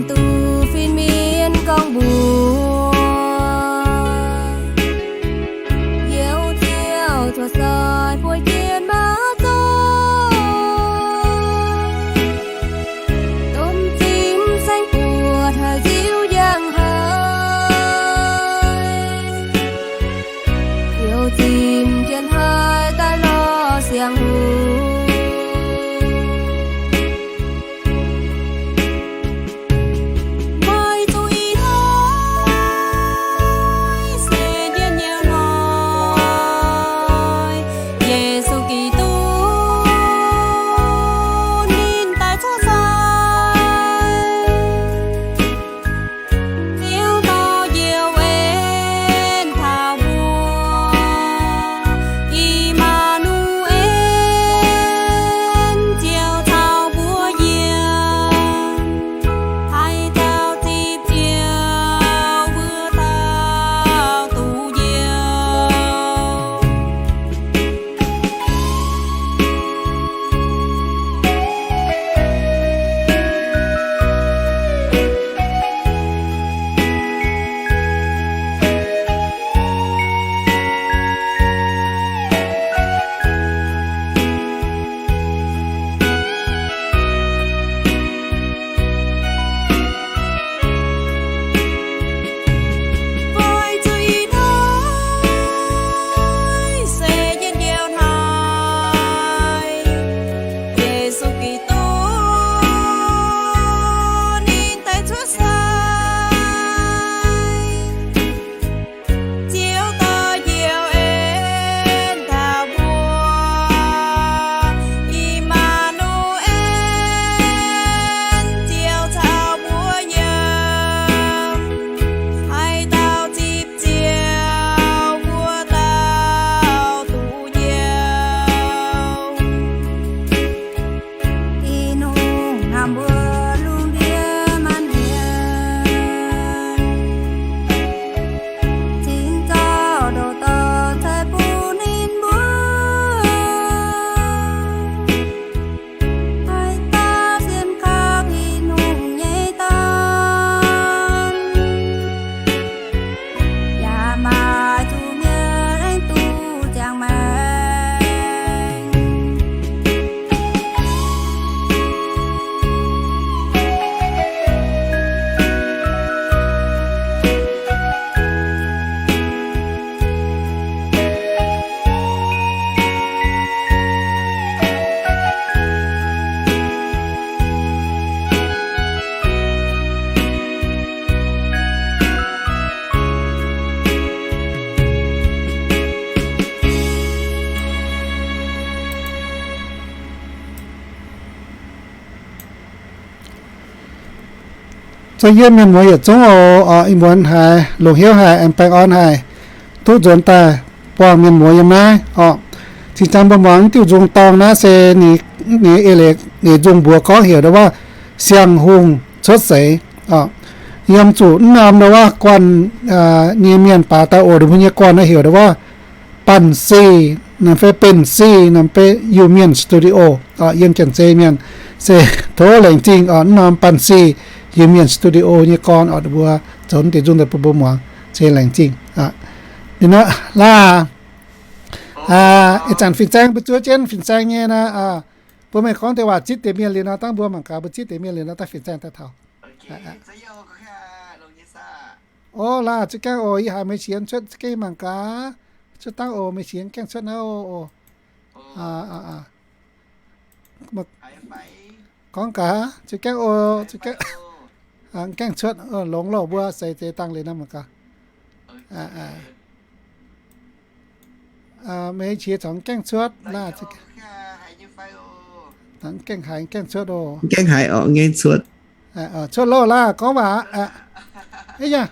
Duqv fin-mienh gorngv mbuox, Ziouv Ziouv cuotv seix buov jienv maiv zorqv, domh zinh saeng-buoz taux nziu njang haic. Ziouv zinh jienv haiz daaih lorz siang-hungh. Maaih zuqc ih hnoi se njien-youh hnoi, Yesu Giduc ninh daaih cuotv seix. Ziouv dorh njoux en taux mbuo, I^maa^nu^en, Ziouv caux mbuo yiem. Haaix dauh zipv Ziouv, wuov dauh duqv njoux. Maaih zuqc ih hnoi se njien-youh hnoi, Yesu Giduc ninh daaih cuotv seix. Ziouv dorh njoux en taux mbuo, I^maa^nu^en, Ziouv caux mbuo yiem. Haaix dauh zipv Ziouv, wuov dauh duqv njoux. Tin-Hungh hnamv mbuo lungh ndiev maanc hienh, cingx zorqv ndoqc dorh cai bun ninh mbuo. Haaix dauh sienx kaux Tin-Hungh nyei dorn, yaac maaih zuqc mienh aengx duqv ziangh maengc. Zoux yiem mienh muoz yietc zungv oc. Ih muonz haiz longc hnyouv haic, aengx baengh orn haic, duqv nzuonx daaih buangh mienh muoz yiem naaiv oc. Zinh ndaangc mbuo muangx diuh nzung dorng naaiv se ninh, ninh eix leiz, ninh nzung mbuox gorngv heuc ndau wuov siang-hungh cuotv seix oc. Yiem zuqc naaiv norm ndau wuov guanh nyei mienh baac daaih oc, ninh mbuo nyei guanh naaiv heuc ndau wuov Banh Sih, naaiv fai Benx Sih, naaiv fai Iu Mienh Studio oc. Yiem Janx-Zei mienh se tov laengz zingh oc. Naaiv norm Banh Sih, Iu Mienh Studio nyei gorn oc, mbuo zoux deix nzung daaih bun mbuo muangx, se laengz zingh. Ninh naaiv laah, ih zanc fin-saeng mbuo zuov jienv fin-saeng nyei naaiv, mbuo mengh gorngv deix waac zipv deix mienh liuz nor, dangh mbuo mangc gaax mbuo zipv deix mienh liuz nor, daaih fin-saeng daaih taux. Ov, laah, za'gengh oc, yie haiz meih qiex cuotv, za'gengh mangc gaax. Cuotv dangh oc, meih qiex gaengh cuotv naaiv oc. Gorngv gaax, za'gengh oc, gaengh cuotv, longx loh, mbuo seix zeix dangh liuz nor mangc gaax. Meih qiex corc gaengh cuotv laah. Gaengh haiz gaengh cuotv oc. Gaengh haiz oc, gaengh cuotv. Cuotv loh laah, gorngv waac aqv. Ih yaac,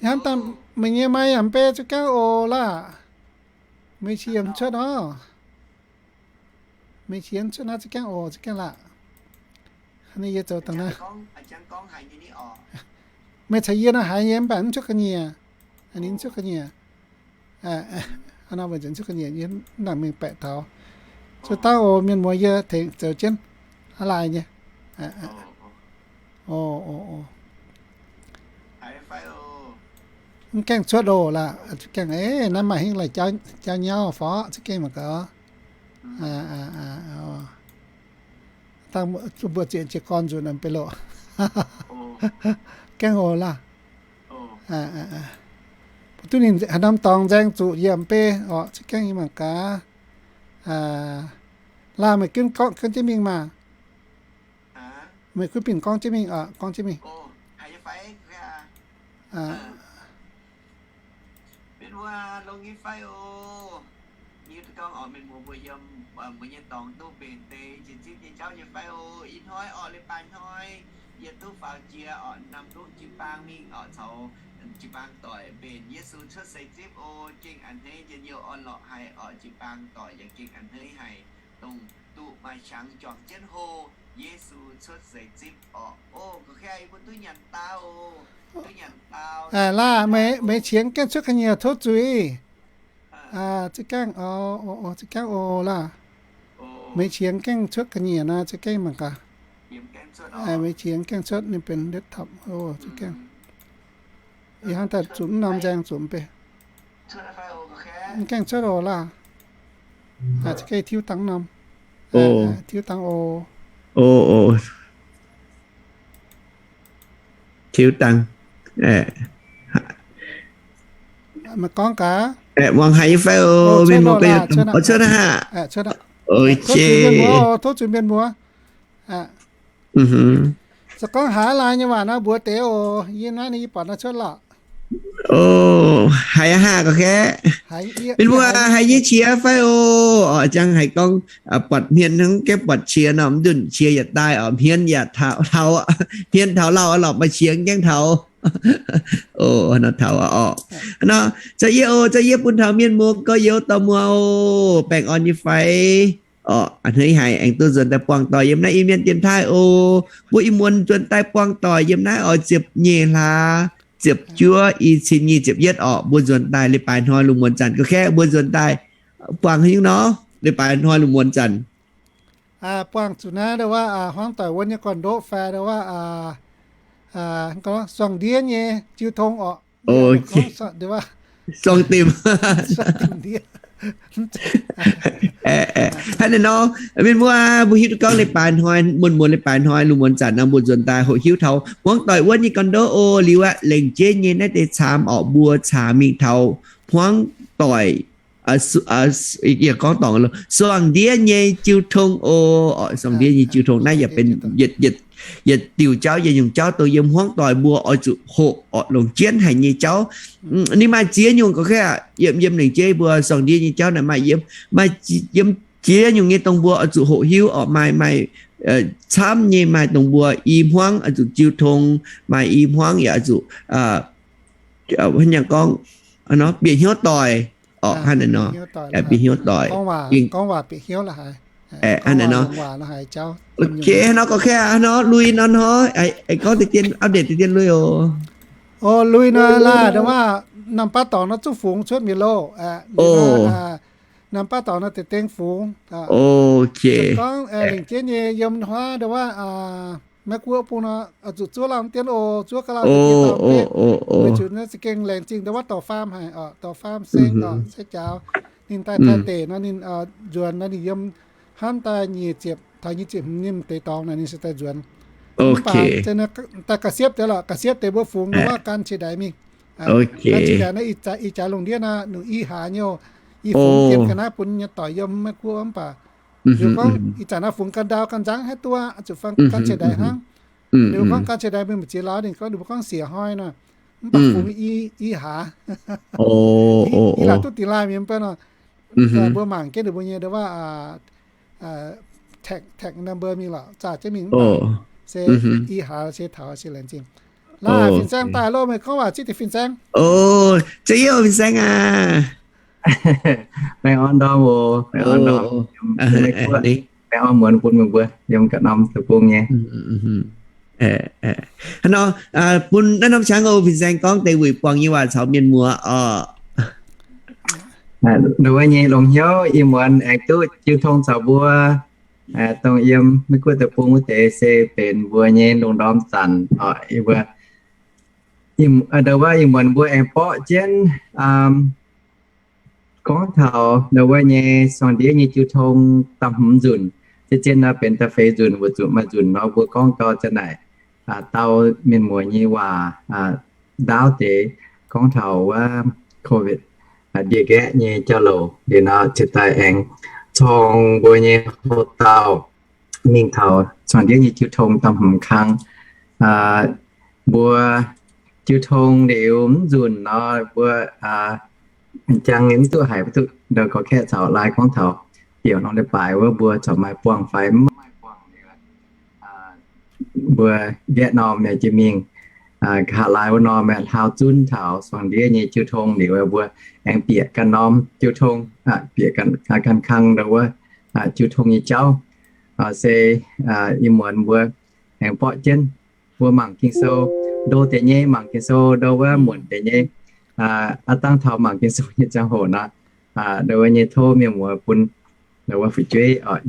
hnamv daaih meih nyei maiv yaac mv bei, zuqc gaengh oc laah. Meih qiex yaac cuotv nor. Meih qiex cuotv naaiv zuqc gaengh oc, zuqc gaengh laah. Ninh yie zoux dangh naaiv. Meih caux yie nor haiz yie mv baac mv cuotv ga'nyiec. Ninh mv cuotv ga'nyiec. Nor mv cuotv ga'nyiec, yie mv nangc mingh baeqc taux. Cuotv dangh oc, mienh muoz, yie tengx zoux jienv aqv laai nyei. O, o, o. Mv gaengh cuotv oc laac. Za'gengh, eix, naaiv maaih hingv lai jauv nyauv fai? Za'gengh mangc gaax. Dangh mbuo zieqc jiez gorn nzunc beiv loh. Gaengh oc laac. Mbuo duqv ninh haaix norm dorngx nzaeng zuqc yiem beiv oc. Za'gengh yie mangc gaax. Laac, meih gunv gorngv jienv mingh maah. Meih gunv bienh gorngv jienv mingh oc, gorngv jienv mingh. Mienh muoz longx nyei fai oc? Yie gorngv oc, mienh muoz mbuo yiem, mbuo nyei dorngx duqv mbenc deix jiex zipv nyei jauv nyei fai oc? Ih hnoi oc, leiz-baaix hnoi, yie duqv faaux jiex oc, norm duqv jiu-baang mingh oc, caux jiu-baang doic mbenc Yesu cuotv seix zipv oc. Gengh a'hneiv njien-youh orn-lorqc haic oc, jiu-baang doic yaac gengh a'hneiv haic, dongh duqv maaih qangx juangc jienv hlo Yesu cuotv seix zipv oc. O, ga'khiav yie mbuo duqv nyanc dau oc, duqv nyanc dau. Laac, meih qiex gaengh cuotv ga'nyiec tov zuiz. Za'gengh, za'gengh oc laac. Meih qiex gaengh cuotv ga'nyiec naaiv, za'gengh mangc gaax. Meih qiex gaengh cuotv ninh benx laptop. O, za'gengh. Ih hnangv daaih zuqc mv norm nzaeng zuqc mv bei. Mv gaengh cuotv oc laac. Za'gengh tiuv dangh norm. Tiuv dangh oc. O, o. Tiuv dangh. Meih gorngv gaax. Muangx haiz nyei fai oc? Mienh muoz gorngv cuotv aqv. Tov zuiz mienh muoz, tov zuiz mienh muoz. Se gorngv haiz laaix nyei waac nor mbuox deix oc. Yie naaiv ninh yie buatc nor cuotv lorqc. O, haiz aqv, ga'khiav. Mienh muoz haiz nyei qiex fai oc? Oc, jangx haiz gorngv buatc hmien hnangv, gaengh buatc qiex nor, mv nzunc qiex yaac daaih oc, hmien yaac taux, hmien taux lauh lorqc, maaih qiex gaengh taux. O, nor taux oc. Nor, za'gengh yie oc, za'gengh yie bun taux mienh muoz gorx-youz dorh muoz oc, baengh orn nyei fai. Oc, a'hneiv haic aengx duqv nzuonx daaih buangh doic yiem naaiv Iu-Mienh dienx taaih oc. Mbuo ih muonz nzuonx daaih buangh doic yiem naaiv oix ziepc nyeic hlaax, ziepc juov, i cin nyic ziepc yietv oc. Mbuo nzuonx daaih leiz-baaix hnoi lungh muonz zanc, ga'khiav mbuo nzuonx daaih buangh haaix nyungc nor? Leiz-baaix hnoi lungh muonz zanc. Buangh zuqc naaiv ndau wuov hmuangv doic wuonv nyei gorn-ndoqv fai ndau wuov suangx ndiev nyei jiu tong oc. Suangx dimc. Hnangv naaiv nor, mienh muoz, mbuo hiuv duqv gorngv leiz-baaix hnoi, muonz muonz leiz-baaix hnoi lungh muonz zanc nor mbuo nzuonx daaih hoqc hiuv taux hmuangv doic wuonv nyei gorn-ndoqv oc. Liuz aqv, lengc jeiv nyei naaiv deix camv oc, mbuo caux mingh taux hmuangv doic, yie gorngv dorngc, suangx ndiev nyei jiu tong oc. Suangx ndiev nyei jiu tong naaiv yaac benx yietc diuc jauv, yietc nyungc jauv dongh yiem hmuangv doic mbuo oix zuqc hoqc oc, longc jienv haic nyei jauv. Ninh maaih ziex nyungc ga'khiav, yiem, yiem lengc jeiv mbuo suangx ndiev nyei jauv naaic maaih yiem, maaih yiem ziex nyungc nyei dongh mbuo oix zuqc hoqc hiuv oc. Maaih, maaih camv nyei, maaih dongh mbuo i hmuangv oix zuqc jiu tong, maaih i hmuangv yaac oix zuqc, hnangv gorngv, bieqc hnyouv doic oc. Hnangv naaiv nor, bieqc hnyouv doic, hnangv naaiv nor. Hnangv nor ga'khiav, hnangv nor lui nor hnoi, gorngv deix dien, update deix dien lui oc. O, lui nor laac, ndau wuov norm baav dorngx nor zungv fungx cuotv mienh loh. Norm baav dorngx nor deix dengh fungx. Gorngv lengc jeiv nyei yiem huaav ndau wuov Meiv Guoqv bung nor, zuqc zuov lamh dien oc, zuov ga'lauh deix dien dauh mv bei. Weic zuqc naaiv za'gengh laengz zingh ndau wuov dorh faam haic oc, dorh faam seng oc, se jaaux ninh daaih Taipei nor ninh nzuonx nor ninh yiem hnamv daaih nyic ziepc, taux nyic ziepc hmz ninh deix dorngx naaic ninh se daaih nzuonx. Mv baac daaih ga'siepv deix lorqc, ga'siepv deix mbuo fungx ndau wuov gan qiex ndaix mingh. Gan qiex ndaix naaiv ih jaax lungh ndiev naaiv nungc i hlaax nyei oc. Ih fungx dien ga'naaiv bun nyei doic yiem Meiv Guoqv mv baac liuz gorngv ih zanc naaiv fungx ganh ndau ganh nzangv haaix duqv, zuqc faang gan qiex ndaix hnangv. Liuz gorngv gan qiex ndaix mingh mbu'ziex lauz ninh gorngv ninh mbuo gorngv siec hnoi nor, mv baac fungx i hlaax. I hlaax duqv dingx laaih mingh mv bei nor, mbuo mangc jienv ninh mbuo nyei ndau wuov tag, tag number mingh lorqc, zaah jienv mingh mv baac se i hlaax se taux se laengz zingh. Laaih fin-saeng daaih loh, meih gorngv waac zipv deix fin-saeng. O, za'gengh fin-saeng aac. Baengh orn ndorm oc, baengh orn ndorm. Baengh orn muonz bun meih mbuo yiem ga'norm deic-bung nyei. Hnangv nor, bun naaiv norm qangx oc, fin-saeng gorngv deix wuic buangh nyei waac caux mienh muoz oc. Nduov nyei longx hnyouv ih muonz aengx duqv jiu tong caux mbuo Dongh yiem Meiv Guoqv deic-bung wuov deix se benx mbuo nyei lungh ndorm zanc oc. Mbuo, ndau wuov ih muonz mbuo aengx borqv jienv gorngv taux ndau wuov nyei suangx ndiev nyei jiu tong da'hmz nzunc. Zien-zien nor benx da'feix nzunc, weic zuqc maaih nzunc nor mbuo gorngv gau za'naaic dau mienh muoz nyei waac ndaauv deix gorngv taux wuov COVID ndie-nqaeqv nyei jauv-louc. Liuz nor ziouc daaih aengx corng mbuo nyei houx-dauh mingh taux suangx ndiev nyei jiu tong da'hmz kang. Mbuo jiu tong liuz mv nzunc nor mbuo jangx mv duqv haiz mv duqv ndau gorx-kaeqv caux laai gorngv taux diuc norm leiz-baaix wuov mbuo corc maaih buangh fai mv maaih buangh liuz, mbuo nqaeqv norm yaac jiex mingh nqa'haav laai wuov norm hlaau zunv taux suangx ndiev nyei jiu tong liuz, mbuo aengx bieqc ganh norm jiu tong, bieqc ganh kang ndau wuov jiu tong nyei jauv. Se ih muonz mbuo aengx borqv jienv mbuo mangc Ging-Sou, ndo deix nyei mangc Ging-Sou, ndau wuov muonc deix nyei, aav dangh taux mangc Ging-Sou nyei ziangh hoc nor, ndau wuov nyei tov mienh muoz bun ndau wuov fu'jueiv oc,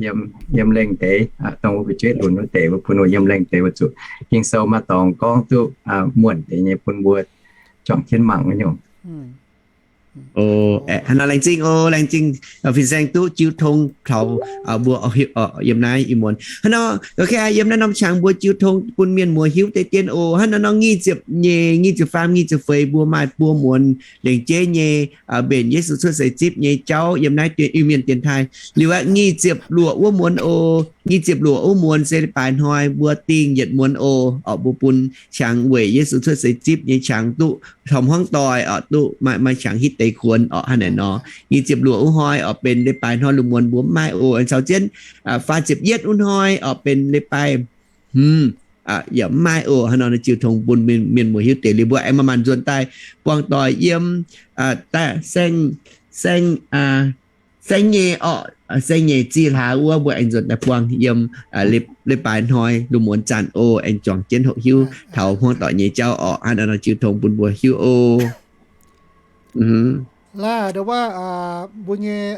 yiem lengh deix, dongh wuov fu'jueiv lunx wuov deix, mbuo bun wuov yiem lengh deix weic zuqc Ging-Sou maaih dorngx gorngv duqv muonc deix nyei bun mbuo juangc jienv mangc wuov nyungc. Hnangv nor laengz zingh oc, laengz zingh fin-saeng duqv jiu tong taux mbuo yiem naaiv ih muonz. Hnangv nor, yiem naaiv norm qangx mbuo jiu tong bun mienh muoz hiuv deix dien oc. Hnangv nor nor nyic ziepc nyeic, nyic ziepc faam, nyic ziepc feix mbuo maaih buo muonz lengc jeiv nyei mbenc Yesu cuotv seix zipv nyei jauv yiem naaiv Iu-Mienh dienx taaih. Liuz aqv, nyic ziepc luoqc wuov muonz oc. Nyic ziepc luoqc wuov muonz se leiz-baaix hnoi mbuo dingh yietc muonz oc. Orqc, mbuo bun qangx weic Yesu cuotv seix zipv nyei qangx duqv taux hmuangv doic orqc, duqv maaih, maaih qangx hitv deix kuonx orqc. Hnangv naaic nor, nyic ziepc luoqc wuov hnoi orqc benx leiz-baaix hnoi lungh muonz mbuo mv maaih oc. Aengx caux jienv faah ziepc yietv wuov hnoi orqc benx leiz-baaix hmz yaac mv maaih oc. Hnangv nor jiu tong bun mienh muoz hiuv deix liuz mbuo aengx manc-manc nzuonx daaih buangh doic yiem saeng, saeng, saeng nyeic orqc, saeng nyeic zih hlaax wuov mbuo aengx nzuonx daaih buangh yiem leiz-baaix hnoi lungh muonz zanc oc. Aengx juangc jienv hoqc hiuv taux hmuangv doic nyei jauv orqc. Hnangv nor jiu tong bun mbuo hiuv oc. Laaih ndau wuov mbuo nyei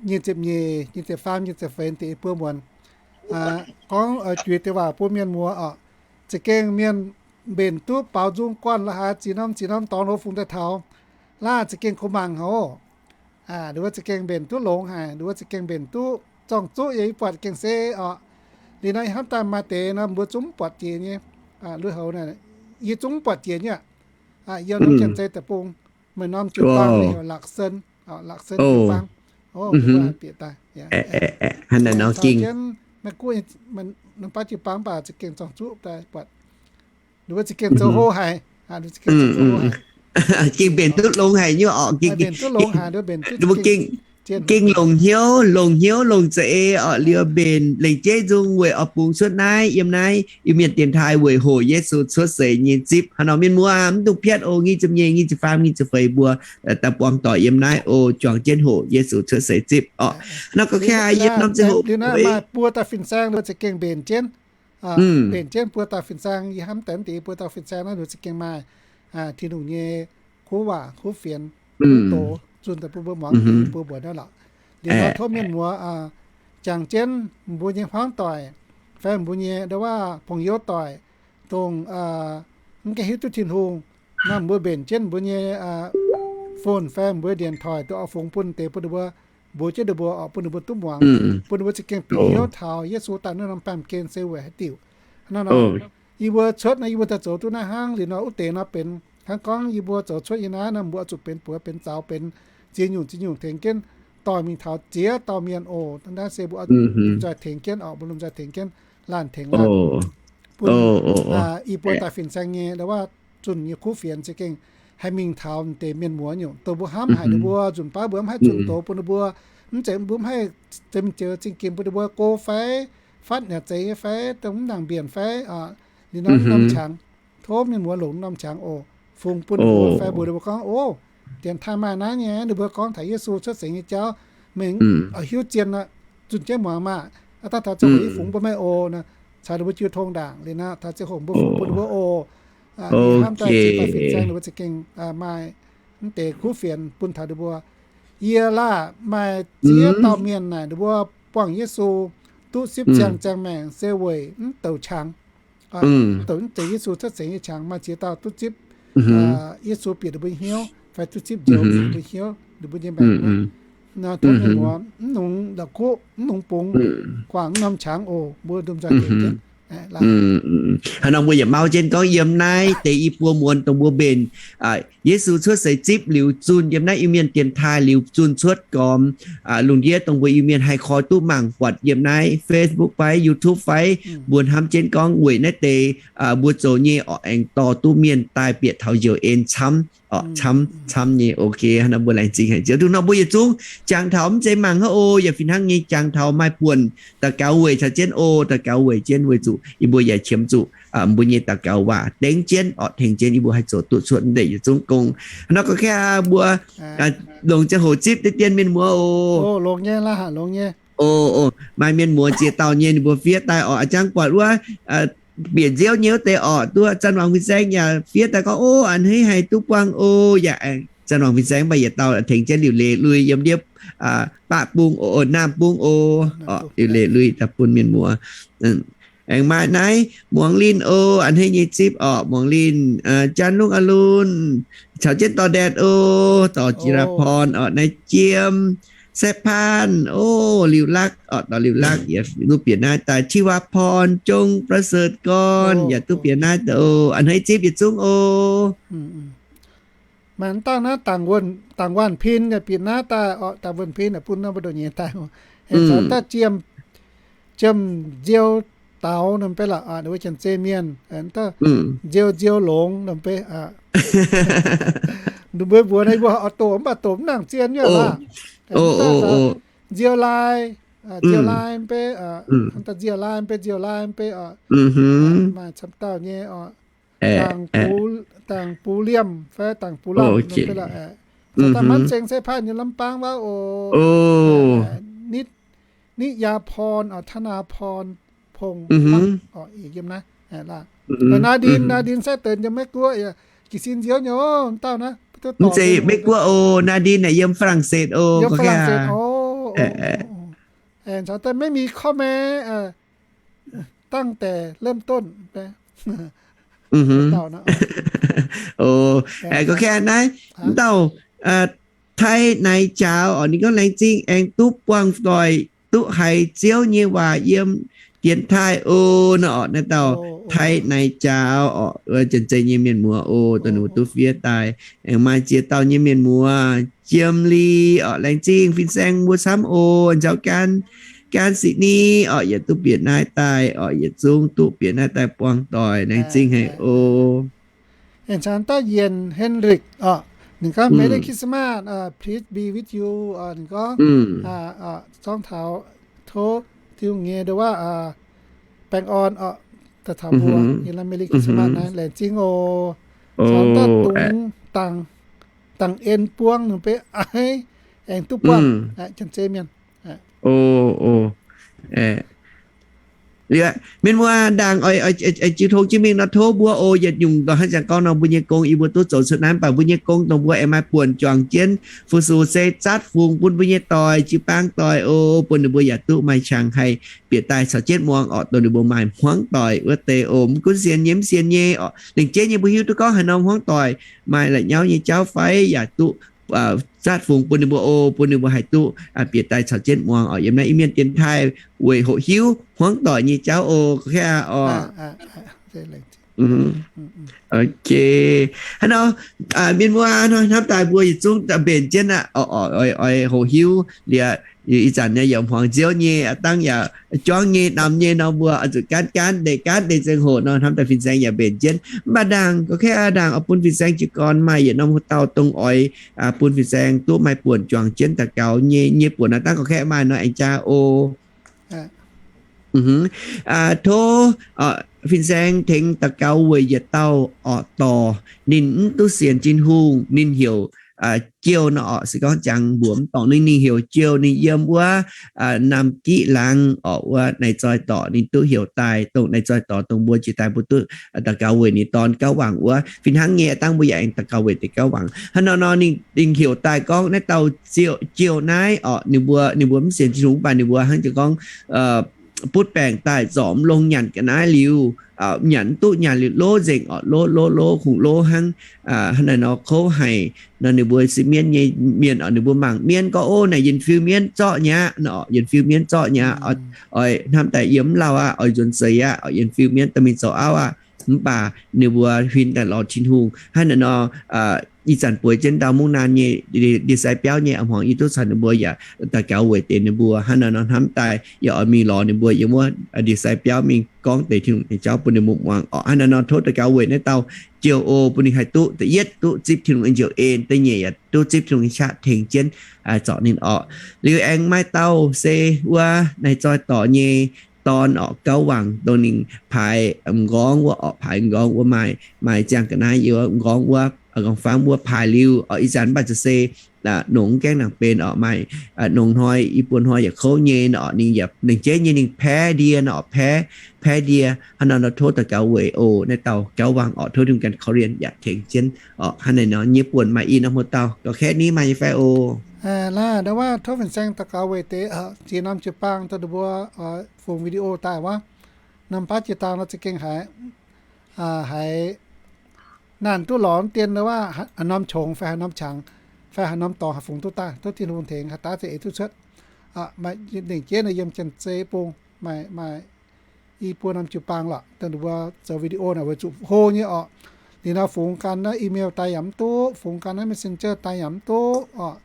nyic ziepc nyeic, nyic ziepc faam, nyic ziepc feix deix buo muonz gorngv juix deix waac bun mienh muoz orqc. Za'gengh mienh mbenc duqv baaux nzung guanh la'haaix ziex norm ziex norm dorngx lorz fungx daaih taux. Laaih za'gengh kungx mangc haic oc. Nduov za'gengh mbenc duqv longx haic, nduov za'gengh mbenc duqv zorng-zuqv yie buatc gengh se orqc. Liuz nor yie hnamv daaih maaih deix nor mbuo zungv mv buatc jiex nyei. Lui-houx naaic yie zungv mv buatc jiex nyei aqv. Yiem norm Janx-Zei deic-bung, maaih norm jiu-baang heuc Lak Sen, Lak Sen jiu-baang. Bieqc daaih, hnangv naaiv nor gengh, norm baav jiu-baang mv baac za'gengh zorng-zuqv daaih buatc. Nduov za'gengh zoux hlo haic. Gengh mbenc duqv longx haic nyei orqc. Mbuo gengh longc hnyouv, longc hnyouv, longc za'eix orqc, liuz mbenc lengc jeiv nzung weic oix bungx cuotv naaiv, yiem naaiv Iu-Mienh dienx taaih weic hoqc Yesu cuotv seix nyei zipv. Hnangv nor mienh muoz mv dungx piatv oc. Nyic ziepc nyeic, nyic ziepc faam, nyic ziepc feix mbuo daaih buangh doic yiem naaiv oc, juangc jienv hoqc Yesu cuotv seix zipv orqc. Hnangv nor gorngv kaav yietv norm ziangh hoc maaih buo dauh fin-saeng nduov za'gengh mbenc jienv. Mbenc jienv buo dauh fin-saeng, yie hnamv deix deix buo dauh fin-saeng naaiv nduov za'gengh maaih Tin-Hungh nyei kuv waac, kuv fienx, kuv doz zunh daaih bun mbuo muangx deix buo mbuox naaiv lorqc. Liuz nor tov mienh muoz jangx jienv mbuo nyei hmuangv doic fai mbuo nyei ndau wuov pong-youv doic, dongh mv gaengh hiuv duqv Tin-Hungh nor, mbuo mbenc jienv mbuo nyei phone fai mbuo điện thoại duqv oix fungx bun deix bun ninh mbuo, mbuox jienv ninh mbuo orqc, bun ninh mbuo duqv muangx, bun ninh mbuo za'gengh bieqc hnyouv taux Yesu daaih naaiv norm baamh gen se weic haaix diuc. Hnangv nor, yie mbuo cuotv nor yie mbuo daaih zoux duqv naaiv hnangv. Liuz nor wuov deix nor benx hnangv gorngv yie mbuo zoux cuotv nyei naaiv nor, mbuo oix zuqc benx buoz benx zaux benx ziex nyungc ziex nyungc tengx jienv doix mingh taux ziex dauh mienh oc. Naaiv se mbuo oix lomh nzoih tengx jienv orqc, mbuo lomh nzoih tengx jienv laanh tengx laanh bun i buo dauh fin-saeng nyei ndau wuov zunh nyei kuv fienx za'gengh haih mingh taux deix mienh muoz nyungc, dongh mbuo hnamv haic ninh mbuo, nzunc baav mbuo mv haih zunh doz bun ninh mbuo, mv zeiz mbuo mv haih zeix mingh joux zingh gengh bun ninh mbuo go fai fatv nyanc zeiz nyei fai dongh mv nangc mbienc fai liuz norm norm qangx. Tov mienh muoz longc norm qangx oc, fungx bun ninh mbuo fai mbuox ninh mbuo gorngv, O, dienx taaih maaih naaiv nyei, ninh mbuo gorngv taux Yesu cuotv seix nyei jauv, meih oix hiuv zien aqv, zunh jienv muangx maah. Aav dangh taux ziangh hoc yie fungx bun meih oc. Caux ninh mbuo jiu tong ndaangc liuz nor, taux ziangh hoc mbuo fungx bun ninh mbuo oc. Hnamv daaih ziex dauh fin-saeng ninh mbuo za'gengh maaih mv deix kuv fienx bun taux ninh mbuo. Yie laah maaih ziex dauh mienh naaic ninh mbuo buangh Yesu duqv sipv ziangh ziangh maengc se weic mv douc qangx, douc mv zeiz Yesu cuotv seix nyei qangx. Maaih ziex dauh duqv zipv Yesu bieqc ninh mbuo hnyouv, fai duqv zipv njoux bieqc ninh mbuo hnyouv, ninh mbuo nyei maengc. Tov mienh muoz mv nungx la'kuqv, mv nungx bungx guangc mv norm qangx oc. Mbuo ndorm nzoih deix jienv. Haaix nor mbuo yaac mau jienv gorngv yiem naaiv deix i buo muonz dongh mbuo mbenc Yesu cuotv seix zipv liuz zunh yiem naaiv Iu-Mienh dienx taaih liuz zunh cuotv gormx lungh ndiev dongh mbuo Iu-Mienh haih koi duqv mangc buatc yiem naaiv Facebook fai YouTube fai, mbuo hnamv jienv gorngv weic naaiv deix mbuo zoux nyei oc aengx dorh duqv mienh daaih bieqc taux njoux en camv oc, camv camv nyei. Ok, haaix nor mbuo laengz zingh haic. Ziouc duqv nor mbuo yietc zungv jangx taux mv zeiz mangc hnangv oc, yaac fih hnangv nyei jangx taux maaih buonc daux gaux weic caux jienv oc, daux gaux weic jienv weic zuqc yie mbuo yaac qiemx zuqc mbuo nyei daux gaux waac dengv jienv oc, tengx jienv yie mbuo haih zoux duqv cuotv mv deix yietc zungv gong. Haaix nor gorngv kaav mbuo longc ziangh hoc zipv deix dien mienh muoz oc. Maaih mienh muoz ziex dauh nyei ninh mbuo fiev daaih oc, a'jangv buatc wuov bieqc nziouv nyei wuov deix oc, duqv Zanc Wangc Fin-Saeng yaac fiev daaih gorngv, O, a'hneiv haic duqv buangh o. Yaac Zanc Wangc Fin-Saeng mv baac yietc dauh tengx jienv liuc leiz lui yiem ndiev baqv bung o, naamh bung o, oc, liuc leiz lui daaih bun mienh muoz. Aengx maaih naaiv Muangz Linh o, a'hneiv nyei zipv oc, Muangz Linh, Jaan Lungh A'lun, caux jienv Dorh Ndatc o, Dorh Jira Porn oc, naaiv Jiem, Saeqv Paan o, Liuz Lakv oc, Dorh Liuz Lakv yaac duqv bieqc naaiv daaih, Ti Waa Porn, Jongประเสริฐกร yaac duqv bieqc naaiv daaih o, a'hneiv zipv yietc zungv o. Maaih dauh naaiv Dangc Waanh Pin yaac bieqc naaiv daaih oc, Dangc Waanh Pin yaac bun norm mbu'ndongx nyei daaih. Aengx caux dauh Jiem, Jiem Nziou Daaux norm beiv lorqc, ninh mbuo Janx-Zei mienh, Nziou, Nziou Longx norm beiv. Ninh mbuo mbuox naaiv mbuo oix doqc mv baac doqc mv nangc zien nyei laah. Nziou Lai, Nziou Lai beiv, Nziou Lai beiv, Nziou Lai beiv oc. Maaih camv dauh nyei oc. Dangc Bux, Dangc Bux Liemh fai Dangc Bux Lamh norm beiv lorqc. Caux dauh Manv Seng Saeqv Paan yiem Lamh Baang wuov oc. Nitv, Nitv Yaa Porn oc, Tana Porn Pong Lamh oc, yiem naaiv. Naa Ndin, Naa Ndin Saeqv Deix yiem Meiv Guoqv, jiez sin nziouv nyei oc, dauh naaiv. Mv zeiz Meiv Guoqv oc, Naa Ndin naaic yiem ฝรั่งเศส oc, yiem ฝรั่งเศส oc. Aengx caux daaih maiv mingh comment, ตั้งแต่เริ่มต้น dauh naaiv. Gorngv kaav naaiv, dauh Taiv Naaiv Jaaux oc, ninh gorngv laengz zingh aengx duqv buangh doic duqv haiz Ziouv nyei waac yiem dienx taaih oc. Naaiv oc, naaiv dauh Taiv Naaiv Jaaux oc, wuov Janx-Zei nyei mienh muoz oc, dongh ninh mbuo duqv fiev daaih. Aengx maaih ziex dauh nyei mienh muoz, Jiem Li oc, laengz zingh fin-saeng mbuo camv oc, nzauh gaanv, gaanv Sydney oc, yietc duqv bieqc naaiv daaih oc, yietc zungv duqv bieqc naaiv daaih buangh doic, laengz zingh haic oc. Aengx caux dauh Yienc Henrik oc, ninh gorngv Merry Christmas, please be with you. Ninh gorngv zorngv taux tov Tin-Hungh nyei nduov waac baengh orn oc, daaih taux mbuo. Yiem naaiv Merry Christmas naaiv laengz zingh oc. Caux dauh Dungx, Dangc En Buangv, ninh beiv a'hneiv aengx duqv buangh Janx-Zei mienh. Mienh muoz, ndaangc oix jiu tong jienv mingh nor, tov mbuo oc. Yietc nyungc dongh hnangv jangx gorngv nor, mbuo nyei gong yie mbuo duqv zoux cuotv naaiv, mv baac mbuo nyei gong dongh mbuo aengx maaih buonc juangc jienv fu-sux se zatv fungx bun mbuo nyei doic, jiu-baang doic oc, bun ninh mbuo yaac duqv maaih qangx haih bieqc daaih caux jienv muangx oc, dongh ninh mbuo maaih hmuangv doic wuov deix oc. Mv gunv sienx nyei mv sienx nyei oc, lengc jeiv nyei mbuo hiuv duqv gorngv haaix norm hmuangv doic, maaih la'nyauv nyei jauv fai, yaac duqv zatv fungx bun ninh mbuo oc, bun ninh mbuo haih duqv bieqc daaih caux jienv muangx oc. Yiem naaiv Iu-Mienh dienx taaih weic hoqc hiuv hmuangv doic nyei jauv oc. Hnangv nor, mienh muoz, hnamv daaih mbuo yietc zungv mbenc jienv aqv. Oix hoqc hiuv liuz, ih zanc yaac hmuangx nziouv nyei, dangh yaac juangv nyei, namx nyei nor, mbuo oix zuqc gaanv gaanv deix, gaanv deix nzengc hoc nor, hnamv daaih fin-saeng yaac mbenc jienv. Mv baac ndaangc, gorngv kaav ndaangc oix bun fin-saeng jiez gorn maaih yietc norm hoc dauh dongh oix bun fin-saeng duqv maaih buonc juangc jienv daux gaux nyei, nyei buonc naaiv dangh gorngv kaav maaih nor aengx jaa oc. Tov fin-saeng tengx daux gaux weic yietc dauh orqc dorc, ninh mv duqv sienx Tin-Hungh, ninh heuc Jiou nor orqc, se gorngv jangx mbuox mv dorngc ninh, ninh heuc Jiou, ninh yiem wuov Naamh Giqv Laangz orqc, wuov Naaiv Zoih Dorc ninh duqv heuc daaih, dongh Naaiv Zoih Dorc dongh mbuo jiex daaih mbuo duqv daux gaux weic ninh dorn gauv wangc wuov. Fih hnangv nyei dangh mbuo yaac aengx daux gaux weic deix gauv wangc. Hnangv nor nor ninh heuc daaih gorngv naaiv dauh Jiou naaiv orqc, ninh mbuo, ninh mbuo mv sienx Tin-Hungh, mv baac ninh mbuo hnangv jiex gorngv butv baengc daaih zorc longx nyanc ga'naaiv liuz, nyanc mv duqv nyanc liuz lov nzengc orqc, lov lov lov kungx lov hnangv, hnangv naaiv nor kouv haic nor. Ninh mbuo se mienv nyei mienh orqc, ninh mbuo mangc mienv gorngv, ov, naaic yien fiu mienv zorqv nyei aqv nor, yien fiu mienv zorqv nyei aqv. Oix hnamv daaih yiem mv lauh aqv, oix nzuonx seix aqv, oix yien fiu mienv dorh mingh zoux auv aqv. Mv baac ninh mbuo huin daaih lorz Tin-Hungh hnangv naaiv nor. Ih zanc bueix jienv ndau mungv naanh nyei ndie-sai biauv nyei a'hmuangx, yie duqv caux ninh mbuo yaac daux gaux weic deix ninh mbuo hnangv naaiv nor. Hnamv daaih yaac oix mingh lorz ninh mbuo yiem wuov ndie-sai biauv mingh gorngv deix Tin-Hungh nyei jauv bun ninh mbuo muangx orqc. Hnangv naaiv nor tov daux gaux weic naaiv dauh jouh o bun ninh haih duqv da'yietv duqv zipv Tin-Hungh nyei njoux en, da'nyeic yaac duqv zipv Tin-Hungh nyei qaqv tengx jienv zorc ninh orqc. Liuz aengx maaih dauh se wuov naaiv zoih dorc nyei dorn orqc, gauv wangc, dongh ninh paaix m'nqorngv wuov orqc, paaix m'nqorngv wuov maaih, maaih ziangh ga'naaiv yiem m'nqorngv wuov, m'nqorngv famv wuov paaix liuz orqc. Ih zanc mv baac za'gengh nongx gaengh nangc benx orqc, maaih nongx hnoi, i buo hnoi yaac kouv nyei orqc. Ninh yaac lengc jeiv nyei ninh paev ndie nor orqc, paev, paev ndie. Hnangv naaiv nor tov daux gaux weic oc naaiv dauh gauv wangc orqc, tov Tin-Hungh ganh korv-lienh yaac tengx jienv orqc. Hnangv naaiv nor nyei buonc maaih i norm hmuo dauh gauh kaeqv ni maaih nyei fai oc. Naaiv, naaiv wuov tov fin-saeng daux gaux weic deix ziex norm jiu-baang dongh ninh mbuo fungx video daaih wuov, norm baav jiex dangh nor za'gengh haiz, haiz naanc duqv lorz dien wuov, haaix norm qongx fai haaix norm qangx fai haaix norm dorngx haih fungx duqv daaih, tov Tin-Hungh tengx haaix daaih za'eix duqv cuotv. Lengc jeiv naaiv yiem Janx-Zei bung maaih, maaih i buo norm jiu-baang lorqc, dongh ninh mbuo zoux video naaic weic zuqc hlo nyei orqc. Liuz nor fungx ganh naaiv email daaih yaac mv duqv, fungx ganh naaiv messenger daaih yaac mv duqv orqc.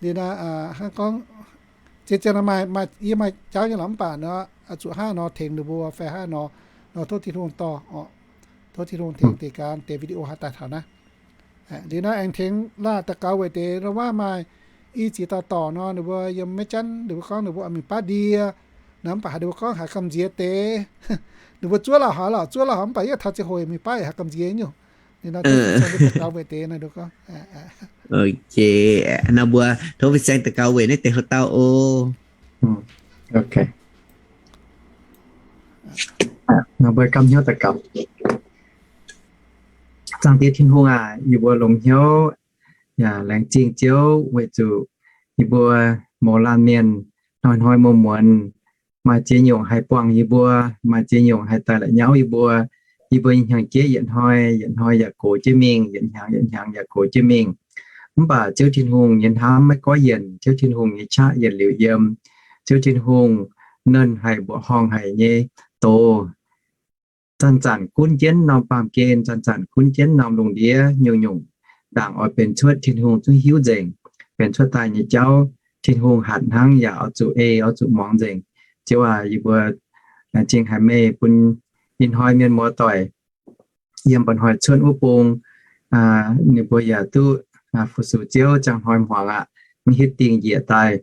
Liuz nor hnangv gorngv zien zien maaih, maaih, yie maaih jauv nyei lorqc, mv baac nor zuqc hnangv nor tengx ninh mbuo fai hnangv nor, nor tov Tin-Hungh dorh orqc. Tov Tin-Hungh tengx deix ganh deix video haaix daaih taux naaiv. Liuz nor aengx tengx laah daux gaux weic deix nor wuov maaih i ziex dauh dorc nor, ninh mbuo yiem maiv janv, ninh mbuo gorngv ninh mbuo oix mingh baav ndie nor, mv baac haaix ninh mbuo gorngv haaix gamh nziex deix. Ninh mbuo zuov lauh haaix lorqc, zuov lauh haaix, mv baac yie taux ziangh hoc mingh baav haaix gamh nziex nyungc. Liuz nor daux gaux weic deix naaiv nduov gorngv. Ok, nor mbuo tov fin-saeng daux gaux weic naaiv deix hlo dauh oc. Ok. Nor mbuo gamh hnyouv daux gaux. Zaangc Diex Tin-Hungh aac, yie mbuo longx hnyouv yaac laengz zingh Ziouv weic zuqc yie mbuo mouz laanh mienh hnoi-hnoi muonz-muonz maaih ziex nyungc haih buangh yie mbuo, maaih ziex nyungc haih daaih la'nyauv yie mbuo. Yie mbuo nyei hnyangx-jeiv yietc hnoi yietc hnoi yaac gox jienv mingh, yietc hnyangx yietc hnyangx yaac gox jienv mingh. Mv baac Ziouv Tin-Hungh nyei hnamv maiv goiv yienc, Ziouv Tin-Hungh nyei qaqv yietc liuz yiem. Ziouv Tin-Hungh nernh haic, mbuoqc horngh haic nyei doz zanc-zanc gunv jienv norm baamh gen, zanc-zanc gunv jienv norm lungh ndiev, nyungc-nyungc ndaangc oix benx cuotv Tin-Hungh zungv hiuv nzengc. Benx cuotv daaih nyei jauv Tin-Hungh hatc hnangv yaac oix zuqc ei, oix zuqc muangx nzengc. Ziouv aac, yie mbuo laengz zingh haic meih bun ih hnoi mienh muoz-doic yiem mba'hnoi cuotv wuov bung, ninh mbuo yaac duqv fu-sux Ziouv ziangh hnoi hmuangx aqv, mv hiuv dingh njiec daaih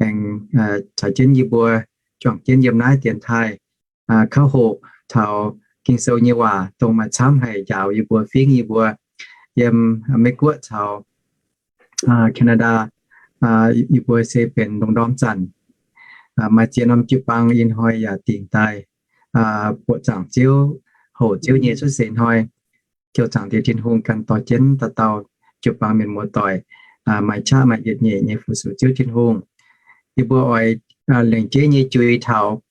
aengx caux jienv yie mbuo juangc jienv yiem naaiv dienx taaih kauv hoqc taux Ging-Sou nyei waac dongh maaih camv haic njaaux yie mbuo fingv yie mbuo yiem Meiv-Guoqv caux Canada. Yie mbuo se benx lungh ndorm zanc, maaih ziex norm jiu-baang ih hnoi yaac dingc daaih buoqc zaangc Ziouv, hoqc Ziouv nyei cuotv seix hnoi. Ziouv Zaangc Diex Tin-Hungh ganh dorh jienv dauh dauh jiu-baang mienh muoz-doic maaih qaqv maaih yietc nyeic nyei fu-sux Ziouv Tin-Hungh. Yie mbuo oix lengc jeiv nyei juix taux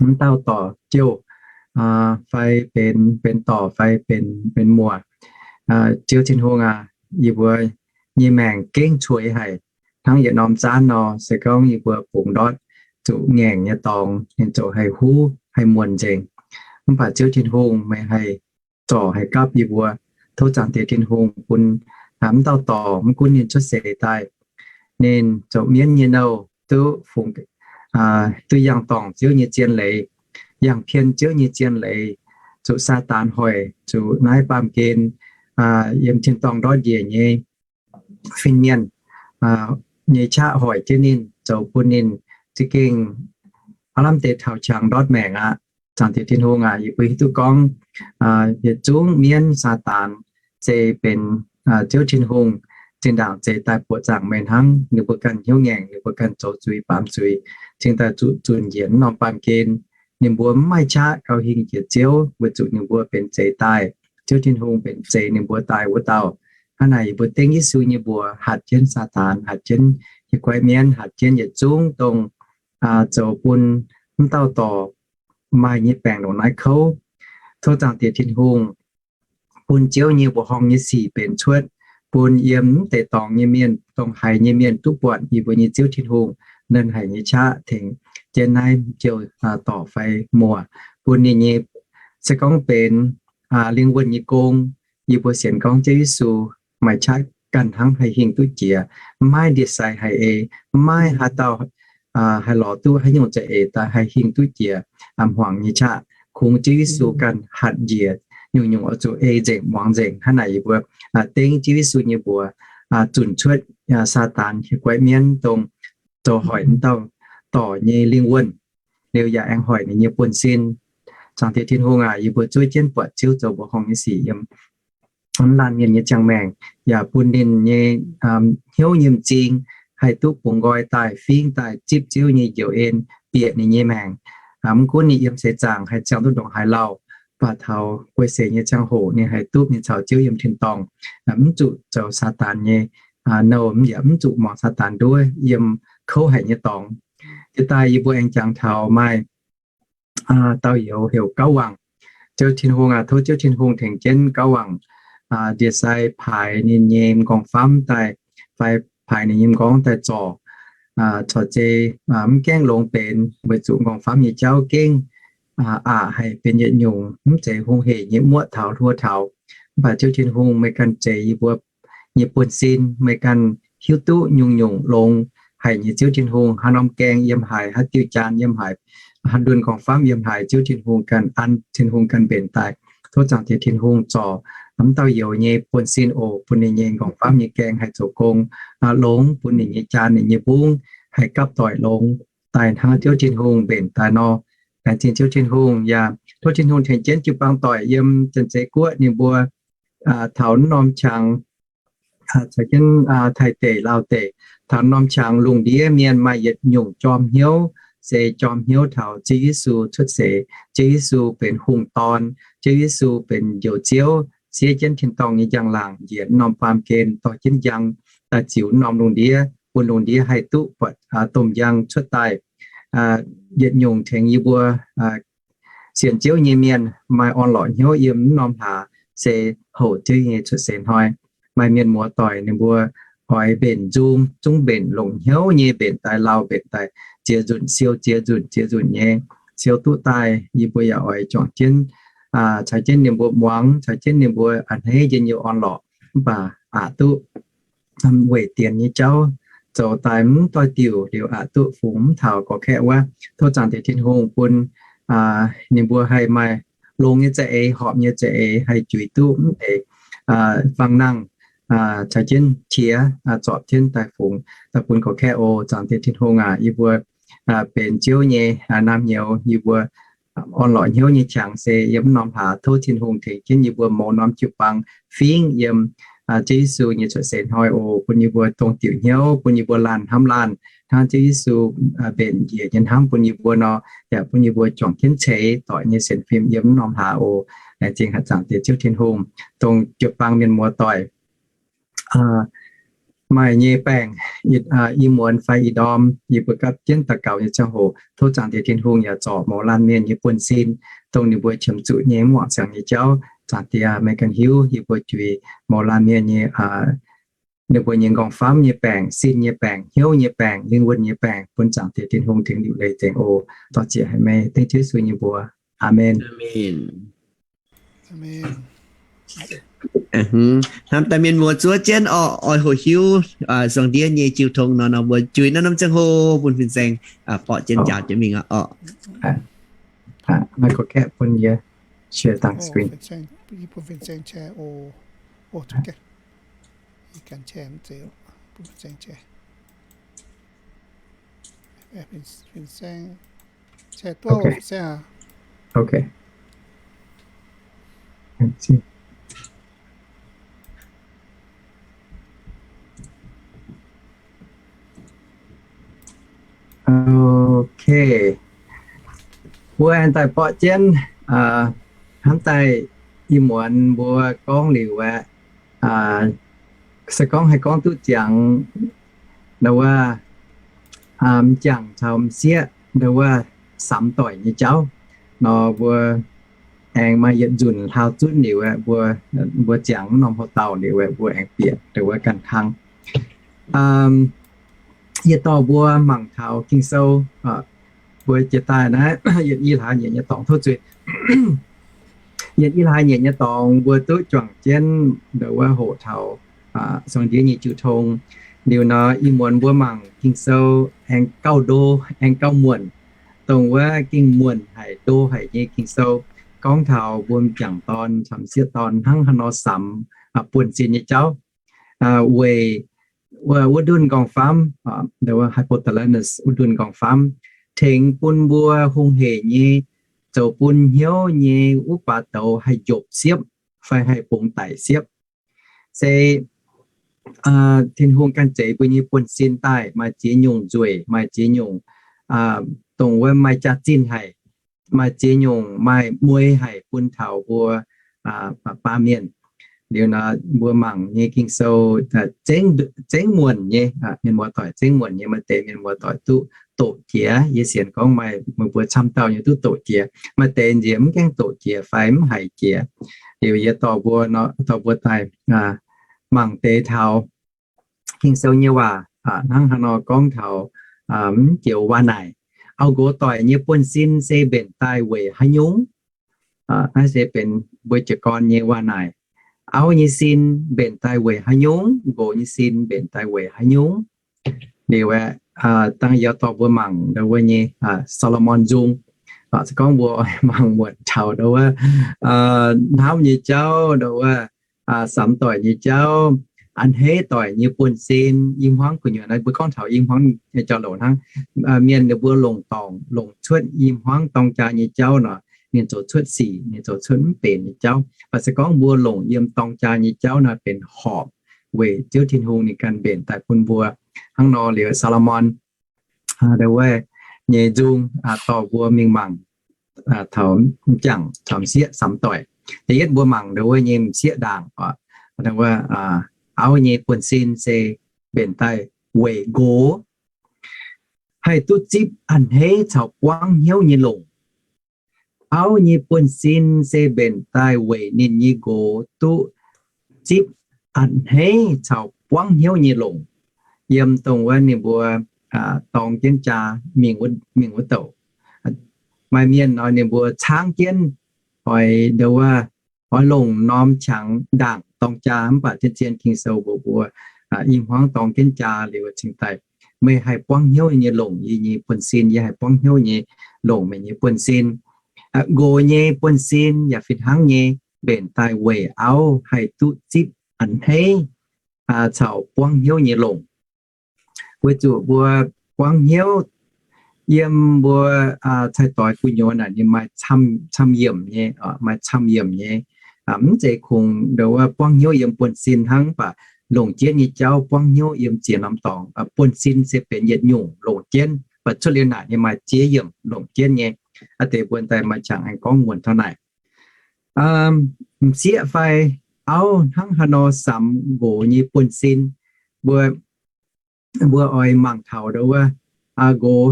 mv dauh dorc jouh fai benx, benx dorc fai benx, benx muoc. Ziouv Tin-Hungh aac, yie mbuo nyei maengc gengh cueix haic hnangv yietc norm zaanv nor. Se gorngv yie mbuo bungx ndortv zuqc ngaengc nyei dorngx, ninh ziouc haih huv haih muonc nzengc. Mv baac Ziouv Tin-Hungh meih haih zorc haih gapv yie mbuo. Tov Zaangc Diex Tin-Hungh bun mv dauh dorc, mv gunv ninh cuotv seix daaih, ninh zoux mienv nyei nouh duqv fungx, duqv yangh dorngc Ziouv nyei zien leiz, yangh pien Ziouv nyei zien leiz, zuqc Saadaan hoic, zuqc naaiv baamh gen yiem tin-dorngh ndortv njiec nyei fin-mienh nyei qaqv hoic jienv ninh, zoux bun ninh za'gengh aav lamh deix taux qangx ndortv maengc aqv. Zaangc Diex Tin-Hungh aac, yie mbuo hiuv duqv gorngv yietc zungv mienv Saadaan se benx Ziouv Tin-Hungh zinh ndaangc zeix daaih buoqc zaangc meih hnangv. Ninh mbuo ganh hnyouv ngaengc, ninh mbuo ganh zoux zuiz baamz zuiz, cingx daaih zuqc zunc njiec norm baamh gen. Ninh mbuo mv maaih qaqv gauh hingh njiec Ziouv weic zuqc ninh mbuo benx zeix daaih, Ziouv Tin-Hungh benx zeix ninh mbuo daaih wuov dauh. Hnangv naaic yie mbuo dengv Yesu nyei mbuox hatc jienv Saadaan, hatc jienv hieh guaiv mienv, hatc jienv yietc zungv dongh zoux bun mv dauh dorc maaih nyei baengc longc naaiv kouv. Tov Zaangc Diex Tin-Hungh bun Ziouv nyei mbuoqc horngh nyei sic benx cuotv, bun yiem mv deix dorngx nyei mienh, dongh haiz nyei mienh duqv buatc yie mbuo nyei Ziouv Tin-Hungh nernh haic nyei qaqv tengx jienv naaiv jouh dorc fai muoc, bun ninh nyei se gorngv benx lingh wuonh nyei gong. Yie mbuo sienx gorngv Ziouv Yesu maaih qaqv ganh hnangv haih hingh duqv jiex, mv maaih ndie-sai haih ei, mv maaih haaix dauh haih lorz duqv haaix nyungc za'eix daaih haih hingh duqv jiex hmuangx nyei qaqv. Kungx Ziouv Yesu ganh hatc njiec, nyungc-nyungc oix zuqc ei nzengc muangx nzengc. Hnangv naaic yie mbuo dengv Ziouv Yesu nyei mbuox zunc cuotv Saadaan hieh guaiv mienv dongh zoux hoic mv dauh dorc nyei lingh wuonh, liuz yaac aengx hoic ninh nyei buonv-sin. Zaangc Diex Tin-Hungh aac, yie mbuo zuov jienv buatc Ziouv zoux mbuoqc horngh nyei sic yiem laanh mienh nyei ziangh maengc, yaac bun ninh nyei hnyouv nyei m'zing haih duqv bungx nqoi daaih fingv daaih zipv Ziouv nyei njoux en bieqc ninh nyei maengc. Mv gunv ninh yiem seix zaangc haih ziangh duqv ndongc haaix lauh, mv baac taux guei seix nyei ziangh hoc ninh haih duqv mingh caux Ziouv yiem tin-dorngh, mv zuqc zoux Saadaan nyei nouh, yaac mv zuqc muangx Saadaan nduov yiem kouv haic nyei dorngx. Jiex daaih yie mbuo aengx jangx taux maaih dauh youz heuc Gauv Wangc. Ziouv Tin-Hungh aac, tov Ziouv Tin-Hungh tengx jienv Gauv Wangc ndie-sai paaix ninh nyei m'nqorngv-famv daaih, fai paaix ninh nyei m'nqorngv daaih zorc, corc zei mv gaengh longx benx, weic zuqc m'nqorngv-famv nyei jauv gengh aqc haic benx yietc nyungc mv zeiz hungh heic nyei muoqv taux hluo taux. Mv baac Ziouv Tin-Hungh, meih ganh zeix yie mbuo nyei buonv-sin, meih ganh hiuv duqv nyungc-nyungc longx haic nyei Ziouv Tin-Hungh. Haaix norm gaeng yiem haaix, haaix diuh jaan yiem haaix, haaix ndunh m'nqorngv-famv yiem haaix, Ziouv Tin-Hungh ganh an, Tin-Hungh ganh mbenc daaih. Tov Zaangc Diex Tin-Hungh zorc mv dauh youz nyei buonv-sin oc, bun ninh nyei m'nqorngv-famv nyei gaeng haih zoux gong longx, bun ninh nyei jaan, ninh nyei mbungv haih gapv doic longx daaih hnangv Ziouv Tin-Hungh mbenc daaih nor. Laengz zingh Ziouv Tin-Hungh. Yaac tov Tin-Hungh tengx jienv jiu-baang doic yiem Janx-Zei Guoqv ninh mbuo taux norm qangx, caux jienv Taiv deic, Laauv deic, taux norm qangx lungh ndiev mienh maaih yietc nyungc jorm hnyouv, se jorm hnyouv taux Ziouv Yesu cuotv seix. Ziouv Yesu benx Hungh Dorn, Ziouv Yesu benx Njoux Ziouv, siev jienv tin-dorngh nyei njang-laangc, njiec norm baamh gen dorh jienv njang daaih ziux norm lungh ndiev, bun lungh ndiev haih duqv buatc domh njang cuotv daaih. Yietc nyungc tengx yie mbuo sienx Ziouv nyei mienh maaih orn-lorqc hnyouv yiem mv norm hlaax se houc Ziouv nyei cuotv seix hnoi. Maaih mienh muoz doic ninh mbuo oix mbenc nzung, zungv mbenc longc hnyouv nyei mbenc daaih, lauh mbenc daaih, ziex nzunc siou ziex nzunc, ziex nzunc nyei siou duqv daaih. Yie mbuo yaac oix juangc jienv caux jienv ninh mbuo muangx, caux jienv ninh mbuo a'hneiv njien-youh orn-lorqc, mv baac aqc duqv weic dienx nyei jauv zoux daaih mv doix-diuc liuz aqc duqv fungx mv taux gorx-kaeqv wuov. Tov Zaangc Diex Tin-Hungh bun ninh mbuo haih maaih longx nyei za'eix, horpc nyei za'eix, haih juix duqv mv deix fangx-nangh caux jienv qiex zorpc jienv daaih fungx daaih bun gorx-kaeqv oc. Zaangc Diex Tin-Hungh aac, yie mbuo benx Ziouv nyei naamh nyouz, yie mbuo orn-lorqc hnyouv nyei qangx se yiem mv norm hlaax. Tov Tin-Hungh tengx jienv yie mbuo mouz norm jiu-baang fingv yiem Ziouv Yesu nyei cuotv seix hnoi oc, bun yie mbuo dongh diuc hnyouv, bun yie mbuo laanh hnamv laanh hnangv Ziouv Yesu mbenc njiec nyei hnamv bun yie mbuo nor, yaac bun yie mbuo juangc jienv ceix doic nyei sienx fim yiem mv norm hlaax oc. Laengz zingh haaix zaangc Diex Ziouv Tin-Hungh, dongh jiu-baang mienh muoz doic maaih nyei baengc, i muonz fai i ndorm, yie mbuo gapv jienv daux gaux nyei ziangh hoc, tov Zaangc Diex Tin-Hungh yaac zorc mouz laanh mienh nyei buonv-sin, dongh ninh mbuo qiemx zuqc nyei mv wangc siangx nyei jauv. Zaangc Diex, meih ganh hiuv yie mbuo juix mouz laanh mienh nyei, ninh mbuo nyei m'nqorngv-famv nyei baengc, sin nyei baengc, hnyouv nyei baengc, lingh wuonh nyei baengc, bun Zaangc Diex Tin-Hungh tengx liuc leiz nzengc oc. Dorh ziec haic meih, dengv Ziouv Yesu nyei mbuox. Aamen. Hnamv daaih mienh muoz zuov jienv oc, oix hoqc hiuv zuangx ndiev nyei jiu tong nor, nor mbuo juix naaiv norm ziangh hoc bun fin-saeng borqv jienv njaaux jienv mingh oc. Maaih gorqv-kaeqv bun yie share dangx screen. Bun fin-saeng share oc. Share duqv fin-saeng aac. Ok. Mbuo aengx daaih borqv jienv hnamv daaih i muonz mbuo gorngv liuz aeqv, se gorngv haih gorngv duqv ziangx ndau wuov m'jangc caux m'sieqv ndau wuov samx doic nyei jauv nor, mbuo aengx maaih yietc nzunc hlaau zunv liuz, mbuo, mbuo ziangx norm hoc dauh liuz, mbuo aengx bieqc ndongc wuov ganh kang. Yie dorh mbuo mangc taux Ging-Sou, mbuo jiex daaih naaiv yietc i hlaax nyeic nyei dorngx tov zuiz. Yietc i hlaax nyeic nyei dorngx mbuo duqv juangc jienv ndongc wuov hoqc taux Singx Lingh nyei jiu tong. Liuz nor, ih muonz mbuo mangc Ging-Sou aengx gauh ndo, aengx gauh muonc, dongh wuov gengh muonc haic, ndo haic nyei Ging-Sou, gorngv taux mbuo m'jangc dorn caux m'sieqv dorn hnangv haaix nor samx buonv-sin nyei jauv. Weic wuov ndunh nqorngv-famv, hypothalamus, wuov ndunh nqorngv-famv tengx bun mbuo hungh hec nyei, zoux bun hnyouv nyei wuov baac douz haih njopc siepv fai haih bungx daic siepv. Se Tin-Hungh ganh zeix mbuo nyei buonv-sin daaih maaih ziex nyungc nzueic, maaih ziex nyungc dongh wuov maaih jaax-zinh haic, maaih ziex nyungc maaih mueiz haic bun taux mbuo baamh mienh. Liuz nor, mbuo mangc nyei Ging-Sou zengv muonc nyei, mienh muoz-doic zengv muonc nyei. Maaih deix mienh muoz-doic duqv doqc jiex. Yie sienx gorngv maaih meih mbuo camv dauh nyei duqv doqc jiex. Maaih deix nziex mv gaengh doqc jiex fai mv haiz jiex. Liuz yie dorh mbuo, dorh mbuo daaih mangc deix taux Ging-Sou nyei waac hnangv haaix nor gorngv taux mv joux waac naaic. Auv-nqox doic nyei buonv-sin se mbenc daaih weic haaix nyungc? Naaiv se benx mbuo jiez gorn nyei waac naaic. Auv nyei sin mbenc daaih weic haaix nyungc? Nqox nyei sin mbenc daaih weic haaix nyungc? Liuz aeqv, dangh yie dorh mbuo mangc ndongc wuov nyei Saa^lo^morn Nzung. Se gorngv mbuo mangc muonc taux ndongc wuov hnamv nyei jauv, ndongc wuov samx doic nyei jauv, a'hneiv doic nyei buonv-sin, i hmuangv gu'nyuoz naaiv mbuo gorngv taux i hmuangv nyei jauv-louc hnangv. Mienh ninh mbuo longc dorngc longc cuotv i hmuangv dorng jaa nyei jauv nor, ninh zoux cuotv sic, ninh zoux cuotv mv benx nyei jauv. Mv baac se gorngv mbuo longc yiem dorng jaa nyei jauv naaiv benx horpc weic Ziouv Tin-Hungh ninh ganh mbenc daaih bun mbuo. Hnangv nor liuz, Saa^lo^morn ndongc wuov nyei nzung dorh mbuo mingh mangc taux m'jangc caux m'sieqv samx doic. Da'yietv mbuo mangc ndongc wuov nyei m'sieqv ndaangc, ndongc wuov auv nyei buonv-sin se mbenc daaih weic nqox haih duqv zipv a'hneiv caux buangv hnyouv nyei longc. Auv nyei buonv-sin se mbenc daaih weic ninh nyei nqox duqv zipv a'hneiv caux buangv hnyouv nyei longc. Yiem dongh wuov ninh mbuo dorng jienv jaa mingh wuov douc, maaih mienh nor ninh mbuo caangv jienv oix ndongc wuov, oix longc norm qangx ndaangc dorng jaa. Mv baac zien-zien Ging-Sou mbuox mbuo, i hmuangv dorng jienv jaa liuz cingx daaih, meih haih buangv hnyouv nyei longc yie nyei buonv-sin, yie haih buangv hnyouv nyei longc meih nyei buonv-sin. Nqox nyei buonv-sin yaac fih hnangv nyei, mbenc daaih weic auv haih duqv zipv a'hneiv caux buangv hnyouv nyei longc. Weic zuqc mbuo buangv hnyouv yiem mbuo cai-doix gu'nyuoz naaic ninh maaih camv-yiemc nyei, maaih camv-yiemc nyei. Mv zeiz kungx ndongc wuov buangv hnyouv yiem buonv-sin hnangv, mv baac longc jienv nyei jauv buangv hnyouv yiem ziex norm dorngx. Buonv-sin se benx yietc nyungc longc jienv, mv baac cuotv liuz naaic ninh maaih ziex yiemc longc jienv nyei. Aa deix mbuo daaih maaih qangx aengx gorngv muonc taux naaic. M'sieqv fai auv hnangv haaix nor samx nqox nyei buonv-sin, mbuo, mbuo oix mangc taux ndongc wuov, nqox,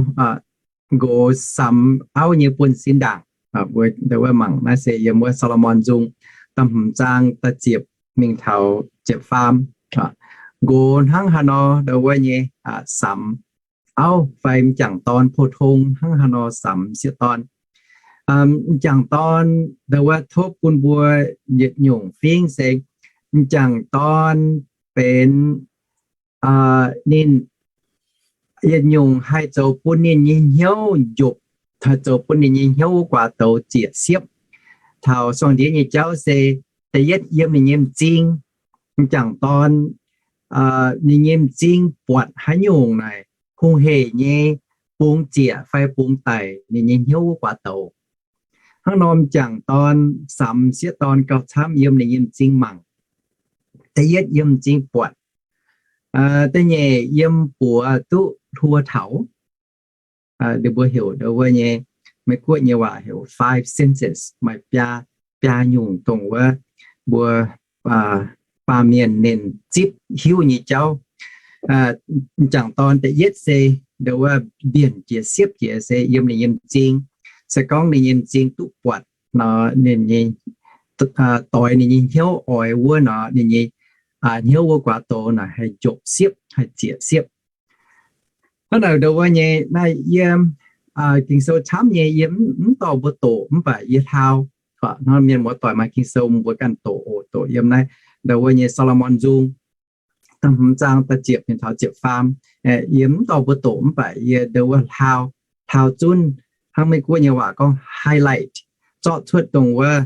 nqox samx auv nyei buonv-sin ndaangc. Mbuo ndongc wuov mangc naaiv se yiem wuov Saa^lo^morn Nzung da'hmz zaang da'ziepc mingh taux ziepc faam. Nqox hnangv haaix nor ndongc wuov nyei samx auv fai m'jangc dorn, pou-tong hnangv haaix nor samx m'sieqv dorn. M'jangc dorn ndongc wuov tov bun mbuo yietc nyungc fingv se m'jangc dorn benx ninh yietc nyungc haih zoux bun ninh nyei hnyouv njopc, haih zoux bun ninh nyei hnyouv wuov guaax douz ziec siepv. Taux suangx ndiev nyei jauv se da'yietv yiem ninh nyei m'zing. M'jangc dorn ninh nyei m'zing buatc haaix nyungc naaic hungh hec nyei bungx ziec fai bungx daic ninh nyei hnyouv wuov guaax douz. Hnangv nor m'jangc dorn samx m'sieqv dorn gauh camv yiem ninh nyei m'zing mangc. Da'yietv yiem m'zing buatc, da'nyeic yiem buoz duqv hluo taux. Ninh mbuo heuc ndongc wuov nyei, Meiv Guoqv nyei waac heuc five senses, maaih biaa, biaa nyungc dongh wuov mbuo baamh mienh ninh zipv hiuv nyei jauv. M'jangc dorn da'yietv se ndo wuov mbienc jiex siepv jiex se yiem ninh nyei m'zing. Se gorngv ninh nyei m'zing duqv buatc nor, ninh nyei doix ninh nyei hnyouv oix wuov nor, ninh nyei hnyouv wuov guaax douz naaic haih njopc siepv, haih zieqc siepv. Hnangv naaic ndo wuov nyei naaiv yiem Ging-Sou camv nyei, yie mv dorh mbuo doqc mv baac yie hlaau. Hnangv mienh muoz-doic maaih Ging-Sou mbuo ganh doqc oc, doqc yiem naaiv ndo wuov nyei Saa^lo^morn Nzung da'hmz zaang da'ziepc mingh taux ziepc faam. Yie mv dorh mbuo doqc mv baac yie ndo wuov hlaau, hlaau zunv, hnangv Meiv Guoqv nyei waac gorngv highlight, zorqv cuotv dongh wuov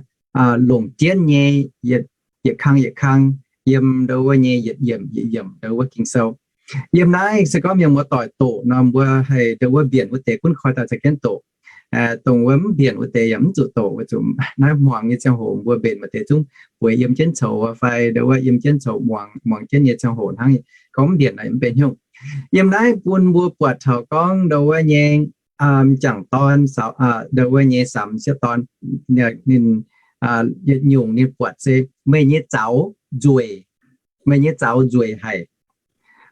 longc jienv nyei yietc kang yietc kang, yiem ndo wuov nyei yietc yiemc yietc yiemc ndo wuov Ging-Sou. Yiem naaiv se gorngv mienh muoz-doic doqc nor, mbuo haih ndo wuov mbienc wuov deix gunv koi daaih za'gengh doqc. Dongh wuov mv mbienc wuov deix yaac mv zuqc doqc, weic zuqc naaiv hmuangx nyei ziangh hoc mbuo mbenc maaih deix zungv bueix yiem jienv coux fai ndo wuov yiem jienv coux muangx, muangx jienv nyei ziangh hoc hnangv. Gorngv mv mbienc naaic mv benx hnyouv. Yiem naaiv bun mbuo buatc taux gorngv ndo wuov nyei m'jangc dorn, ndo wuov nyei samx sieqv dorn, ninh yietc nyungc ninh buatc se meih nyei zaux nzueic, meih nyei zaux nzueic haic.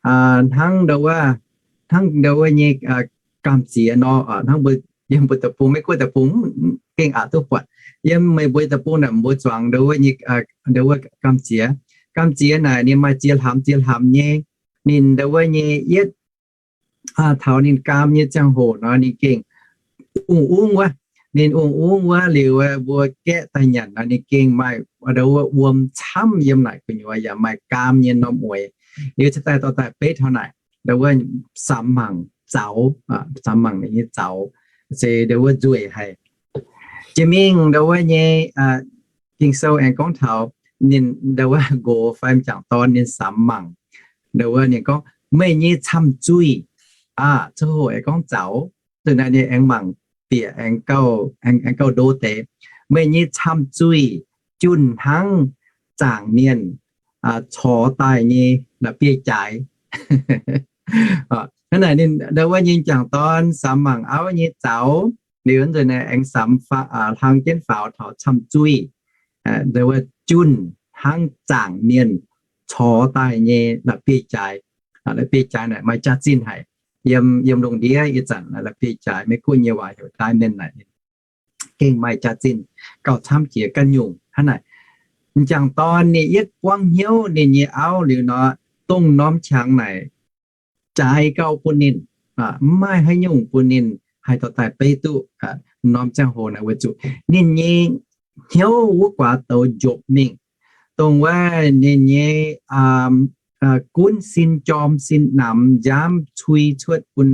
Hnangv ndo wuov, hnangv ndo wuov nyei gamh ziex nor, hnangv mbuo, yiem mbuo deic-bung, Meiv Guoqv deic-bung gengh aqc duqv buatc. Yiem meih mbuo deic-bung naaic mbuo zuangx ndo wuov nyei, ndo wuov gamh ziex. Gamh ziex naaic ninh maaih ziex hlamx ziex hlamx nyei. Ninh ndo wuov nyei yietv taux ninh gaam nyei ziangh hoc nor ninh gengh ungh ungv wuov. Ninh ungh ungv wuov liuz mbuo gaeqv daaih nyanc nor ninh gengh maaih ndo wuov wuom camv yiem naaic gu'nyuoz yaac maaih gaam nyei norm mueix. Liuz cingx daaih dorh daaih beiv taux naaic ndo wuov samx mangc zaux, samx mangc ninh nyei zaux se ndo wuov nzueic haic. Jiex mingh ndo wuov nyei Ging-Sou aengx gorngv taux ninh ndo wuov nqox fai m'jangc dorn ninh samx mangc ndo wuov ninh gorngv, meih nyei camh zuih aqv, coqv hoqc aengx gorngv zaux, zuqc naaiv ninh aengx mangc bieqc aengx gauh ndo deix, meih nyei camh zuih junh hnangv zaangc mienh corc daaih nyei la'bieiv-jaaix. Hnangv naaic ninh ndo wuov nyei m'jangc dorn samx mangc auv nyei zaux, liuz nzunc naaiv aengx samx hlang jienv faaux taux camh zuih, ndo wuov junh hnangv zaangc mienh corc daaih nyei la'bieiv-jaaix. La'bieiv-jaaix naaic maaih jaax-zinh haic. Yiem, yiem lungh ndiev ih zanc la'bieiv-jaaix, Meiv Guoqv nyei waac heuc diamond naaic, gengh maaih jaax-zinh gauh camv jiex ganh nyungc hnangv naaic. M'jangc dorn ninh yietv buangv hnyouv ninh nyei auv liuz nor, dongh norm qangx naaic jaaix gauh bun ninh, mv maaih haaix nyungc bun ninh haih dorh daaih beiv duqv norm ziangh hoc naaic, weic zuqc ninh nyei hnyouv wuov guaax douz njopc mingh, dongh wuov ninh nyei gunv sin jorm sin namx nziaamv cui cuotv bun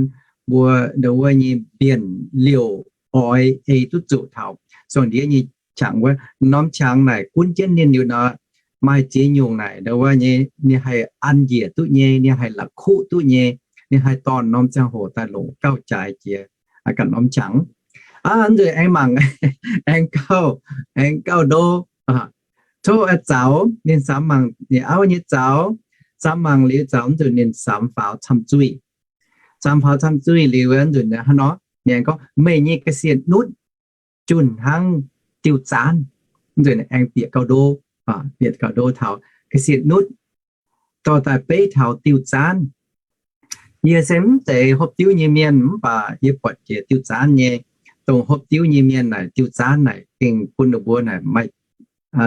mbuo ndo wuov nyei mbienc liouc oix ei duqv zuqc taux. Song ndiev nyei qangx wuov, norm qangx naaic gunv jienv ninh liuz nor, maaih ziex nyungc naaic ndo wuov nyei ninh haih an njiec duqv nyei, ninh haih la'kuqv duqv nyei, ninh haih dorh norm ziangh hoc daaih longc gauh jaaix jiex ganh norm qangx. Aa, nzueic aengx mangc, aengx gauh, aengx gauh ndo. Tov zaux, ninh samx mangc ninh auv nyei zaux, samx mangc liuz zaux nzunc ninh samx faaux camh zuih. Samx faaux camh zuih liuz nzunc hnangv nor, ninh aengx gorngv, meih nyei ga'sie nutv junh hnangv diuh zaanv. Nzunc aengx bieqc gauh ndo, bieqc gauh ndo taux ga'sie nutv dorh daaih beiv taux diuh zaanv. Yie se mv zeiz hopv diuv nyei mienh mv baac yie buatc jiex diuh zaanv nyei. Dongh hopv diuv nyei mienh naaic diuh zaanv naaic gengh bun ninh mbuo naaic maaih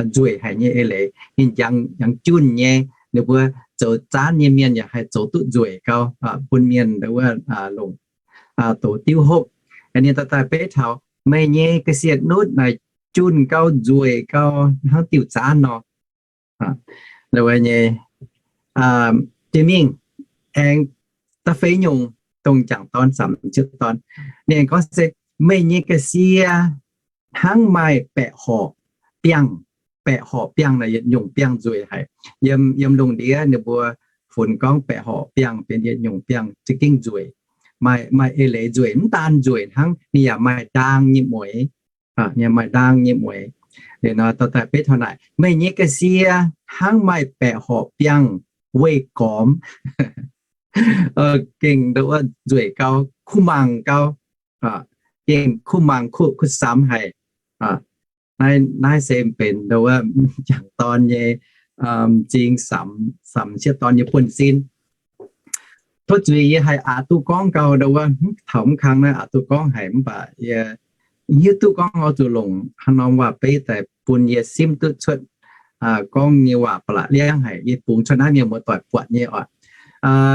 nzueic haic nyei eix leiz. Ninh jangx, jangx junh nyei. Ninh mbuo zoux zaanv nyei mienh yaac haih zoux duqv nzueic gau, bun mienh ndo wuov longc douz diuv hopv. Ninh dorh daaih beiv taux, meih nyei ga'sie nutv naaic junh gau nzueic gau hnangv diuh zaanv nor. Nyei, jiex mingh aengx da'feix nyungc, dongh m'jangc dorn samx m'sieqv dorn, ninh aengx gorngv se, meih nyei ga'sie hnangv maaih baeqc horqc biangh. Baeqc horqc biangh naaic yietc nyungc biangh nzueic haic. Yiem, yiem lungh ndiev ninh mbuo funx gorngv baeqc horqc biangh benx yietc nyungc biangh za'gengh nzueic. Maaih, maaih eix leiz nzueic, mv daan nzueic hnangv, ninh yaac maaih ndaang nyei mueix. Ninh maaih ndaang nyei mueix. Liuz nor dorh daaih beiv taux naaic, meih nyei ga'sie hnangv maaih baeqc horqc biangh weih gormx. Gengh ndo wuov nzueic gau, kuv mangc gau. Gengh kuv mangc kuv, kuv samx haic. Naaiv, naaiv se benx ndo wuov m'jangc dorn nyei m'zing samx, samx m'sieqv dorn nyei buonv-sin. Tov zuiz yie haih aqc duqv gorngv gau, ndo wuov taux mv kang naaiv aqc duqv gorngv haic, mv baac yie hiuv duqv gorngv oix zuqc longc haaix norm waac-beiv daaih bun yie simv duqv cuotv gorngv nyei waac ba'laqc liangv haic. Yie bungx cuotv naaiv mienh muoz-doic buatc nyei oc.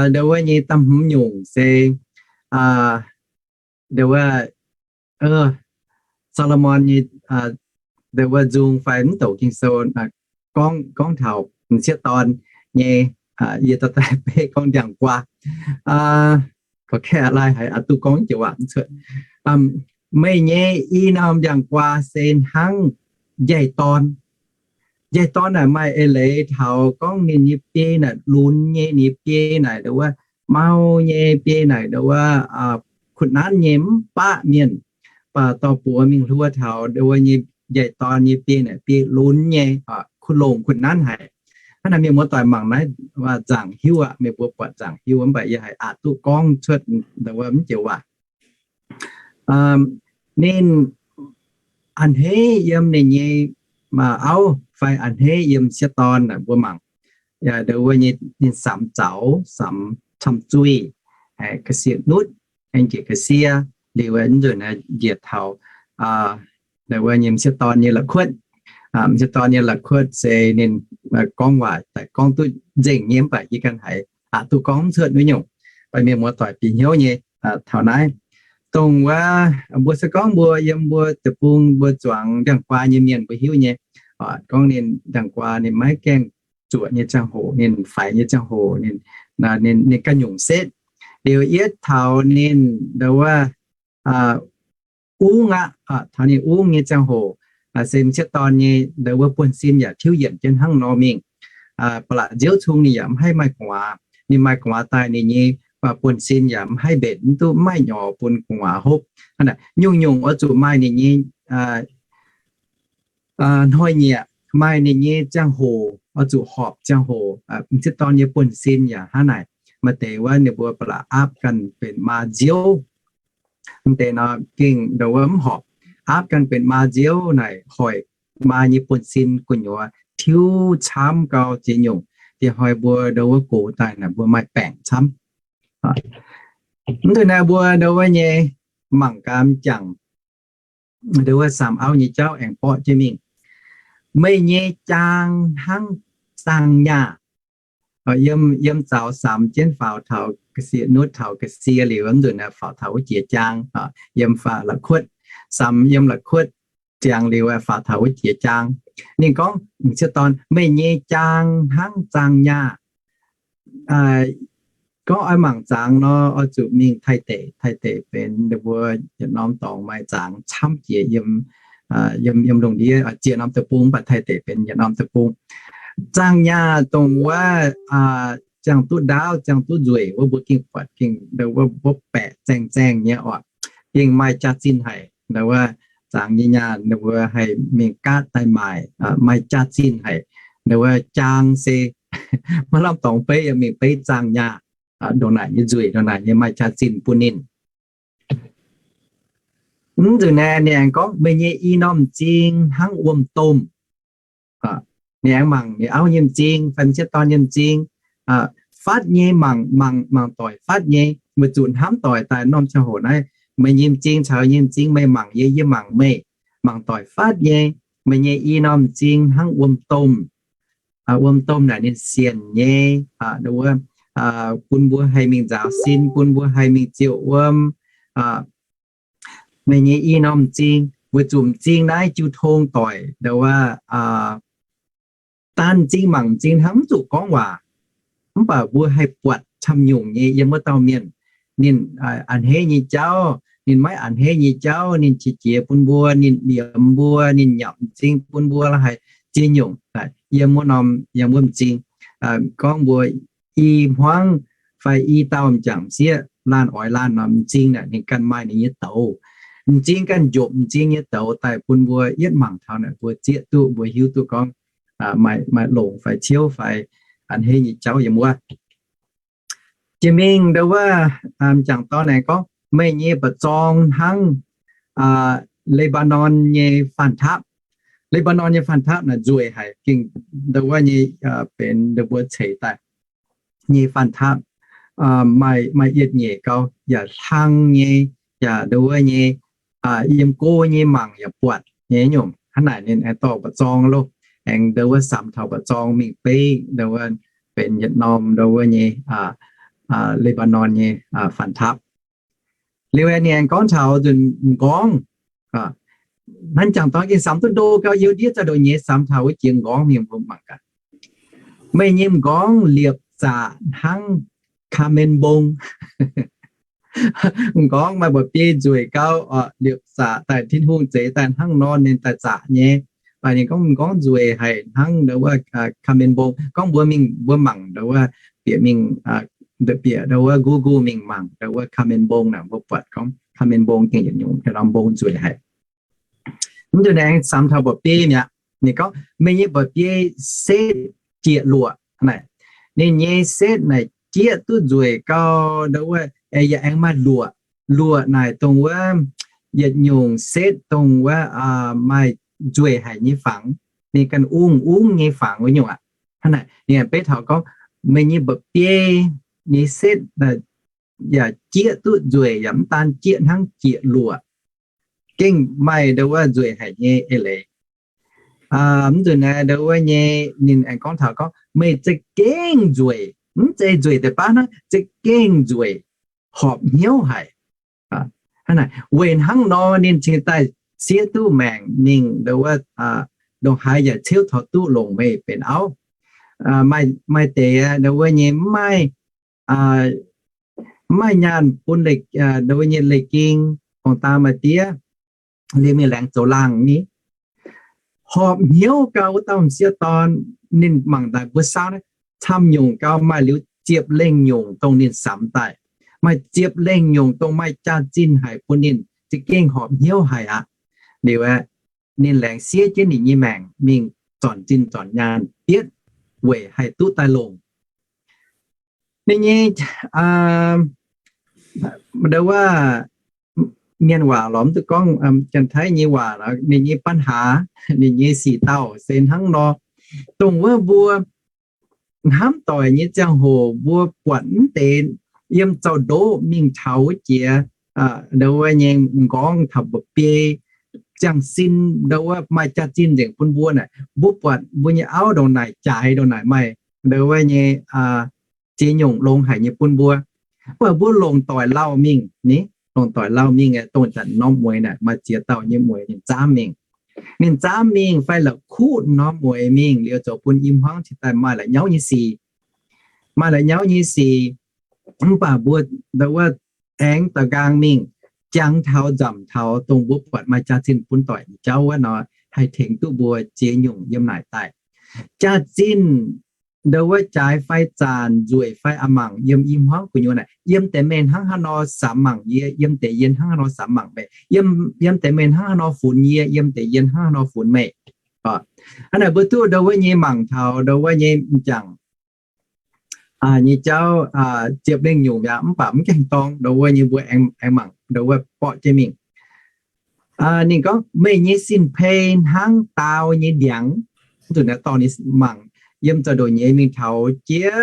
Ndo wuov nyei da'hmz nyungc se, ndo wuov, Saa^lo^morn nyei, ndo wuov nzung fai mv douc Ging-Sou gorngv, gorngv taux m'sieqv dorn nyei, yie dorh daaih beiv gorngv ndiangx-guaa. Korv-kaeqv lai haic, aqc duqv gorngv jiex waac mv cuotv. Meih nyei i norm ndiangx-guaa se hnangv njaih dorn. Njaih dorn naaic maaih eix leiz taux gorngv ninh nyei biei naaic lunx nyei, ninh nyei biei naaic ndo wuov mau nyei, biei naaic ndo wuov kuv nanv nyei, mv baqv mienh. Mv baac dorh buoz mingh hluo taux ndo wuov nyei njaih dorn nyei biei naaic biei lunx nyei, kuv longx kuv nanv haic. Hnangv naaic mienh muoz-doic mangc naaiv nzaangc hiuv aqv. Meih mbuo buatc nzaangc hiuv, mv baac yie haih aqc duqv gorngv cuotv ndo wuov mv joux waac. Ninh a'hneiv yiem ninh nyei auv fai a'hneiv yiem m'sieqv dorn naaic mbuo mangc, ndo wuov nyei ninh samx zaux, samx camv zuih, ga'sie nutv, aengx njiec ga'sie liuz, nzunc njiec taux ndo wuov nyei m'sieqv dorn nyei la'kuotv. M'sieqv dorn nyei la'kuotv se ninh gorngv waac daaih gorngv duqv nzengc nyei, mv baac yie ganh haiz aqc duqv gorngv mv cuotv wuov nyungc. Baac mienh muoz-doic bieqc hnyouv nyei taux naaiv. Dongh wuov mbuo se gorngv mbuo yiem mbuo deic-bung mbuo zuangx ndiangx-guaa nyei mienh mbuo hiuv nyei, gorngv ninh ndiangx-guaa ninh maiv gaengh zuoqc nyei ziangh hoc, ninh faix nyei ziangh hoc, ninh, ninh ganh nyungc setv. Liuz yietv taux ninh ndo wuov ungv aqv, taux ninh ungv nyei ziangh hoc, se m'sieqv dorn nyei ndo wuov buonv-sin yaac tiuv yienc jienv hnangv nor mingh. Ba'laqc nziouv cung ninh yaac mv haih maaih gu'nguaaz. Ninh maaih gu'nguaaz daaih ninh nyei buonv-sin yaac mv haih mbenc, mv duqv, mv maaih nyorx bun gu'nguaaz hopv. Hnangv naaic nyungc-nyungc oix zuqc maaih ninh nyei hnoi-nyieqc, maaih ninh nyei ziangh hoc, oix zuqc horpc ziangh hoc. M'sieqv dorn nyei buonv-sin yaac hnangv naaic. Maaih deix wuov ninh mbuo ba'laqc aapv ganh benx maa nziouv, mv deix nor gengh ndo wuov mv horpc. Aapv ganh benx maa nziouv naaic hoic maa nyei buonv-sin gu'nyuoz tiuv camv gau ziex nyungc. Diex hnoi mbuo ndo wuov gox daaih naaic mbuo maaih baengc camv. Mv deix naaiv mbuo ndo wuov nyei mangc gaax m'jangc ndo wuov samx auv nyei jauv aengx borqv jienv mingh. Meih nyei jaang hnangv zaang nyaah. Yiem, yiem zaux samx jienv faaux taux ga'sie, nutv taux ga'sie liuz, mv nzunc faaux taux wuov jiex jaang, yiem faaux la'kuotv, samx yiem la'kuotv ziangx liuz faaux taux wuov jiex jaang. Ninh gorngv, m'sieqv dorn, meih nyei jaang hnangv zaang nyaah. Gorngv oix mangc zaangz nor, oix zuqc mingh Taiv deic. Taiv deic benx ninh mbuo yietc norm dorngx maaih zaangz camv jiex yiem, yiem, yiem lungh ndiev, ziex norm deic-bung, mv baac Taiv deic benx yietc norm deic-bung. Zaang nyaah dongh wuov ziangh duqv ndaauv, ziangh duqv nzueic wuov, mbuo gengh buatc gengh ndo wuov mbopv baeqc zaeng zaeng nyei oc. Gengh maaih jaax-zinh haic, ndo wuov zaangz nyei nyaah ninh mbuo haih mingh gaatv daaih maaic, maaih jaax-zinh haic. Ndo wuov jaang se maiv lamh dorngx beiv, yaac mingh beiv zaang nyaah, ndongc naaic nyei nzueic, ndongc naaic nyei maaih jaax-zinh bun ninh. Mv nzunc naaiv ninh aengx gorngv, meih nyei i norm m'zing hnangv wuom-domh. Ninh aengx mangc ninh auv nyei m'zing fai m'sieqv dorn nyei m'zing, fatv nyei, mangc, mangc, mangc doic fatv nyei, weic zuqc hnamv doic daaih norm ziangh hoc naaiv, meih nyei m'zing caux yie nyei m'zing, meih mangc yie, yie mangc meih, mangc doic fatv nyei. Meih nyei i norm m'zing hnangv wuom-domh. Wuom-domh naaic ninh sienc nyei, wuov, bun mbuo haih mingh nzaaux sin, bun mbuo haih mingh ziouc wuom. Meih nyei i norm m'zing, weic zuqc m'zing naaiv jiu tong doic, ndo wuov, daan m'zing mangc m'zing hnangv mv zuqc gorngv waac. Mv baac mbuo haih buatc camv-nyungc nyei yiem wuov dauh mienh, ninh a'hneiv nyei jauv, ninh maiv a'hneiv nyei jauv, ninh qiex jiez bun mbuo, ninh liemx mbuo, ninh nyapc m'zing bun mbuo, la'haiz ziex nyungc yiem wuov norm, yiem wuov m'zing. Gorngv mbuo i hmuangv fai i dauh m'jangc m'sieqv laanh oix laanh norm m'zing naaic, ninh ganh maaih ninh nyei douz. M'zing ganh njopc m'zing nyei douz daaih bun mbuo yietv mangc taux naaic, mbuo zieqv duqv, mbuo hiuv duqv gorngv maaih, maaih longc fai ciouv fai a'hneiv nyei jauv yiem wuov. Jiex mingh ndo wuov, m'jangc dorn aengx gorngv, meih nyei mba'zorng hnangv Lebanon nyei faan taapv. Lebanon nyei faan taapv naaic nzueic haic, gengh ndo wuov nyei benx ndo mbuo ceix daaih nyei faan taapv. maaih, maaih yietc nyeic gau, yaac hlang nyei, yaac ndo wuov nyei, yiem go nyei mangc yaac buatc nyei nyungc. Hnangv naaic ninh aengx dorh mba'zorng loh, aengx ndo wuov samx taux mba'zorng mingh beiv ndo wuov benx yietc norm ndo wuov nyei Lebanon nyei faan tapv. Liuz ninh aengx gorngv taux nzunc m'nqorngv. Hnangv jangx dorn gengh samx duqv ndo gau, youh ndiev za'gengh ndoqc nyei samx taux wuov jiex m'nqorngv mingh mbuo mangc gaax. Meih nyei m'nqorngv liepc zaqc hnangv kaa^men mbong. M'nqorngv maaih mba'biei nzueic gau, liepc zaqc daaih Tin-Hungh zeix daaih hnangv nor ninh daaih zaqc nyei. Mv baac ninh gorngv m'nqorngv nzueic haic hnangv ndo wuov kaa^men mbong. Gorngv mbuo mingh mbuo mangc ndo wuov, bieqc mingh, bieqc ndo wuov Google mingh mangc ndo wuov kaa^men mbong naaic, mbuo buatc gorngv kaa^men mbong gengh yietc nyungc norm mbong nzueic haic. Mv deix naaic aengx samx taux mba'biei mi'aqv. Ninh gorngv meih nyei mba'biei setv jieqv luoqc naaic. Ninh nyei setv naaic jieqv duqv nzueic gau ndo wuov, yaac aengx maaih luoqc. Luoqc naaic dongh wuov yietc nyungc setv dongh wuov maaih nzueic haic nyei fangx. Ninh ganh ungv ungv nyei fangx wuov nyungc aqv. Hnangv naaic ninh beiv taux gorngv meih nyei mba'biei nyei setv yaac jieqv duqv nzueic, yaac mv daan jieqv hnangv, jieqv luoqc, gengh maaih ndo wuov nzueic haic nyei eix leiz. Mv nzunc naaiv ndo wuov nyei ninh aengx gorngv taux gorngv meih za'gengh nzueic, mv zeiz nzueic deix baav hnangv, za'gengh nzueic, horpc hnyouv haic. Hnangv naaic, weic hnangv nor ninh cingx daaih siev duqv maengc mingh ndo wuov, ndongc haaix yaac ceuv taux duqv longc meih benx auv. Maaih deix ndo wuov nyei mv maaih, mv maaih nyaanh bun ndo wuov nyei leiz-ging, hongh daa maaih diev, liemh mingh laengz zoux laangh ni. Horpc hnyouv gau wuov dauh m'sieqv dorn, ninh mangc daaih mbuo saauv naaiv camv nyungc gau, maaih liuz ziepc lengh nyungc dongh ninh samx daaih, maaih ziepc lengh nyungc dongh maaih jaax-zinh haic bun ninh za'gengh horpc hnyouv haic aqv. Liuz aeqv, ninh laengz siev jienv ninh nyei maengc mingh zornc zinh zornc nyaanh bietv weic haih duqv daaih longc. Ninh nyei, ndo wuov, mienh waac lorz mv duqv gorngv, Janx-Taiv nyei waac, ninh nyei ปัญหา, ninh nyei sic dauh se hnangv nor. Dongh wuov mbuo hnamv doic nyei ziangh hoc mbuo buatc mv deix yiem zaux-ndoqv mingh taux wuov jiex, ndo wuov nyei m'nqorngv taux mba'biei, ziangh sin, ndo wuov maaih jaax-zinh nzengc bun mbuo naaic, mbuo buatc mbuo nyei auv ndongc naaic, jaaix ndongc naaic maaih, ndo wuov nyei ziex nyungc longx haic nyei bun mbuo. Mv baac mbuo longc doic lauh mingh ni, longc doic lauh mingh, dongh zanc norm mueiz naaic maaih ziex dauh nyei mueiz ninh zaamv mingh. Ninh zaamv mingh fai la'kuqv norm mueiz mingh liuz zoux bun i hmuangv cingx daaih maaih la'nyauv nyei sic. Maaih la'nyauv nyei sic, mv baac mbuo ndo wuov aengx daux nqaang mingh jangx taux nzamc taux dongh mbuo buatc maaih jaax-zinh bun doic nyei jauv wuov nor, haih tengx duqv mbuo ziex nyungc yiem naaic daaih. Jaax-zinh ndo wuov jaaix fai zaanc, nzueic fai a'mangc yiem i hmuangv gu'nyuoz naaic, yiem deix meih hnangv haaix nor samx mangc yie, yiem deix yie hnangv haaix nor samx mangc meih, yiem deix meih hnangv haaix nor funx yie, yiem deix yie hnangv haaix nor funx meih. Hnangv naaic mbuo duqv ndo wuov nyei mangc taux ndo wuov nyei m'jangc nyei jauv ziepc lengh nyungc mi'aqv, mv baac mv gaengh dorng ndo wuov nyei mbuo aengx mangc ndo wuov borqv jienv mingh. Ninh gorngv meih nyei sin-pei hnangv daau nyei ndiangx. Mv zuqc naaiv dorh ninh mangc yiem zaux-ndoqv nyei mingh taux jiex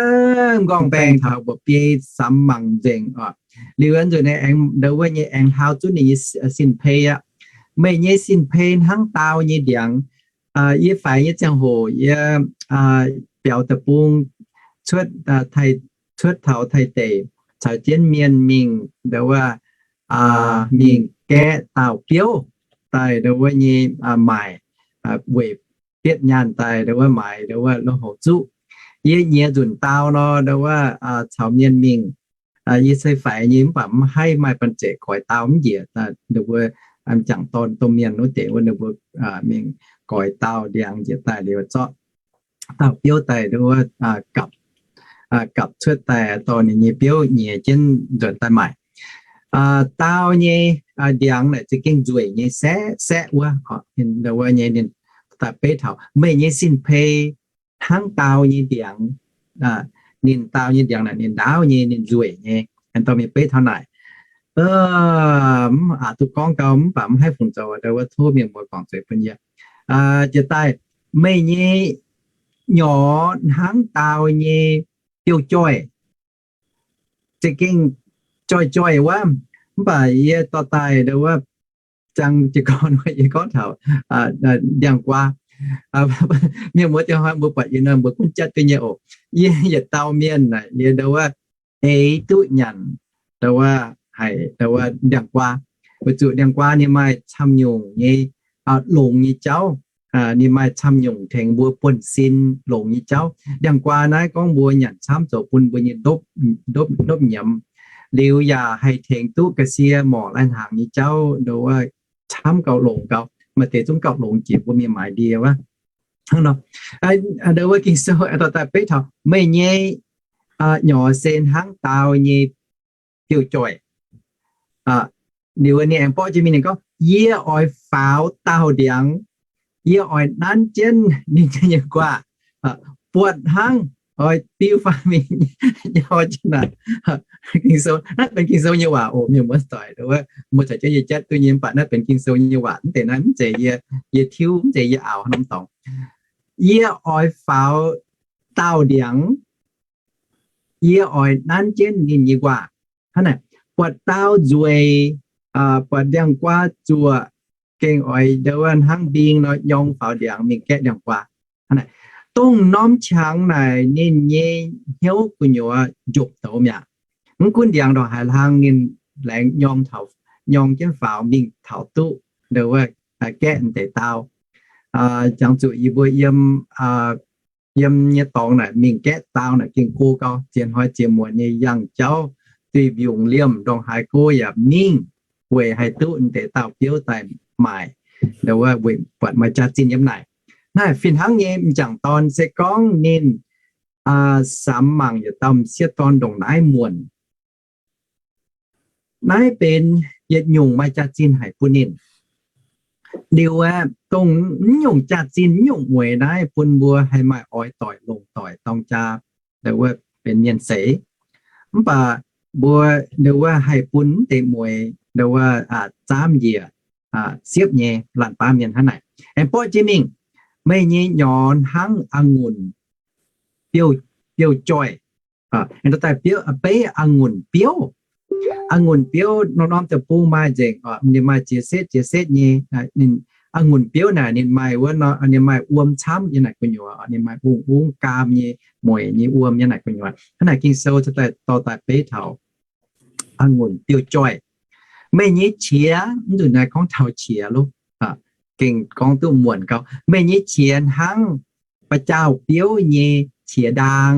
m'nqorngv baengh taux mba'biei samx mangc nzengc oc. Liuz nzunc naaiv aengx ndo wuov nyei aengx hlaau zunv ninh nyei sin-pei aqv. Meih nyei sin-pei hnangv daau nyei ndiangx. Yie faix nyei ziangh hoc yie biaux deic-bung cuotv, cuotv taux Taiv deic, caux jienv mienh mingh ndo wuov, mingh gaeqv daauh biouv daaih ndo wuov nyei maaic, weic bietv nyaanh daaih ndo wuov maaiz ndo wuov loz-houx zuqv. Yie nyiex nzunc daau nor ndo wuov caux mienh mingh, yie se faix nyei mv baac mv haih maaih banh zeic goix daau mv njiec, ndo wuov m'jangc dorn domh mienh wuov deix wuov ninh mbuo mingh goix daauh ndiangx njiec daaih liuz zorqv daauh biouv daaih ndo wuov gapv, gapv cuotv daaih dorh ninh nyei biouv nyiex jienv nzuonx daaih maaic. Daau nyei ndiangx naaic za'gengh nzueic nyei saeqv saeqv wuov. Ndo wuov nyei ninh daaih beiv taux meih nyei sin-pei hnangv daau nyei ndiangx. Ninh daau nyei ndiangx naaic ninh ndaauv nyei, ninh nzueic nyei. Aengx dorh mingh beiv taux naaic, mv aqc duqv gorngv gau mv baac mv haih fungc zoux, ndo wuov tov mienh muoz guangc zuiz bun yie. Jiex daaih, meih nyei nyorx hnangv daau nyei biouv-joih. za'gengh joih joih wuov. Mv baac yie dorh daaih ndo wuov, ziang jiez gorn yie gorngv taux ndiangx-guaa. Mienh muoz-doic hnoi mbuo buatc yie nor mbuo gunv jatv duqv nyei oc. Yie yietc dauh mienh naaic yie ndo wuov eix duqv nyanc ndo wuov, haiz ndo wuov ndiangx-guaa. Weic zuqc ndiangx-guaa ninh maaih camv nyungc nyei longx nyei jauv. Ninh maaih camv nyungc tengx mbuo buonv-sin longx nyei jauv. Ndiangx-guaa naaiv gorngv mbuo nyanc camv zoux bun mbuo nyei ndopv nyiemz, liuz yaac haih tengx duqv ga'sie morc lai-hnaangx nyei jauv ndo wuov, camv gauh longx gauh, maaih deix zungv gauh longx jiex mbuo mingh maaiz ndie wuov. Hnangv nor, ndo wuov Ging-Sou dorh daaih beiv taux meih nyei nyorx se hnangv daauh nyei biouv-joih. Liuz ninh aengx borqv jiex mingh ninh gorngv, yie oix faaux daauh ndiangx, yie oix nanv jienv ninh nyei guaax, buatc hnangv oix biu faaux mingh nyau jienv naaic. Ging-Sou, naaiv benx Ging-Sou nyei waac oc, mienh muoz-doic. Muoz-doic jauv yie jatv duqv nyei, mv baac naaiv benx Ging-Sou nyei waac. Mv zeiz naaiv, mv zeiz yie, yie tiuv, mv zeiz yie aaux norm dorngx. Yie oix faaux daauh ndiangx, yie oix nanv jienv ninh nyei guaax. Hnangv naaic, buatc daauh nzueic, buatc ndiangx-guaa zuoqc, gengh oix ndo wuov hnangv mbing nor nyorng faaux ndiangx mingh gaeqv ndiangx-guaa. Dongh norm qangx naaic ninh nyei hnyouv gu'nyuoz njopc douz mi'aqv. Mv gunv ndiangx ndongc haaix hlang ninh laengz nyorng taux, nyorng jienv faaux mingh taux duqv ndo wuov gaeqv deix daauh. Jangx zuqc yie mbuo yiem, yiem nyei dorngx naaic mingh gaeqv daauh naaic gengh go gau, ziex hnoi ziex muonz nyei yangh jauv, duih mbiungc liemh ndongc haaix go yaac mingh, weic haih duqv deix daauh biouv daaih maaic, ndo wuov weic buatc maaih jaax-zinh yiem naaic. Naaiv fih hnangv nyei m'jangc dorn se gorngv ninh samx mangc yietc dauh m'sieqv dorn ndongc naaiv muonc, naaiv benx yietc nyungc maaih jaax-zinh haic bun ninh. Liuz aeqv, dongh mv nyungc jaax-zinh, mv nyungc mueix naaiv bun mbuo haih maaih oix doic longc doic dorng jaa, ndo wuov benx mienh seix. Mv baac mbuo ndo wuov haih bun mv deix mueix ndo wuov zaamv njiec, siepv nyei laanh baav mienh hnangv naaic. Aengx borqv jienv mingh, meih nyei nyorx hnangv a'ngunc biouv-joih, daaih beiv a'ngunc biouv. A'ngunc biouv norm-norm deic-bung maaih nzengc, ninh maaih ziex setv ziex setv nyei. A'ngunc biouv naaic ninh maaih wuov, ninh maaih wuom camv yiem naaic gu'nyuoz, ninh maaih ungv-ungv gaam nyei, mueic nyei wuom yiem naaic gu'nyuoz. Hnangv naaic Ging-Sou dorh daaih beiv taux a'ngunc biouv-joih. Meih nyei qiex, mv nzunc naaiv gorngv taux qiex loh, gengh gorngv duqv muonc gau. Meih nyei qiex hnangv ba'jaauh biouv nyei qiex ndaang.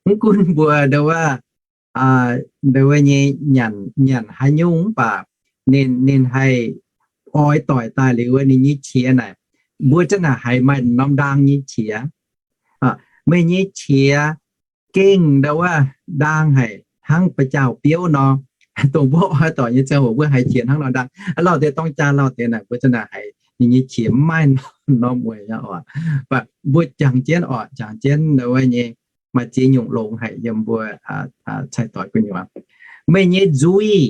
Mv gunv mbuo ndo wuov, ndo wuov nyei nyanc, nyanc haaix nyungc mv baac ninh, ninh haih oix doic daaih liuz wuov ninh nyei qiex naaic, mbuo zanc naaic haiz maaih norm ndaang nyei qiex. Meih nyei qiex gengh ndo wuov ndaang haic hnangv ba'jaauh biouv nor. Dongh mbuo oix doic nyei ziangh hoc mbuo haiz qiex hnangv nor ndaang. Lauh deix dorng jaa lauh deix naaic mbuo zanc naaic haiz ninh nyei qiex mv maaih norm mueic oc. Mbuo jangx jienv oc, jangx jienv ndo wuov nyei maaih ziex nyungc longx haic yiem mbuo cai-doic gu'nyuoz. Meih nyei nzuih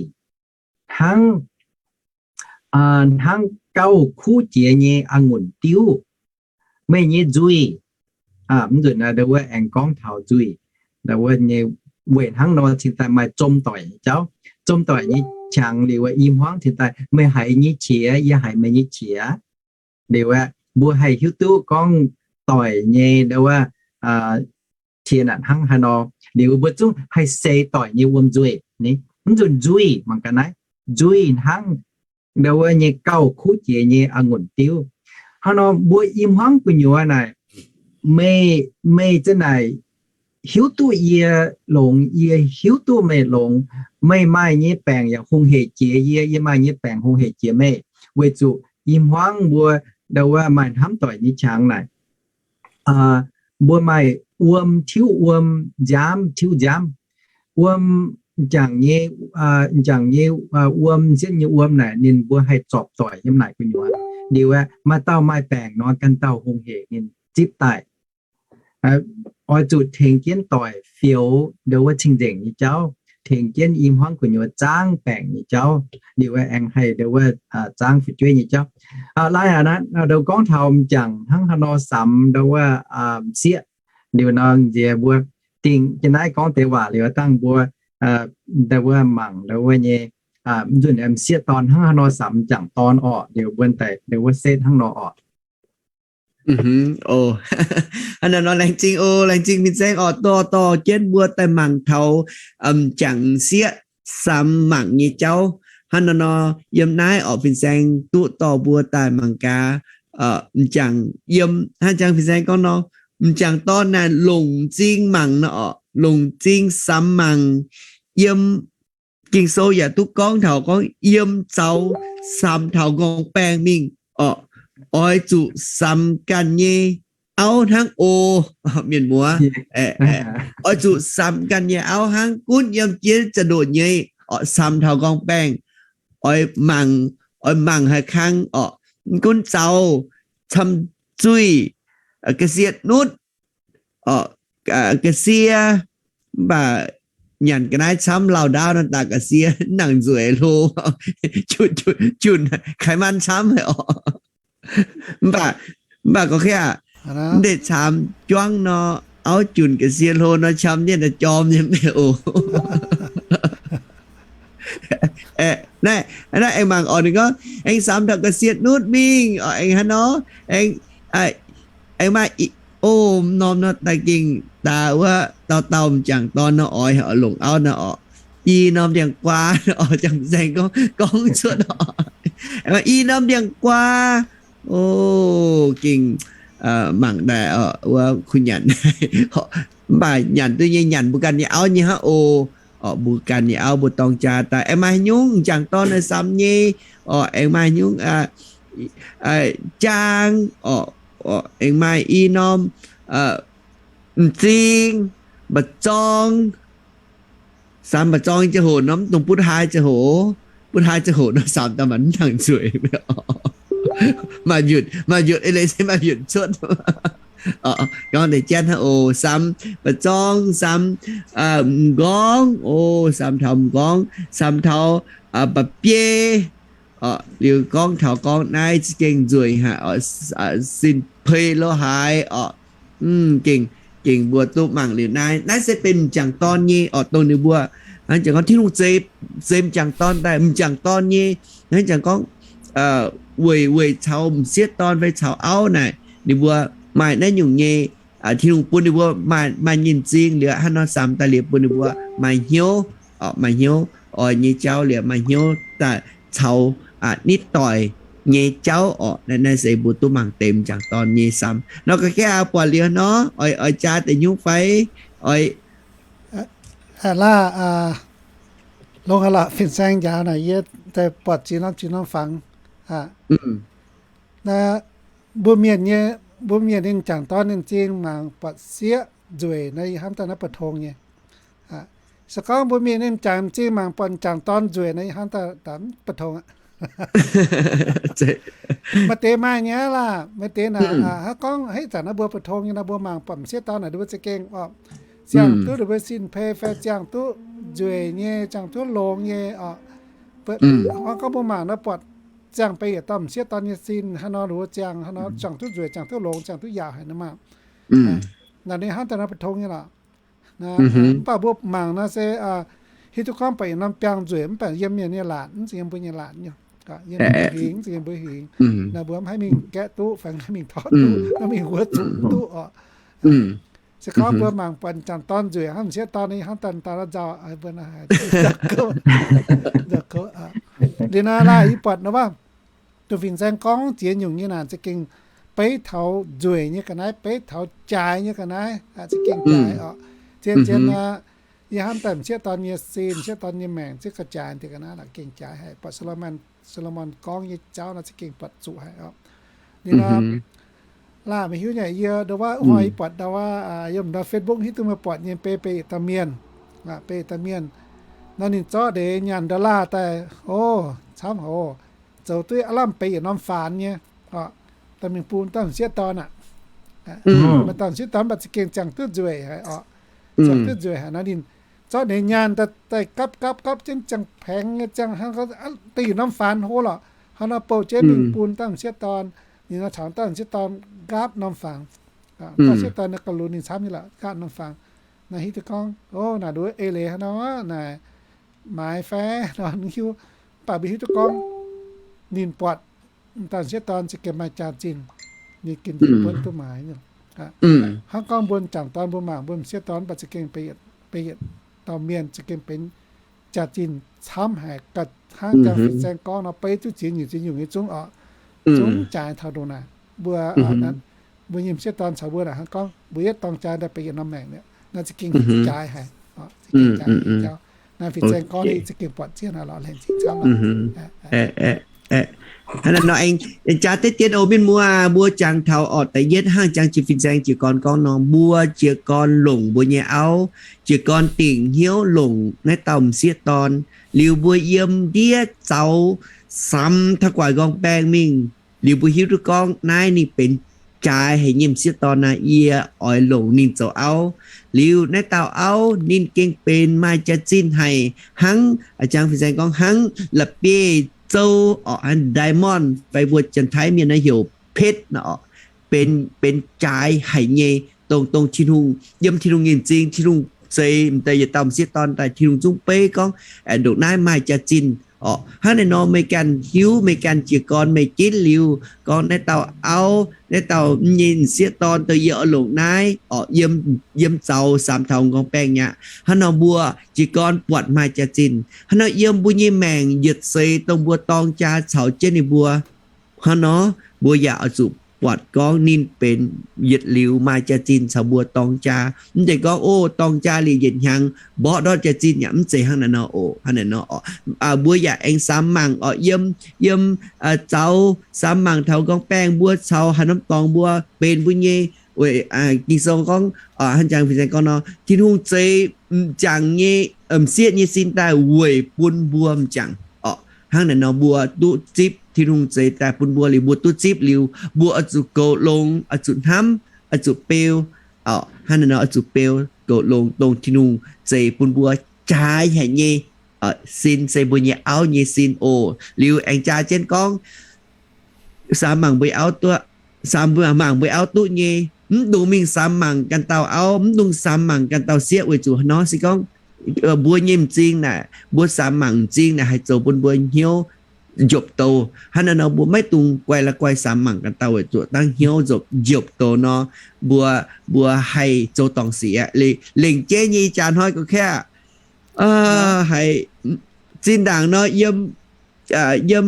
hnangv, hnangv gauh kuv jiex nyei a'ngunc diuv. Meih nyei nzuih, mv nzunc naaiv ndo wuov aengx gorngv taux nzuih, ndo wuov nyei weic hnangv nor cingx daaih maaih zom doic nyei jauv. Zom doic nyei qangx liuz wuov i hmuangv cingx daaih meih haiz nyei qiex, yie haiz meih nyei qiex. Liuz aeqv, mbuo haih hiuv duqv gorngv doic nyei ndo wuov qiex naaic hnangv haaix nor. Liuz mbuo zungv haih seix doic nyei wuom nzuih ni. Mv nzunc nzuih mangc gaax naaiv, nzuih hnangv ndo wuov nyei gauh kuv jiex nyei a'ngunc diuv. Hnangv nor mbuo i hmuangv gu'nyuoz naaic, meih, meih zanc naaic hiuv duqv yie longx, yie hiuv duqv meih longx. Meih maaih nyei baengc yaac hungh hec jiex yie, yie maaih nyei baengc hungh hec jiex meih. Weic zuqc i hmuangv mbuo ndo wuov maaih hnamv doic nyei qangx naaic, mbuo maaih wuom tiuv wuom, nziaamv tiuv nziaamv. Wuom, m'jangc nyei, m'jangc nyei wuom, m'sieqv nyei wuom naaic ninh mbuo haih zorpc doic yiem naaic gu'nyuoz. Liuz aeqv, maaih dauh maaih baengc nor, ganh dauh hungh hec ninh zipv daaih. Oix zuqc tengx jienv doic fioux ndo wuov cing-nzengc nyei jauv, tengx jienv i hmuangv gu'nyuoz zaangv baengc nyei jauv, liuz aengx haih ndo wuov zaangv fu'jueiv nyei jauv. Laih aqv, ndo gorngv taux m'jangc hnangv haaix nor samx ndo wuov m'sieqv. Liuz nor nziex mbuo dingh jienv naaiv gorngv deix waac liuz dangh mbuo ndau wuov mangc ndau wuov nyei, nzunc m'sieqv dorn hnangv haaix nor samx m'jangc dorn orqc, liuz wuov deix ndau wuov setv hnangv nor orqc. Hnangv naaiv nor laengz zingh oc, laengz zingh fin-saeng orqc, dorh dorh jienv mbuo daaih mangc taux m'jangc m'sieqv samx mangc nyei jauv. Hnangv naaiv nor yiem naaiv orqc, fin-saeng duqv dorh mbuo daaih mangc gaax m'jangc yiem, hnangv jangx fin-saeng gorngv nor, m'jangc dorn naaic longc m'zing mangc nor orqc, longc m'zing samx mangc. Yiem Ging-Sou yaac duqv gorngv taux gorngv yiem zaux samx taux nqorngv-baengh mingh orqc, oix zuqc samx ganh nyei auv hnangv oc. Mienh muoz, oix zuqc samx ganh nyei auv hnangv, gunv yiem jiex za'ndoqc nyei orqc, samx taux nqorngv-baengh, oix mangc, oix mangc haaix kang orqc, gunv zaux, camv zuih, ga'sie nutv, ga'sie, mv baac nyanc ga'naaiv camv, lauh ndaauv nor daaih ga'sie, mv nangc nzueic hlo, junh, junh, junh ไขมัน camv haic orqc. Mv baac, mv baac gorngv aqv, mv deix camx juangv nor, auv junc ga'sie hlo nor, camv nienh daaih jorm nyei mv baac oc. Naaiv, naaiv aengx mangc orqc, ninh gorngv aengx samx taux ga'sie nutv mingh orqc, aengx hnangv nor, aengx, aengx maaih, o, norm nor daaih gengh daaih wuov dauh dauh m'jangc dorn nor oix longc auv nor orqc, i norm ndiangx-guaa orqc, jangx saeng gorngv, gorngv cuotv orqc, i norm ndiangx-guaa, o, gengh mangc daaih wuov kuh nyanc, mv baac nyanc duqv nyei, nyanc mbuo ganh nyei auv nyei hnangv oc. Orqc, mbuo ganh nyei auv mbuo dorng jaa daaih aengx maaih haaix nyungc m'jangc dorn naaiv samx nyei orqc, aengx maaih haaix nyungc jaang orqc, aengx maaih i norm m'zing, mba'zorng, samx mba'zorng ziangh hoc nor, mv dungx butv haaix ziangh hoc, butv haaix ziangh hoc nor samx daaih maah, mv nangc nzueic. Maaih mbiutc, maaih mbiutc, eix leiz se maaih mbiutc cuotv. Gorngv deix janv hnangv oc, samx mba'zorng, samx m'nqorngv oc, samx taux m'nqorngv, samx taux mba'biei orqc, liuz gorngv taux gorngv naaiv za'gengh nzueic haic orqc, sin-peix lo haaix orqc. Gengh, gengh mbuo duqv mangc liuz naaiv, naaiv se benx m'jangc dorn nyei orqc, dongh ninh mbuo hnangv jangx gorngv Tin-Hungh zeix, zeix m'jangc dorn daaih, m'jangc dorn nyei, hnangv jangx gorngv weic, weic caux m'sieqv dorn fai caux auv naaic, ninh mbuo maaih naaiv nyungc nyei, Tin-Hungh bun ninh mbuo maaih, maaih nyei m'zing liuz hnangv nor samx daaih liuz bun ninh mbuo maaih hnyouv, maaih hnyouv oix nyei jauv liuz maaih hnyouv daaih caux nitv doic nyei jauv orqc. Naaiv, naaiv se mbuo duqv mangc deix m'jangc dorn nyei samx nor. Ga'gaeqv buatc liuz nor, oix, oix jaa deix nyungc fai? Oix, longx haic lorqc, fin-saeng njaaux naaic yie daaih buatc ziex norm, ziex norm fangx. Naaiv mbuo mienh nyei, mbuo mienh nyei m'jangc dorn nyei m'zing mangc buatc sieqv nzueic naaiv, ih hnamv daaih naaiv bu tong nyei. Se gorngv mbuo mienh nyei m'jangc m'zing mangc buatc m'jangc dorn nzueic naaiv, ih hnamv daaih mv bu tong aqv. Maaih deix maaih nyei laah, maaih deix naaic, hnangv gorngv haaix zanc naaiv mbuo bu tong nyei nor, mbuo mangc buatc m'sieqv dorn naaic, ninh mbuo za'gengh orqc, ziangh duqv ninh mbuo sin-peix fai ziangh duqv nzueic nyei, ziangh duqv longx nyei orqc. Hnangv gorngv mbuo mangc nor buatc ziangh benx yietc dauh m'sieqv dorn nyei sin hnangv nor, ninh mbuo ziangh hnangv nor, ziangh duqv nzueic, ziangh duqv longx, ziangh duqv yaauc haic nor maah. Naaic ninh hnamv daaih naaiv bu tong nyei lorqc. Mv baac mbuo mangc nor se hiuv duqv gorngv buatc yietc norm biangh nzueic mv baac yiem mienh nyei laatc, mv zeiz yiem mbuo nyei laatc nyei. Yiem mienh nyei hingx, mv zeiz yiem mbuo hingx. Naaiv mbuo mv haih mingh gaeqv duqv fai mv haih mingh tov duqv, mv haih mingh wuov zuqc duqv orqc. Se gorngv mbuo mangc buatc m'jangc dorn nzueic hnangv m'sieqv dorn, ih hnamv daaih daaih nzauh, mbuo nzauh kouv. Liuz naaiv laah yie buatc nor wuov, dongh fin-saeng gorngv ziex nyungc nyei naaic za'gengh beiv taux nzueic nyei ga'naaiv, beiv taux jaaix nyei ga'naaiv, za'gengh jaaix orqc. Zien-zien aqv, yie hnamv daaih m'sieqv dorn nyei sin, m'sieqv dorn nyei maengc za'gengh jaaix deix ga'naaiv lorqc, gengh jaaix haic. Buatc Saa^lo^morn, Saa^lo^morn gorngv nyei jauv nor za'gengh buatc zuqc haic orqc. Liuz nor, laah meih hiuv nyei, yie ndau wuov hnoi yie buatc ndau wuov yiem ndau Facebook hiuv duqv meih buatc nyei, beiv beiv yietc dauh mienh, beiv yietc dauh mienh nor, ninh zorqv ndeic nyaanh dollar daaih, o, camv haic, zoux duqv aav lamh beiv yietc norm faanx nyei orqc, daaih mingh bun dauh m'sieqv dorn aqv. Maaih dauh m'sieqv dorn mv baac za'gengh ziangh duqv nzueic haic orqc. Ziangh duqv nzueic haic nor, ninh zorqv ndeic nyaanh daaih gapv gapv gapv jienv ziangh paengx nyei, ziangh hnangv daaih yietc norm faanx hlo lorqc. Hnangv nor bouh jienv mingh bun dauh m'sieqv dorn, ninh nor caux dauh m'sieqv dorn nqaapv norm faanx. Dauh m'sieqv dorn naaiv gauh lunx ninh camv nyei lorqc, nqaapv norm faanx. Naaiv hiuv duqv gorngv, o, naaic nduov eix leiz hnangv nor, naaic maaiz fai nor hiuv, mv baac mbuo hiuv duqv gorngv ninh buatc dauh m'sieqv dorn za'gengh maaih jaax-zinh, ninh gengh buonv duqv maaiz. Hnangv gorngv mbuo m'jangc dorn mbuo mangc mbuo m'sieqv dorn mv baac za'gengh benx yietc dauh mienh za'gengh benx jaax-zinh camv haic, hnangv jang fin-saeng gorngv nor, beiv duqv ziex nyungc ziex nyungc nyei zungv oc, zungv jaaix taux ndongc naaic. Mbuo, mbuo nyei m'sieqv dorn caux mbuo naaic hnangv gorngv mbuo yietv dorng jaa daaih benx yietc norm maengc, naaiv za'gengh jaaix haic. Naaiv fin-saeng gorngv za'gengh buatc ziex naaiv lorz laengz zingh camv. Hnangv naaiv nor aengx jaax deix dien oc mienh muoz, mbuo jangx taux orqc da'yietv hnangv jang jiex fin-saeng jiez gorn gorngv nor, mbuo jiez gorn longc mbuo nyei auv, jiez gorn dingc hnyouv longc naaiv dauh m'sieqv dorn, liuz mbuo yiem ndiev zaux samx taux gu'nguaaic nqorngv baeng mingh, liuz mbuo hiuv duqv gorngv naaiv ninh benx jaaix haic nyei m'sieqv dorn naaic, yie oix longc ninh zoux auv. Liuz naaiv dauh auv ninh gengh benx maaih jaax-zinh haic hnangv, jang fin-saeng gorngv hnangv la'bieiv-zou orqc, diamond fai mbuo Janx-Taiv mienh naaiv heuc petv nor, benx jaaix haic nyei, dongh, dongh Tin-Hungh, yiem Tin-Hungh nyei m'zing, Tin-Hungh zeix m'daaih yietc dauh m'sieqv dorn daaih, Tin-Hungh zungv beiv gorngv ndongc naaiv maaih jaax-zinh orqc. Hnangv naaiv nor meih ganh hiuv, meih ganh jiez gorn meih ginv liuz gorngv naaiv dauh auv, naaiv dauh m'nyei m'sieqv dorn dongh yie oix longc naaiv orqc, yiem zaux samx taux nqorngv baeng mi'aqv. Hnangv nor mbuo jiez gorn buatc maaih jaax-zinh. Hnangv nor yiem mbuo nyei maengc yietc seix dongh mbuo dorng jaa caux jienv ninh mbuo, hnangv nor mbuo yaac oix zuqc buatc gorngv ninh benx yietc liuz maaih jaax-zinh caux mbuo dorng jaa. Mv zeiz gorngv, o, dorng jaa liuz yietc hnyangx mborqv ndortv jaax-zinh yaac mv zeiz hnangv naaiv nor oc. Hnangv naaiv nor, mbuo yaac aengx samx mangc orqc, yiem, yiem zaux samx mangc taux nqorngv baeng mbuo caux haaix norm dorngx mbuo benx mbuo nyei, weic Ging-Sou gorngv, hnangv jang fin-saeng gorngv nor, Tin-Hungh zeix m'jangc nyei, m'sieqv nyei sin daaih weic bun mbuo m'jangc orqc. Hnangv naaiv nor mbuo duqv zipv, Tin-Hungh zeix daaih bun mbuo liuz, mbuo duqv zipv liuz, mbuo oix zuqc goux longx, oix zuqc hnamv, oix zuqc beu. Hnangv naaiv nor oix zuqc beu goux longx dongh Tin-Hungh zeix bun mbuo jaaix haic nyei sin, se mbuo nyei auv nyei sin oc. Liuz aengx jaa jienv gorngv, samx mangc mbuo auv duqv, samx mbuo mangc mbuo auv duqv nyei. Mv dungx mingh samx mangc ganh dauh auv, mv dungx samx mangc ganh dauh sieqv weic zuqc nor se gorngv mbuo nyei m'zing naaic, mbuo samx mangc m'zing naaic haih zoux bun mbuo hnyouv njopc douz. Hnangv naaiv nor mbuo maiv dungx guaih la'guaih samx mangc ganh dauh weic zuqc dangv hnyouv njopc douz nor, mbuo, mbuo haih zoux dorngc sic aqv. Lengc jeiv nyei jaa hnoi ga'kaeqv haiz zinh ndaangc nor yiem, yiem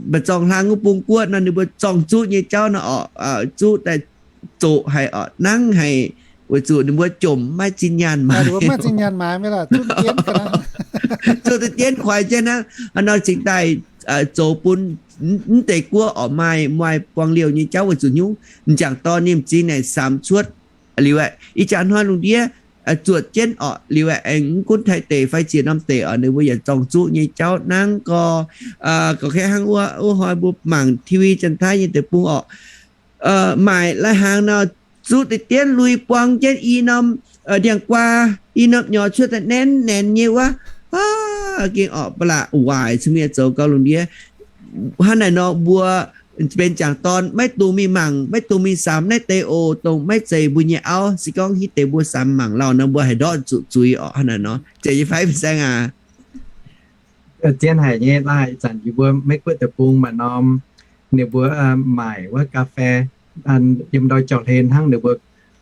mba'zorng hlang wuov bung guoqv nor ninh mbuo zorng zuqv nyei jauv nor orqc, zuqv daaih zoqc haic orqc, nangv haic, weic zuqc ninh mbuo jomc maiv zinh nyaanh maaiz, zuqv deix dienv kuaix jienv hnangv. Hnangv nor cingx daaih zoux bun mv deix guoqv orqc maaih, maaih buang liouh nyei jauv weic zuqc hnyouv m'jangc dorn nyei m'zing naaic samx cuotv liuz aeqv, ih jaax hnoi lungh ndiev zuotc jienv orqc liuz aeqv, aengx mv gunv Taiv deic fai ziex norm deic orqc, ninh mbuo yaac zorng zuqv nyei jauv nangv gorx. Gorqv-kaeqv hnangv wuov, wuov hnoi mbuo mangc T V Janx-Taiv nyei deic-bung orqc, maaic lai-hnaangx nor, zuqv deix dienv lui buang jienv i norm ndiangx-guaa, i norm nyorx cuotv daaih naenx naenx nyei wuov, gengh orqc ba'laqc waaic cin-mienh zoux gauh lungh ndiev. Hnangv naaic nor mbuo benx m'jangc dorn maiv dungx mingh mangc, maiv dungx mingh samx naaiv deix oc, dongh maiv zeiz mbuo nyei auv. Se gorngv hitv deix mbuo samx mangc lauh nor mbuo haih ndortv zuqc zuiz orqc. Hnangv naaic nor zeiz nyei fai fin-saeng aac? Zien haic nyei. Naaiv ih zanc yie mbuo Meiv Guoqv deic-bung maaih norm, ninh mbuo maaic wuov ga'fei yiem ndau jauv-hlen hnangv, ninh mbuo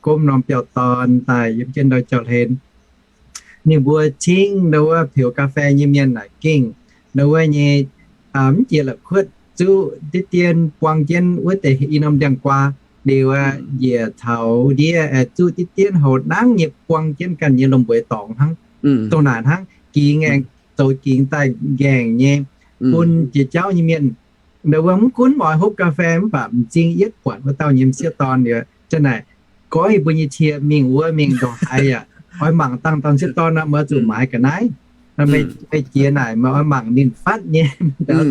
gomv norm biauv-dorn daaih yiem jienv ndau jauv-hlen. Ninh mbuo cingv ndau wuov peux ga'fei nyei mienh naaic gengh ndau wuov nyei mv jiex la'kuotv zuqv diqv dien buang jienv wuov deix i norm ndiangx-guaa liuz, njiec taux ndiev zuqv diqv dien houx nangv nyei buang jienv ganh nyei lomh mbueix dorngx hnangv. Dongh naaic hnangv gingx aengx zoux gingx daaih nqaengc nyei bun jiex jauv nyei mienh. Ndau wuov mv gunv oix hopv ga'fei mv baac m'zing yietv buatc wuov dauh nyei m'sieqv dorn liuz, zanc naaic goiv mbuo nyei cie mingh wuov mingh ndongc haaix yaac oix mangc dangh dauh m'sieqv dorn nor, meih zuqc maaiz ga'naaiv. Meih jiex naaic meih oix mangc ninh fatv nyei,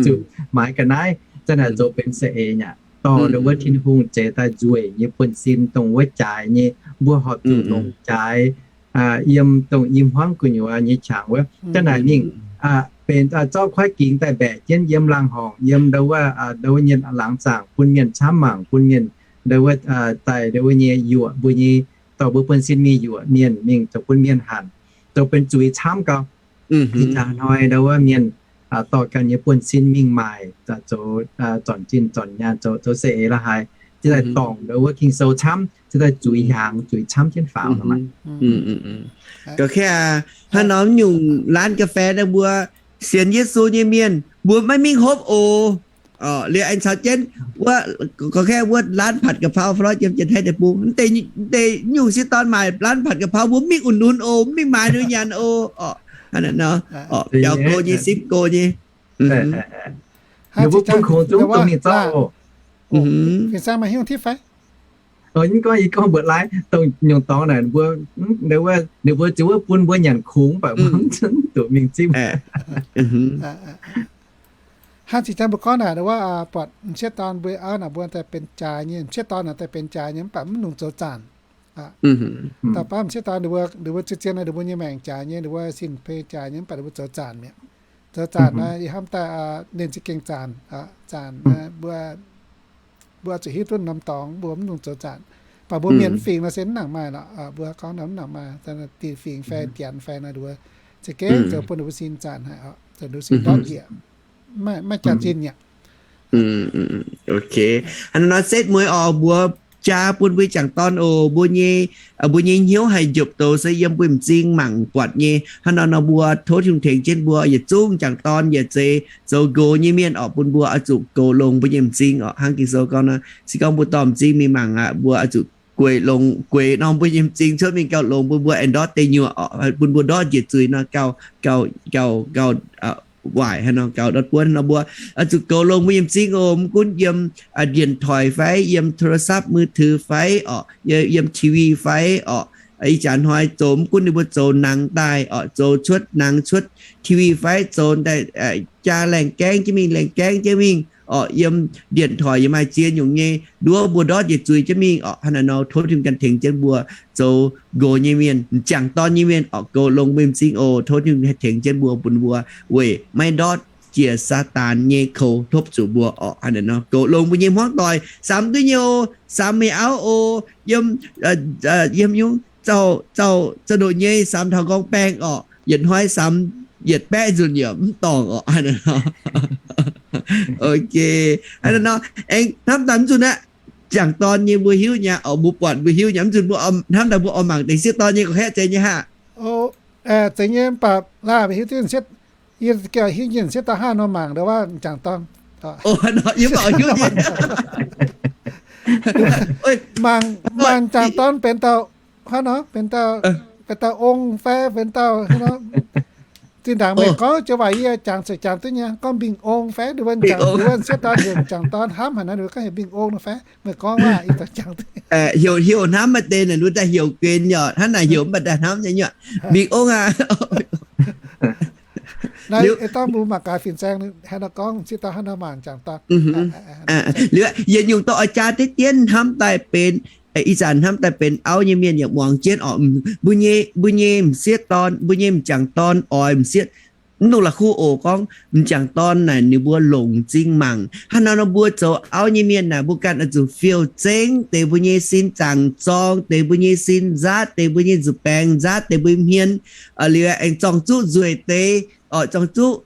zuqc maaiz ga'naaiv. Zanc naaic zoux benx saeng-eix aqv. Dorh ndau wuov Tin-Hungh zeix daaih nzueic nyei buonv-sin dongh wuov jaaix nyei, mbuo horpc zuqc longc jaaix yiem dongh i hmuangv gu'nyuoz nyei qangx wuov. Zanc naaic mingh benx zorqv kuaaiv gingx daaih mbaeqc jienv yiem laangz horngc, yiem ndau wuov, ndau wuov nyei laangz zaangc bun mienh camv mangc, bun mienh ndau wuov daaih ndau wuov nyei yuoqc mbuo nyei dorh mbuo buonv-sin mingh yuoqc mienh mingh zoux bun mienh hanc, zoux benx zuiz camv gau. Ih jaax hnoi ndau wuov mienh dorh ganh nyei buonv-sin mingh maaic zoux zornc zinh zornc nyaanh, zoux, zoux se eix la'haaix, cingx daaih dorngc ndau wuov Ging-Sou camv, cingx daaih zuiz hiaangx zuiz camv jienv faaux. Hnangv nor nyungc laanh ga'fei naaiv mbuo sienx Yesu nyei mienh mbuo maiv mingh hopv oc. Liuz aengx caux jienv wuov, gorngv kaav wuov ร้านผัดกะเพรา fai lorqc, yiem Janx-Taiv deic-bung, deix nyungc sieqv dorn maaic ร้านผัดกะเพรา mbuo mv mingh อุดหนุน oc, mv mingh maaiz ninh nyei nyanc oc. Jauv go nyei, simv go nyei. Ninh mbuo bun kungx zungv dongh mingh zorqv oc. Fin-saeng maaih hiuv tipv fai? Yie gorngv, yie gorngv mbuox laaix dongh nyungc dorngx naaic, ninh mbuo, ninh mbuo ziouc wuov bun mbuo nyanc kungx, mv baac mbuo mv zuqc mingh zimv. Hnangv zinh janx mbuo gorngv naaic, wuov buatc m'sieqv dorn mbuo auv naaic, mbuo daaih benx jaaix nyei, m'sieqv dorn naaic daaih benx jaaix nyei, mv baac mv nungx zoux zaanc. Da'faanh m'sieqv dorn ninh mbuo, ninh mbuo zien-zien naaic, ninh mbuo nyei maengc jaaix nyei, ninh mbuo sin-peix jaaix nyei, mv baac ninh mbuo zoux zaanc mi'aqv. Zoux zaanc naaic, yie hnamv daaih ninh za'gengh zaanc, zaanc, mbuo, mbuo zuqc hiuv duqv norm dorngx, mbuo mv nungx zoux zaanc. Mv baac mbuo mienh mv fingx nor se mv nangc maaih lorqc. Mbuo gorngv nor mv nangc maaih, dinh fingx fai janx fai nor, ninh mbuo za'gengh zoux bun ninh mbuo sin zaanc haic, zoux ninh mbuo sin ndortv njiec, maiv jaax-zinh mi'aqv. Hnangv nor setv mueiz oc, mbuox jaa bun mbuo jangc dorn oc, mbuo nyei, mbuo nyei hnyouv haih njopc douz se yiem mbuo m'zing mangc buatc nyei. Hnangv nor nor mbuo tov Tin-Hungh tengx jienv mbuo yietc zungv jangc dorn yaac zeiz zoux nqox nyei mienh oc, bun mbuo oix zuqc goux longx mbuo nyei m'zing oc. Hnangv Ging-Sou gorngv nor, se gorngv mbuo dorh m'zing mingh mangc aqv, mbuo oix zuqc gueix longx, gueix norm mbuo nyei m'zing cuotv mingh gauh longx bun mbuo aengx ndortv deic nyuoqc oc, bun mbuo ndortv njiec zuiz nor gauh, gauh, gauh, gauh waaic hnangv nor, gauh ndortv buonv hnangv nor. Mbuo oix zuqc goux longx mbuo nyei m'zing oc, mv gunv yiem điện thoại fai, yiem โทรศัพท์มือถือ fai oc, yiem TV fai oc. Ih jaax hnoi zoux mv gunv ninh mbuo zoux nangx daaih oc, zoux cuotv nangx cuotv TV fai, zoux daaih jaa laengh gaengv jienv mingh, laengh gaengv jienv mingh oc, yiem điện thoại yaac maaih ziex nyungc nyei nduov mbuo ndortv njiec zuiz jienv mingh oc. Hnangv naaiv nor tov Tin-Hungh ganh tengx jienv mbuo zoux nqox nyei mienh, m'jangc dorn nyei mienh oc, goux longx mbuo nyei m'zing oc. Tov Tin-Hungh tengx jienv mbuo, bun mbuo weic maiv ndortv jiex Saadaan nyei koux topv zuqc mbuo oc. Hnangv naaiv nor goux longx mbuo nyei hmuangv doic, samx duqv nyei oc, samx meih auv oc, yiem, yiem nyungc zauh, zauh, zauh ndoqc nyei samx taux nqorngv baengh oc, yietc hnoi samx yietc baeqv nzunc yaac mv dorngc oc. Ok, hnangv naaiv nor aengx hnamv daaih mv nzunc aqv. M'jangc dorn nyei mbuo hiuv nyei oc, mbuo buatc mbuo hiuv nyei, mv nzunc mbuo hnamv daaih mbuo oix mangc deix sieqv dorn nyei gorqv-kaeqv zeiz nyei haah? Zeiz nyei, mv baac laaih mbuo hiuv duqv sieqv, yie gengh hiuv nyei sieqv dorn hnangv nor mangc ndau wuov m'jangc dorn. Mangc, mangc m'jangc dorn benx dauh, hnangv nor benx dauh, benx dauh ong fai benx dauh hnangv nor. Zinh ndaangc meih gorngv joux waac yie jangx cuotv jangx duqv nyei, gorngv mbing ong fai, ninh mbuo m'jangc, ninh mbuo sieqv dorn heuc m'jangc dorn hnamv haic nor, ninh mbuo gorngv heuc mbing ong nor fai, meih gorngv waac yie jangx duqv. Heuc, heuc hnamv maaih deix naaic, ninh mbuo daaih heuc guen nyei, hnangv naaic heuc mv baac daaih hnamv nyei, nyei mbing ong aqv. Naaiv ei dorngv mbuo mangc gaax fin-saeng haaix nor gorngv sieqv dorn hnangv nor mangc m'jangc dorn. Liuz yietc nyungc dorh oix jaa deix dienv hnamv daaih benx, ih zanc hnamv daaih benx auv nyei mienh yaac muangx jienv oc. Mbuo nyei, mbuo nyei m'sieqv dorn, mbuo nyei m'jangc dorn oix m'sieqv, mv dungx la'kuqv oc. Gorngv m'jangc dorn naaic ninh mbuo longc m'zing mangc. Hnangv nor nor mbuo zoux auv nyei mienh naaic, mbuo ganh oix zuqc fiou zengv deix mbuo nyei sin zaangc zorng, deix mbuo nyei sin nzaatv, deix mbuo nyei nzuih baengx nzaatv, deix mbuo hmien, liuz aengx zorng zuqv nzueic deix, zorng zuqv,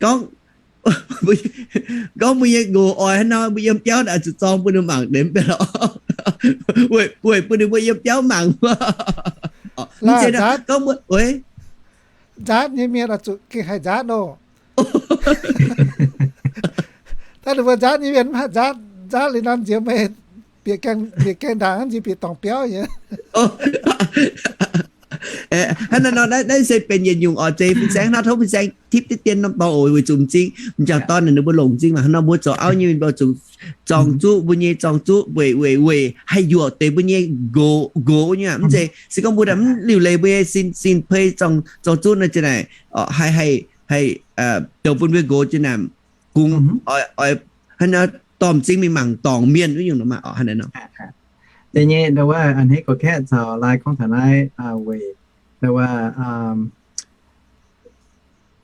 gorngv, gorngv mbuo nyei nqox oix hnangv nor, mbuo yiem biauv naaic zuqc zorng bun ninh mangc deix mv baac lorqc, weic bun ninh mbuo yiem biauv mangc. Mv zeiz gorngv mbuo, nzaatv nyei mienh oix zuqc gengh haih nzaatv oc. Daaih ninh mbuo nzaatv nyei mienh mv haih nzaatv, nzaatv liuz nor nziex meih bieqc gaengh, bieqc gaengh ndaangc nziex bieqc dorngc biauv nyei. Hnangv naaiv nor, naaiv se benx yietc nyungc oc, zeiz fin-saeng hnangv tov fin-saeng tipv deix dien norm dorngx oc, weic zuqc m'zing, m'jangc dorn naaic ninh mbuo longc m'zing mangc. Hnangv nor mbuo zoux auv nyei mienh mbuo zuqc zorng zuqv mbuo nyei, zorng zuqv weic, weic, weic haih yuoqc deix mbuo nyei nqox, nqox nyei aqv. Mv zeiz se gorngv mbuo mv liuc leiz mbuo nyei sin, sin-peix zorng, zorng zuqv naaiv zinh naaic, haih, haih, haih zoux bun mbuo nqox zinh naaic kungx oix, oix hnangv nor dorh m'zing mingh mangc dorngc mienh wuov nyungc nor maah oc, hnangv naaiv nor. Deix nyei ndau wuov a'hneiv gorqv-kaeqv caux laaix gorngv taux naaiv weic ndau wuov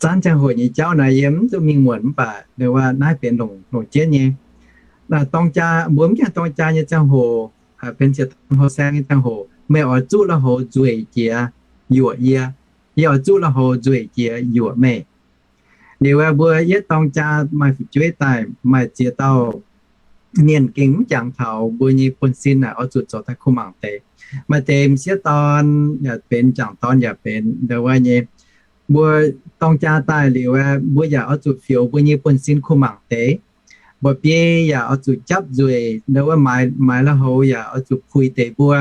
zanv ziangh hoc nyei jauv naaiv yie mv duqv mingh muonc mv baac ndau wuov naaiv benx longc, longc jienv nyei. Dorng jaa, mbuo mv gaengh dorng jaa nyei ziangh hoc, benx ziex dauh houh saeng nyei ziangh hoc, meih oix zuqv lui-houx nzueic jiex yuoqc yie, yie oix zuqv lui-houx nzueic jiex yuoqc meih. Liuz aeqv, mbuo yietv dorng jaa maaih fu'jueiv daaih, maaih ziex dauh mienh gengh mv jangx taux mbuo nyei buonv-sin naaic oix zuqc zoux daaih kuh mangc deix. Maaih deix m'sieqv dorn yaac benx, m'jangc dorn yaac benx, ndau wuov nyei. Mbuo dorng jaa daaih liuz aeqv, mbuo yaac oix zuqc fioux mbuo nyei buonv-sin kuh mangc deix. Mba'biei yaac oix zuqc japv nzueic, ndau wuov maaiz, maaiz lui-houx yaac oix zuqc puix deix mbuo.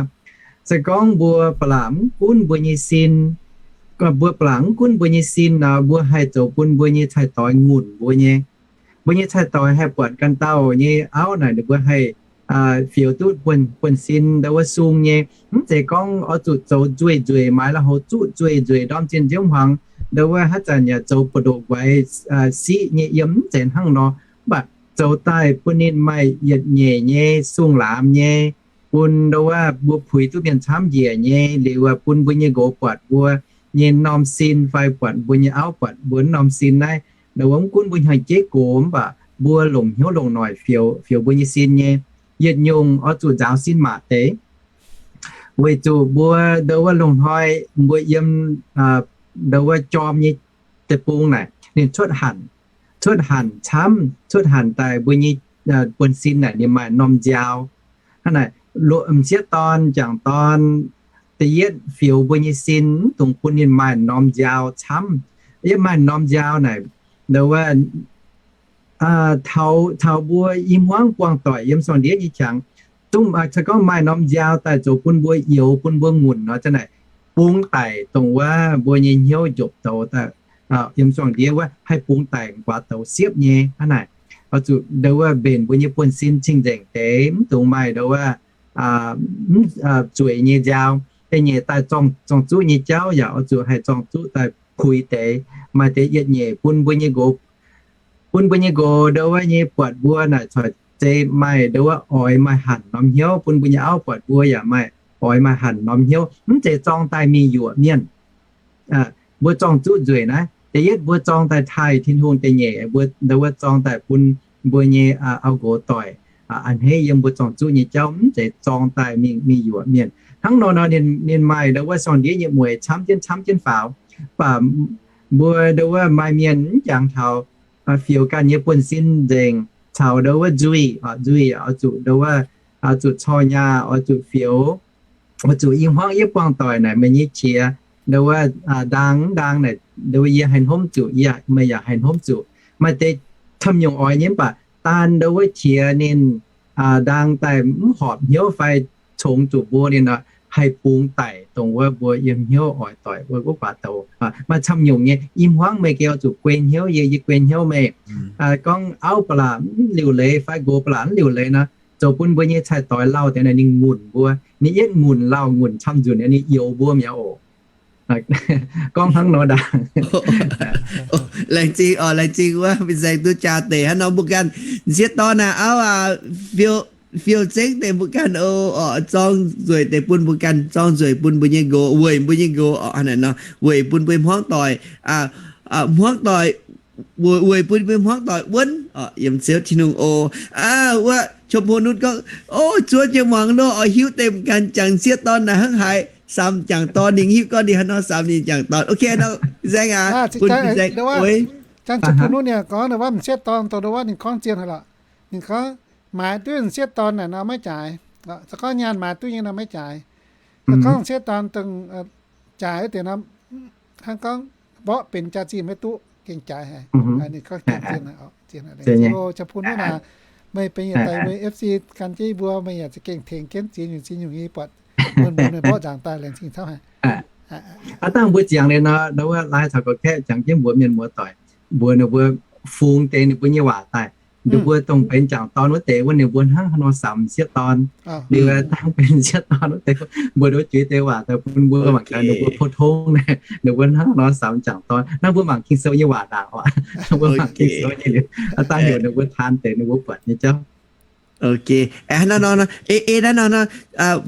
Se gorngv mbuo ba'laqc mv gunv mbuo nyei sin, mbuo ba'laqc mv gunv mbuo nyei sin nor, mbuo haih zoux bun mbuo nyei cai-doix ngunc mbuo nyei. Mbuo nyei cai-doix haih buatc ganh dauh nyei auv naaic, ninh mbuo haih fioux duqv buonv-sin ndau wuov sung nyei. Mv zeiz gorngv oix zuqc zoux nzueic nzueic, maaiz lui-houx zuqv nzueic nzueic, ndorm zinh nziouv hmuangx, ndau wuov haaix zanc yaac zoux buoz-ndoqv guaix siqv nyei yiem, mv zeiz hnangv nor. Mv baac zoux daaih bun ninh maaih yietc nyeic nyei sung laamz nyei, bun ndau wuov mbuo puix duqv mienh camv njiec nyei, liuz bun mbuo nyei nqox buatc mbuo nyei norm sin fai buatc mbuo nyei auv buatc mbuo norm sin naaiv. Ndau wuov mv gunv mbuo hnyangx-jeiv gox mv baac mbuo longc hnyouv longc noic fioux, fioux mbuo nyei sin nyei. Yietc nyungc oix zuqc nzaaux sin maac deix, weic zuqc mbuo ndau wuov loz-hnoi mbuo yiem ndau wuov jorm nyei deic-bung naaic ninh cuotv hanc, cuotv hanc camv, cuotv hanc daaih mbuo nyei buonv-sin naaic ninh maaih norm nziaaux. Hnangv naaic, m'sieqv dorn, m'jangc dorn, da'yietv fioux mbuo nyei sin mv dungx bun ninh maaih norm nziaaux camv. Yie maaih norm nziaaux naaic, ndau wuov taux, taux mbuo i hmuangv buangh doic yiem sorng-ndiev nyei qangx, zungv se gorngv maaih norm nziaaux daaih zoux bun mbuo youx, bun mbuo ngunc nor, zanc naaic bungx daic dongh wuov mbuo nyei hnyouv njopc douz daaih yiem sorng-ndiev wuov haih bungx daic guaax douz siepv nyei. Hnangv naaic, oix zuqc ndau wuov mbenc mbuo nyei buonv-sin cing-nzengc deix, mv dungx maaih ndau wuov, mv, zueiz nyei nziaaux. Da'nyeic daaih zorng-zuqv nyei jauv yaac oix zuqc haih zorng-zuqv daaih puix deix. Maaih deix yietc nyeic bun mbuo nyei nqox, bun mbuo nyei nqox ndau wuov nyei buatc mbuo naaic corc zeiz maaih ndau wuov oix maaih hanc norm hnyouv, bun mbuo nyei auv buatc mbuo yaac maaih oix maaih hanc norm hnyouv, mv zeiz zorng daaih mingh yuoqc mienh. Mbuo zorng-zuqv nzueic naaiv, da'yietv mbuo zorng daaih taaih Tin-Hungh, da'nyeic mbuo ndau wuov zorng daaih bun mbuo nyei auv nqox doic a'hneiv yiem mbuo zorng-zuqv nyei jauv, mv zeiz zorng daaih mingh, mingh yuoqc mienh. Hnangv nor nor ninh, ninh maaih ndau wuov sorng-ndiev nyei mueiz camv jienv, camv jienv faaux. Mv baac mbuo ndau wuov maaih mienh mv jangx taux fioux ganh nyei buonv-sin nzengc caux ndau wuov nzuih, nzuih oix zuqc ndau wuov, oix zuqc corc nyaah, oix zuqc fioux, oix zuqc i hmuangv yietv buangh doic naaic meih nyei qiex ndau wuov ndaang, ndaang naaic ndau wuov yie haih hnomv zuqc, yie, meih yaac haih hnomv zuqc. Maaih deix camv nyungc oix nyei mv baac daan ndau wuov qiex ninh ndaang daaih mv horpc hnyouv fai congx zuqc mbuo ninh nor, haih bungx daic dongh wuov mbuo yiem hnyouv oix doic wuov guaax douz. Maaih camv nyungc nyei, i hmuangv meih gengh oix zuqc guei hnyouv yie, yie guei hnyouv meih. Gorngv auv ba'laqc mv liuc leiz fai nqox ba'laqc mv liuc leiz nor, zoux bun mbuo nyei cai-doix lauh deix naaic ninh ngunc mbuo, ninh yietv ngunc lauh ngunc camv nzunc ninh youx mbuo mi'aqv oc. Gorngv hnangv nor ndaangc. Laengz zingh oc, laengz zingh wuov fin-saeng duqv jaa deix hnangv nor mbuo ganh m'sieqv dorn naaic auv aac, fiou zengv deix mbuo ganh oc, zorng nzueic deix bun mbuo ganh, zorng nzueic bun mbuo nyei nqox, weic mbuo nyei nqox oc, hnangv naaic nor weic bun mbuo hmuangv doic, hmuangv doic, weic bun mbuo hmuangv doic wuonv oc yiem Ziouv Tin-Hungh oc. Aa, wuov ชมพูนุช gorngv, o, zuov jienv muangx nor oix hiuv deix mbuo ganh jangx m'sieqv dorn naaic hnangv haaix, samx m'jangc dorn ninh hiuv gorngv ninh haaix nor samx ninh m'jangc dorn. Ok nor, fin-saeng aac, bun fin-saeng oix. Jangx ชมพูนุช ninh gorngv wuov m'sieqv dorn dongh wuov ninh gorngv zien haic lorqc. Ninh gorngv maaiz duqv m'sieqv dorn naaic nor maiv jaaix. Se gorngv nyaanh maaiz duqv nyei nor maiv jaaix. Se gorngv m'sieqv dorn dongh jaaix wuov deix nor, hnangv gorngv mborqv benx jaax-zinh maiv duqv, gengh jaaix haic. Ninh gorngv zien, ชมพูนุช naaic, meih benx yietc daaih mbuo F C gan jienv yie mbuo, meih yaac za'gengh tengx jienv ziex nyungc ziex nyungc yie buatc, bun mbuo meih mborqv nzaangc daaih laengz zingh camv haic. Aav dangh mbuo ziangx liuz nor, ndau wuov lai caux gorqv-kaeqv ziangx jienv mbuox mienh muoz-doic, mbuox ninh mbuo fungx deix ninh mbuo nyei waac daaih. Ninh mbuo dongh benx m'jangc dorn wuov deix wuov ninh mbuo hnangv haaix nor samx m'sieqv dorn. Liuz dangh benx m'sieqv dorn wuov deix, mbuox ninh mbuo juix deix waac daaih bun mbuo mangc gaax ninh mbuo 普通 naaic, ninh mbuo hnangv haaix nor samx m'jangc dorn. Hnangv mbuo mangc Ging-Sou nyei waac ndaangc oc. Hnangv mbuo mangc Ging-Sou nyei liuz, aav dangh heuc ninh mbuo taan deix ninh mbuo buatc nyei jauv. Ok, hnangv nor, ei, naaiv nor,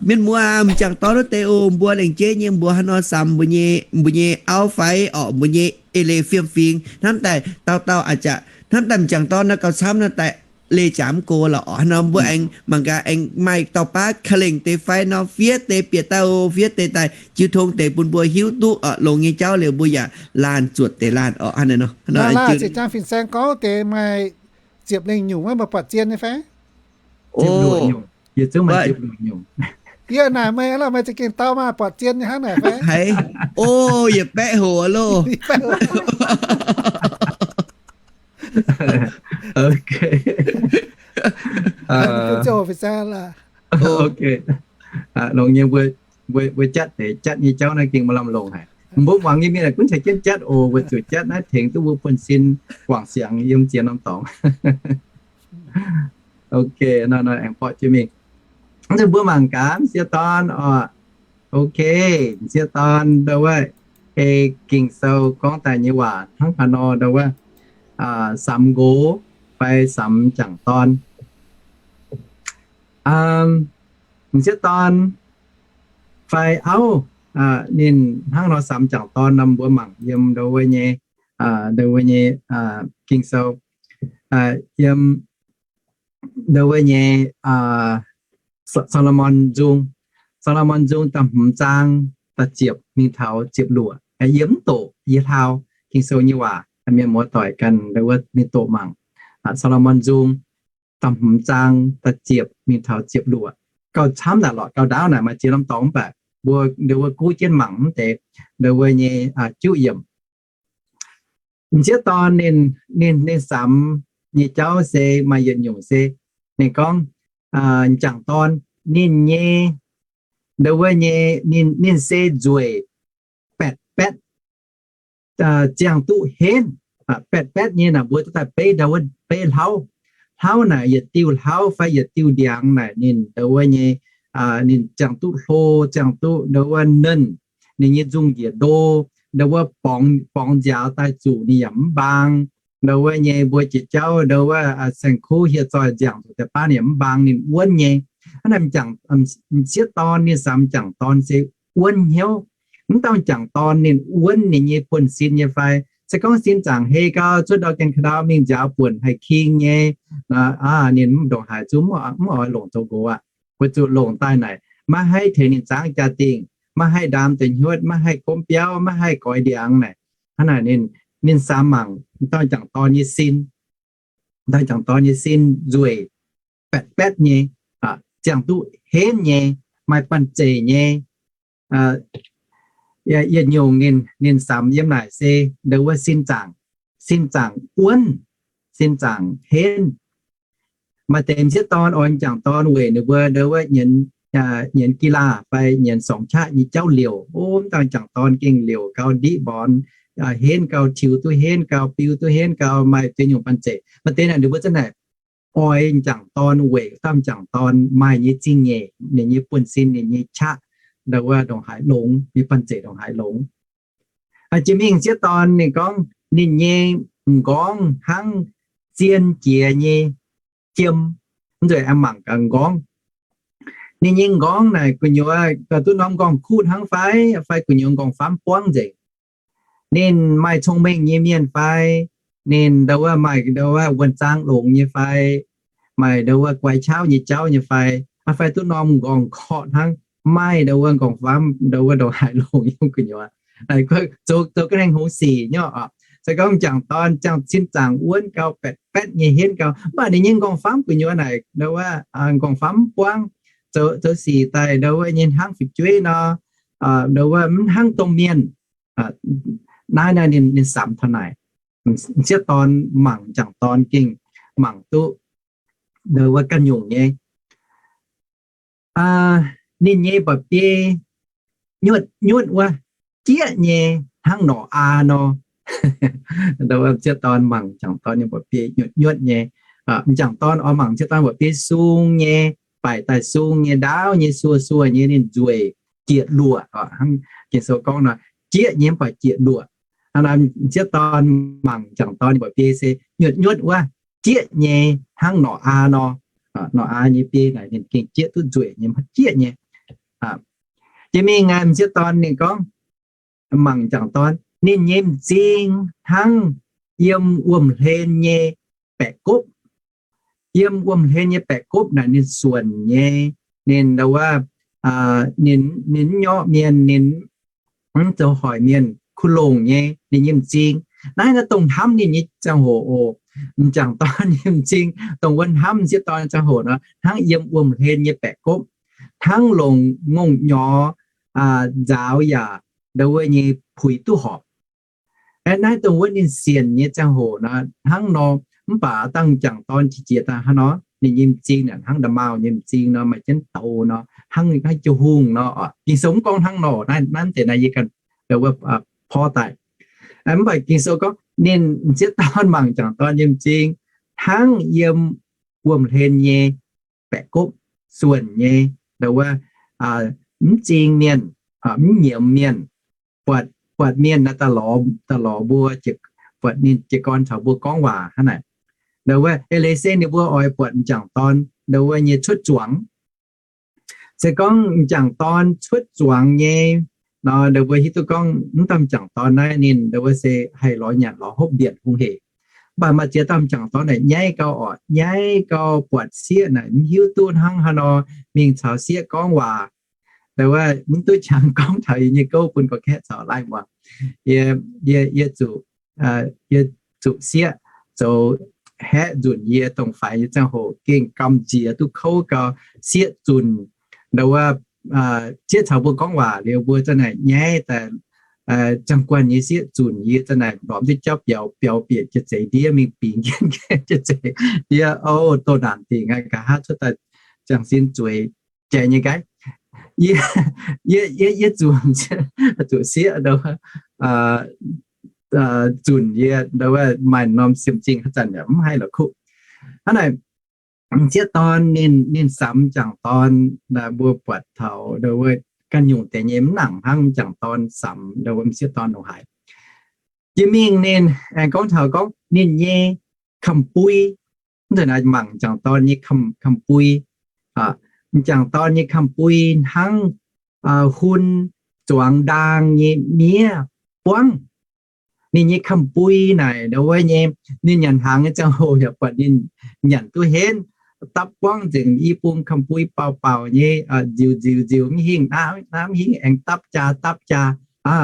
mienh muoz, m'jangc dorn wuov deix oc, mbuo lengc jeiv nyei mbuox haaix nor samx mbuo nyei, mbuo nyei auv fai orqc, mbuo nyei eix leiz fiem-fingx hnamv daaih dauh dauh a'jangc, hnamv daaih m'jangc dorn naaiv gauh camv hnamv daaih leih jaax mv go lorqc. Nor mbuo aengx mangc gaax aengx maaih dauh baav ka'lengc deix fai nor, fiev deix bieqc daaih, fiev deix daaih jiu tong deix bun mbuo hiuv duqv longx nyei jauv liuz mbuo yaac laanh zuotc deix laanh oc. Hnangv naaiv nor, ziepc zaang fin-saeng gorngv deix maaih ziepc lengh nyungc wuov, meih buatc zien nyei fai? Yie naaic meih, meih za'gengh dau maah, buatc zien nyei hnangv naaic fai? Haiz, o, yietc baeqv hoc loh. Longx nyei, mbuo jatv deix jatv nyei jauv naaiv gengh maaih lamh longc haic. Mbuo muangx nyei mienh gunv caux jienv jatv oc. Mbuo zuqc jatv naaiv tengx duqv mbuo buonv-sin wangc siangx yiem ziex norm dorngx. Ok, nor aengx borqv jienv mingh. Mbuo mangc gaax m'sieqv dorn oc. Ok, m'sieqv dorn ndo wuov, ei Ging-Sou gorngv daaih nyei waac hnangv haaix nor ndo wuov, samx nqox fai samx m'jangc dorn? M'sieqv dorn fai auv, ninh hnangv nor samx m'jangc dorn nor, mbuo mangc yiem ndo wuov nyei, ndo wuov nyei Ging-Sou, yiem ndo wuov nyei Saa^lo^morn Nzung, Saa^lo^morn Nzung da'hmz zaang da'ziepc mingh taux ziepc luoqc. Yie mv doqc, yie hlaau Ging-Sou nyei waac, mienh muoz-doic ganh ndo wuov mingh doqc mangc. Saa^lo^morn Nzung da'hmz zaang da'ziepc mingh taux ziepc luoqc. Gauh camv naaic lorqc, gauh ndaauv naaic maaih ziex norm dorngx mv baac mbuo ndo wuov guv jienv mangc mv deix ndo wuov nyei juqv yiemc. M'sieqv dorn ninh, ninh samx nyei jauv se maaih yietc nyungc se ninh gorngv, m'jangc dorn ninh nyei ndo wuov nyei, ninh se nzueic baetc baetv, ziangh duqv henv, baetc baetv nyei naaic mbuo duqv daaih beiv ndo wuov beiv hlauv. Hlauv naaic yietc diuh hlauv fai yietc diuh ndiangx naaic ninh ndo wuov nyei, ninh ziangh duqv hlo, ziangh duqv ndo wuov nernh, ninh nyei nzungh njiec ndo, ndo wuov borngz nziaaux daaih zuqc ninh yaac mv mbaang. Ndo wuov nyei mbuo jiex jauv ndo wuov saeng-kuv hieh zoih nziangc zuqc deix baav ninh yaac mv mbaang, ninh wuonv nyei. Hnangv naaic m'sieqv dorn ninh samx m'jangc dorn se wuonv hnyouv. Mv dauh m'jangc dorn ninh wuonv ninh nyei buonv-sin nyei fai? Se gorngv sin zaangc hei gau, cuotv ndau gaengh ka'ndau mingh nziaaux buonc haih king nyei, ninh mv ndongc haaix zungv mv oix longc zoux nqox aqv. Weic zuqc longc daaih naaic maiv haih tengx ninh zaangv jaa-dingh, maiv haih ndaam deix hnyuotv, maiv haih gomv biauv, maiv haih goix ndiangx naaic. Hnangv naaic ninh, ninh samx mangc m'dauh m'jangc dorn nyei sin, m'dauh m'jangc dorn nyei sin nzueic baetc baetv nyei, ziangh duqv henv nyei, maaih banh zeic nyei. Yietc nyungc ninh, ninh samx yiem naaic se ndo wuov sin zaangc, sin zaangc wuonv, sin zaangc henv. Maaih deix m'sieqv dorn oix m'jangc dorn weic ninh mbuo ndo wuov nyienz, nyienz กีฬา fai nyienz sorngx qaqv nyei jauv liouc. O, m'dauh m'jangc dorn gengh liouc gau, ndiqv mbornz, henv gau, tiux duqv henv gau, biu duqv henv gau, maaih ziex nyungc banh zeic. Maaih deix naaic ninh mbuo za'naaic oix m'jangc dorn weic dauh m'jangc dorn maaih nyei zingh nyeic, ninh nyei buonv-sin, ninh nyei qaqv ndo wuov ndongc haaix longx, nyei banh zeic ndongc haaix longx. Jiex mingh m'sieqv dorn ninh gorngv ninh nyei m'nqorngv hnangv zien jiex nyei jiem. Mv nzueic aengx mangc gaax m'nqorngv. Ninh nyei m'nqorngv naaic gu'nyuoz gauh duqv norm m'nqorngv-kuv hnangv fai, fai gu'nyuoz m'nqorngv-famv buangv nzengc. Ninh maaih cong-mengh nyei mienh fai, ninh ndo wuov maaih ndo wuov wuonh zaang longx nyei fai, maaih ndo wuov guai qauv nyei jauv nyei fai, fai duqv norm m'nqorngv-korqv hnangv, maaih ndo wuov m'nqorngv-famv ndo wuov ndongc haaix longx yiem gu'nyuoz. Zoux, zoux ga'naaiv hngongx sic nyei oc. Se gorngv m'jangc dorn ziangh sin zaangc wuonv gau, baetc baetv nyei henv gau, mv baac ninh nyei m'nqorngv-famv gu'nyuoz naaic ndo wuov m'nqorngv-famv mv buangv, zoux, zoux sic daaih ndo wuov nyei hnangv fu'jueiv nor, ndo wuov mv hnangv domh mienh. Naaiv, naaiv ninh, ninh samx taux naaic. M'sieqv dorn mangc m'jangc dorn gengh mangc duqv ndo wuov ganh nyungc nyei. Ninh nyei mba'biei nyuotv nyuotv wuov, jieqv nyei hnangv norqc aa nor. Ndo wuov m'sieqv dorn mangc m'jangc dorn nyei mba'biei nyuotv nyuotv nyei. M'jangc dorn oix mangc m'sieqv dorn mba'biei sung nyei, baaic daaih sung nyei, ndaauv nyei, suo suo nyei, ninh nzueic jieqv luoqc. Hnangv Ging-Sou gorngv nor, jieqv nyei mv baac jieqv luoqc. Hnangv naaic m'sieqv dorn mangc m'jangc dorn nyei mba'biei se nyuotv nyuotv wuov, jieqv nyei hnangv norqc aa nor. Norqc aa nyei biei naaic ninh gengh jieqv duqv nzueic nyei, jieqv nyei. Jiex mingh m'sieqv dorn ninh gorngv, mangc m'jangc dorn, ninh nyei m'zing hnangv yiem wuom-hlen nyei baeqc gopv. yiem wuom-hlen nyei baeqc gopv naaic ninh suonc nyei, ninh ndo wuov, ninh, ninh mv nyorqv mienh, ninh mv zoux hoic mienh, kuh longc nyei ninh nyei m'zing. Naaiv naaiv dongh hnamv ninh nyei ziangh hoc oc. M'jangc dorn nyei m'zing, dongh wuov hnamv m'sieqv dorn ziangh hoc nor, hnangv yiem wuom-hlen nyei baeqc gopv, hnangv longc ngongh nyorx nzaaux yaac ndo wuov nyei puix duqv horpc. Naaiv dongh wuov ninh sienc nyei ziangh hoc nor hnangv nor, mv baac dangh m'jangc dorn qiex jiez daaih hnangv nor, ninh nyei m'zing naaic hnangv nda'maauh nyei m'zing nor, maaih jienv douz nor, hnangv, hnangv jiu hungh nor. Ging-Sou mv gorngv hnangv nor, naaiv, naaiv deix naaiv yie ganh ndo wuov porv daaih. Mv baac Ging-Sou gorngv ninh m'sieqv dorn mangc m'jangc dorn nyei m'zing hnangv yiem wuom-hlen nyei baeqc gopv, suonc nyei, ndo wuov, mv zing mienh, mv nyiemz mienh, buatc, buatc mienh naaiv daaih lorz, daaih lorz mbuo, buatc ninh jiez gorn caux mbuo gorngv waac hnangv naaic. Ndo wuov eix leiz se ninh mbuo oix buatc m'jangc dorn ndo wuov nyei cuotv zuangx. Se gorngv m'jangc dorn cuotv zuangx nyei nor, ndo mbuo hiuv duqv gorngv mv dauh m'jangc dorn naaiv ninh ndo wuov se haih lorz nyanc lorz hopv mbienc hungh hec. Mv baac maaih ziex dauh m'jangc dorn naaic nyaiv gau orqc, nyaiv gau buatc sieqv naaic mv hiuv duqv hnangv haaix nor mingh caux sieqv gorngv waac. Ndo wuov mv duqv qangx gorngv taux yie nyei gouv bun gorqv-kaeqv caux laih muangx. Yie, yie, yie zuqc, yie zuqc sieqv zoux haeqv nzunc yie dongh faix nyei ziangh hoc gengh gamh nziex duqv kouv gau. Sieqv zunc, ndo wuov, sieqv caux mbuo gorngv waac liuz mbuo za'naaic nyaiv daaih, ziangh guanh nyei sieqv zunc yie za'naaic lorz mv duqv jauv biaux, biaux bieqc jiez zeiz ndiev mingh bingx jienv jiez zeiz ndiev, o, doh naanc dingc aqv, nqa'haav cuotv daaih ziangh sin zueiz jai nyei nqaiv. Yie, yie, yie zuqc, zuqc sieqv ndo wuov, zunc yie ndo wuov maaih norm siemv-zingh haaix zanc yaac mv haih la'kuqv. Hnangv naaic, m'sieqv dorn ninh, ninh samx m'jangc dorn, mbuo buatc taux ndo wuov ganh nyungc deix nyei mv nangc hnangv m'jangc dorn samx ndo wuov m'sieqv dorn longc haaix. Jiex mingh ninh aengx gorngv taux gorngv ninh nyei kamx-bui, mv zeiz naaic mangc m'jangc dorn nyei kamx-bui. M'jangc dorn nyei kamx-bui hnangv hun zuangx ndaang nyei miev buangv. Ninh nyei kamx-bui naaic ndo wuov nyei, ninh nyanc hnaangx nyei ziangh hoc yaac buatc ninh nyanc duqv henv, dapv buangv nzengc i bung kamx-bui baauh baauh nyei, nziux nziux nziux mv hingh, naaiv mv hingh aengx dapv jaa dapv jaa.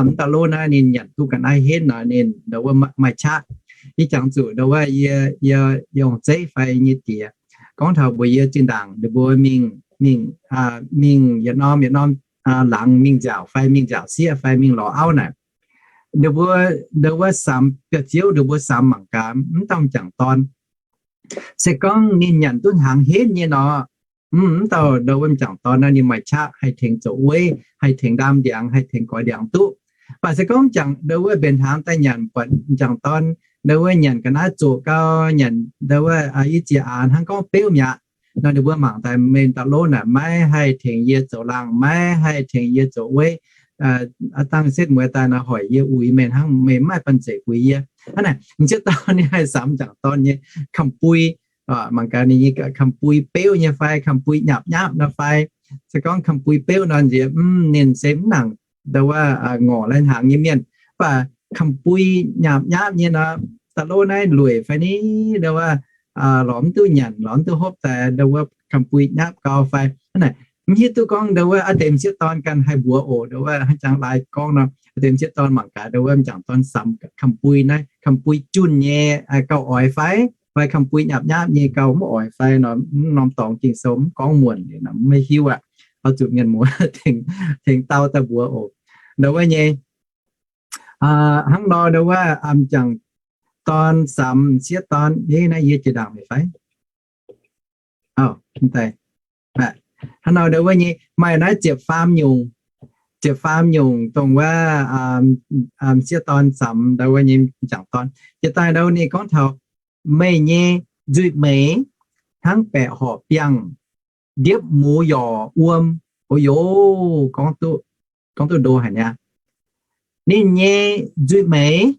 Mv dauh lov naaiv ninh nyanc duqv ga'naaiv henv nor ninh ndo wuov maaih qaqv. Yie jangx zuqc ndo wuov yie, yie ong-zeiv fai nyei diex gorngv taux mbuox yie zinh ndaangc ninh mbuo mingh, mingh, mingh yietc norm yietc norm laangz mingh nziaauc fai mingh nziaauc sieqv fai mingh lorz auv naaic, ninh mbuo, ndo wuov samx biauv-ziouv, ninh mbuo samx mangc gaax mv dauh m'jangc dorn. Se gorngv ninh nyanc duqv hnaangx henv nyei nor, mv dauh ndo wuov m'jangc dorn naaiv ninh maaih qaqv haih tengx zoux weiv, haih tengx ndaam ndiangx, haih tengx goix ndiangx duqv. Mv baac se gorngv m'jangc ndo wuov mbenc hnaangx daaih nyanc, buatc m'jangc dorn ndo wuov nyanc ga'naaiv zoqc gau, nyanc ndo wuov i ziex aanx hnangv gorngv beuv mi'aqv nor, ninh mbuo mangc daaih, meih dauh lov naaic maiv haih tengx yie zoux laangh, maiv haih tengx yie zoux weiv. Dangh setv mueiz daaih nor hoic yie uix meih hnangv, meih mv maaih banh zeic uix yie. Hnangv naaic m'sieqv dorn ninh haih samx m'jangc dorn nyei kamx-bui. Mangc gaax ninh nyei kamx-bui beuv nyei fai, kamx-bui nyapv nyapv nor fai. Se gorngv kamx-bui beuv nor nziex, mv, ninh se mv nangc ndo wuov ngorc lai hnaangx nyei mienh. Mv baac kamx-bui nyapv nyapv nyei nor, dauh lov naaiv lueic fai ni, ndo wuov lorz mv duqv nyanc, lorz mv duqv hopv daaih, ndo wuov kamx-bui nyapv gau fai. Hnangv naaic mv hiuv duqv gorngv ndo wuov a'deix m'sieqv dorn ganh haih mbuox oc, ndo wuov hnangv jangx lai gorngv nor, a'deix m'sieqv dorn mangc gaax ndo wuov m'jangc dorn samx kamx-bui naaiv, kamx-bui junh nyei gauh oix fai, fai kamx-bui nyapv nyapv nyei gauh mv oix fai nor, mv norm dorngx Ging-Sou mv gorngv muonc, mv hiuv aqv. Oix zuqc mienh muoz tengx dau daaih mbuox oc. Ndo wuov nyei, hnangv nor ndo wuov m'jangc dorn samx m'sieqv dorn, naaiv yie jiex ndaangc meih fai? Hnangv nor ndo wuov nyei maaih naaiv ziepc faam nyungc, ziepc faam nyungc dongh wuov m'sieqv dorn samx ndo wuov nyei m'jangc dorn. Jiex daaih ndo ninh gorngv taux, meih nyei nzuih meix hnangv baeqc horqc biangh, ndiepv muz yorc wuom. O yoc, gorngv duqv ndo haic niaa. Ninh nyei nzuih meix,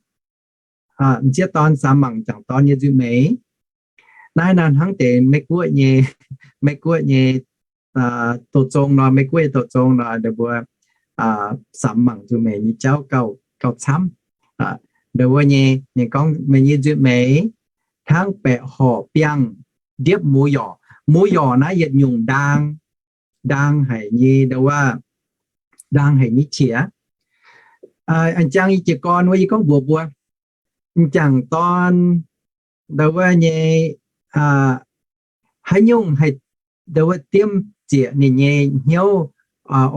m'sieqv dorn samx mangc m'jangc dorn nyei nzuih meix. Naaiv nor hnangv deix Meiv-Guoqv nyei, Meiv-Guoqv nyei douz-zong nor, Meiv-Guoqv nyei douz-zong nor, ninh mbuo samx mangc nzuih meix nyei jauv gauh, gauh camv. Ndo wuov nyei ninh gorngv, meih nyei nzuih meix hnangv baeqc horqc biangh, ndiepv muoz-yorc. Muoz-yorc naaiv yietc nyungc ndaang, ndaang haic nyei, ndaang haic nyei qiex. A'jang yie jiez gorn wuov yie gorngv mbuox mbuo, m'jangc dorn ndau wuov nyei, haaix nyungc haih ndau wuov diemv zieqc ninh nyei hnyouv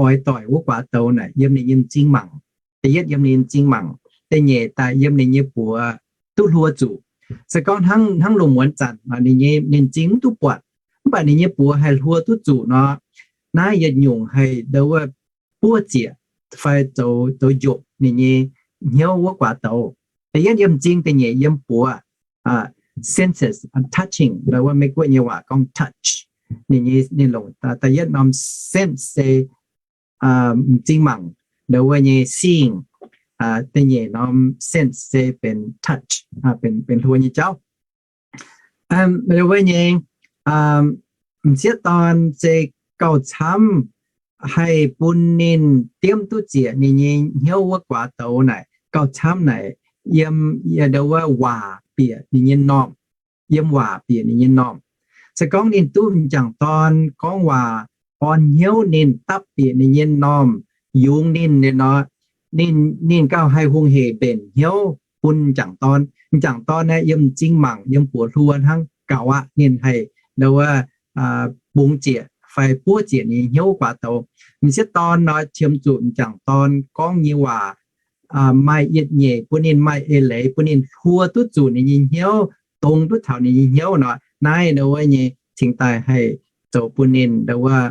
oix doic wuov guaax douz naaic yiem ninh nyei m'zing mangc. Da'yietv yiem ninh nyei m'zing mangc, da'nyeic daaih yiem ninh nyei buoz duqv hluo zuqc. Se gorngv hnangv lungh muonz zanc ninh nyei ninh m'zing mv duqv buatc, mv baac ninh nyei buoz haih hluo duqv zuqc nor, naaiv yietc nyungc haih ndau wuov buov zieqc fai zoux, zoux njopc ninh nyei hnyouv wuov guaax douz. Da'yietv yiem m'zing, da'nyeic yiem buoz. Senses, touching, ndau wuov Meiv-Guoqv nyei waac gorngv touch. Ninh nyei, ninh longc da'yietv norm sense se m'zing mangc, ndau wuov nyei seeing. Da'nyeic norm sense se benx touch, benx hluo nyei jauv. Ndau wuov nyei m'sieqv dorn se gauh camv haih bun ninh diemv duqv zieqc ninh nyei hnyouv wuov guaax douz naaic, gauh camv naaic yiem, ndau wuov waac bieqc ninh nyei normh, yiem waac bieqc ninh nyei normh. Se gorngv ninh duqv m'jangc dorn gorngv waac orn hnyouv ninh, dapv bieqc ninh nyei normh, yungz ninh nor, ninh gauh haih hungh hec mbenc hnyouv bun m'jangc dorn. M'jangc dorn naaiv yiem m'zing mangc, yiem buoz hluo hnangv gaux aqv, ninh haih ndau wuov bungx zieqc fai buov zieqc ninh nyei hnyouv guaax douz. M'sieqv dorn nor qiemx zuqc m'jangc dorn gorngv nyei waac maaih yietc nyeic bun ninh maaih eix leiz, bun ninh hluo duqv zuqc ninh nyei hnyouv, dongz duqv taux ninh nyei hnyouv nor, naaiv ndau wuov nyei cingx daaih haih zoux bun ninh ndau wuov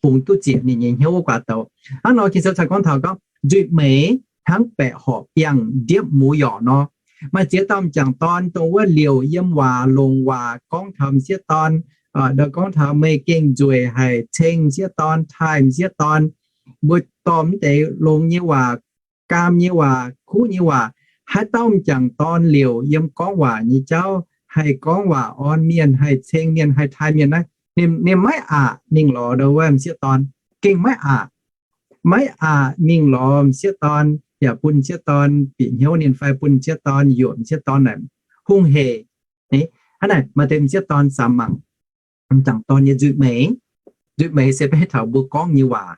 bungx duqv zieqc ninh nyei hnyouv wuov guaax douz. Hnangv nor Ging-Sou cingx gorngv taux gorngv nzuih meix hnangv baeqc horqc biangh ndiepv muoz-yorc nor. Maaih ziex dauh m'jangc dorn dongh wuov liouc yiem waac, longc waac gorngv taux m'sieqv dorn, ndau gorngv taux meih gengh nzueic haic, ceng m'sieqv dorn, taaih m'sieqv dorn. Mbuo dorh mv deix longx nyei waac, gaam nyei waac, kuv nyei waac. Haaix dauh m'jangc dorn liouc yiem gorngv waac nyei jauv, haih gorngv waac orn mienh, haih ceng mienh, haih taaih mienh naaiv, ninh maiv aqc mingh lorz ndau wuov m'sieqv dorn, gengh maiv aqc. Maiv aqc mingh lorz m'sieqv dorn yaac bun m'sieqv dorn bieqc hnyouv ninh fai bun m'sieqv dorn yuoqc m'sieqv dorn naaic hungh hec. Hnangv naaic maaih deix m'sieqv dorn samx mangc m'jangc dorn nyei nzuih meix. Nzuih meix se beiv taux mbuo gorngv nyei waac,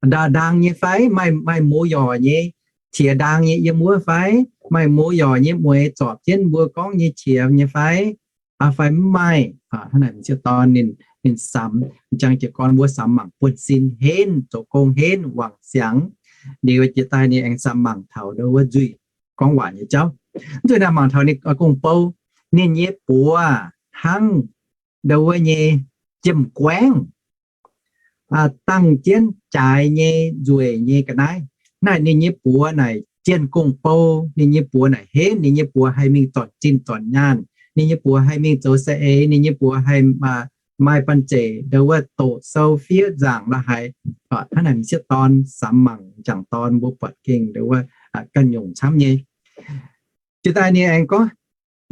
ndaang nyei fai, maaih muoz-yorc nyei, qiex ndaang nyei yiem wuov fai, maaih muoz-yorc nyei mueix zorpc jienv mbuo gorngv nyei qiex nyei fai, fai mv maaih. Hnangv naaic m'sieqv dorn ninh, ninh samx, m'jangc jiez gorn mbuo samx mangc buonv sin henv, zoux gong henv, wangc siangx. Liuz jiex daaih ninh aengx samx mangc taux ndau wuov nzuih gorngv waac nyei jauv. Nzuih naaic mangc taux ninh gong-bou, ninh nyei buoz hnangv ndau wuov nyei jiem-guaengv, dangh jienv jaaix nyei nzueic nyei ga'naaiv. Naaiv ninh nyei buoz naaic jienh gong-bou, ninh nyei buoz naaic henv, ninh nyei buoz haih mingh zornc zinh zornc nyaanh, ninh nyei buoz haih mingh zoux saeng-eix, ninh nyei buoz haih maaih banh zeic ndau wuov doqc sou fiev nzaangc la'haaix. Hnangv naaic m'sieqv dorn samx mangc m'jangc dorn mbuo buatc gengh ndau wuov ganh nyungc camv nyei. Jiex daaih ninh aengx gorngv,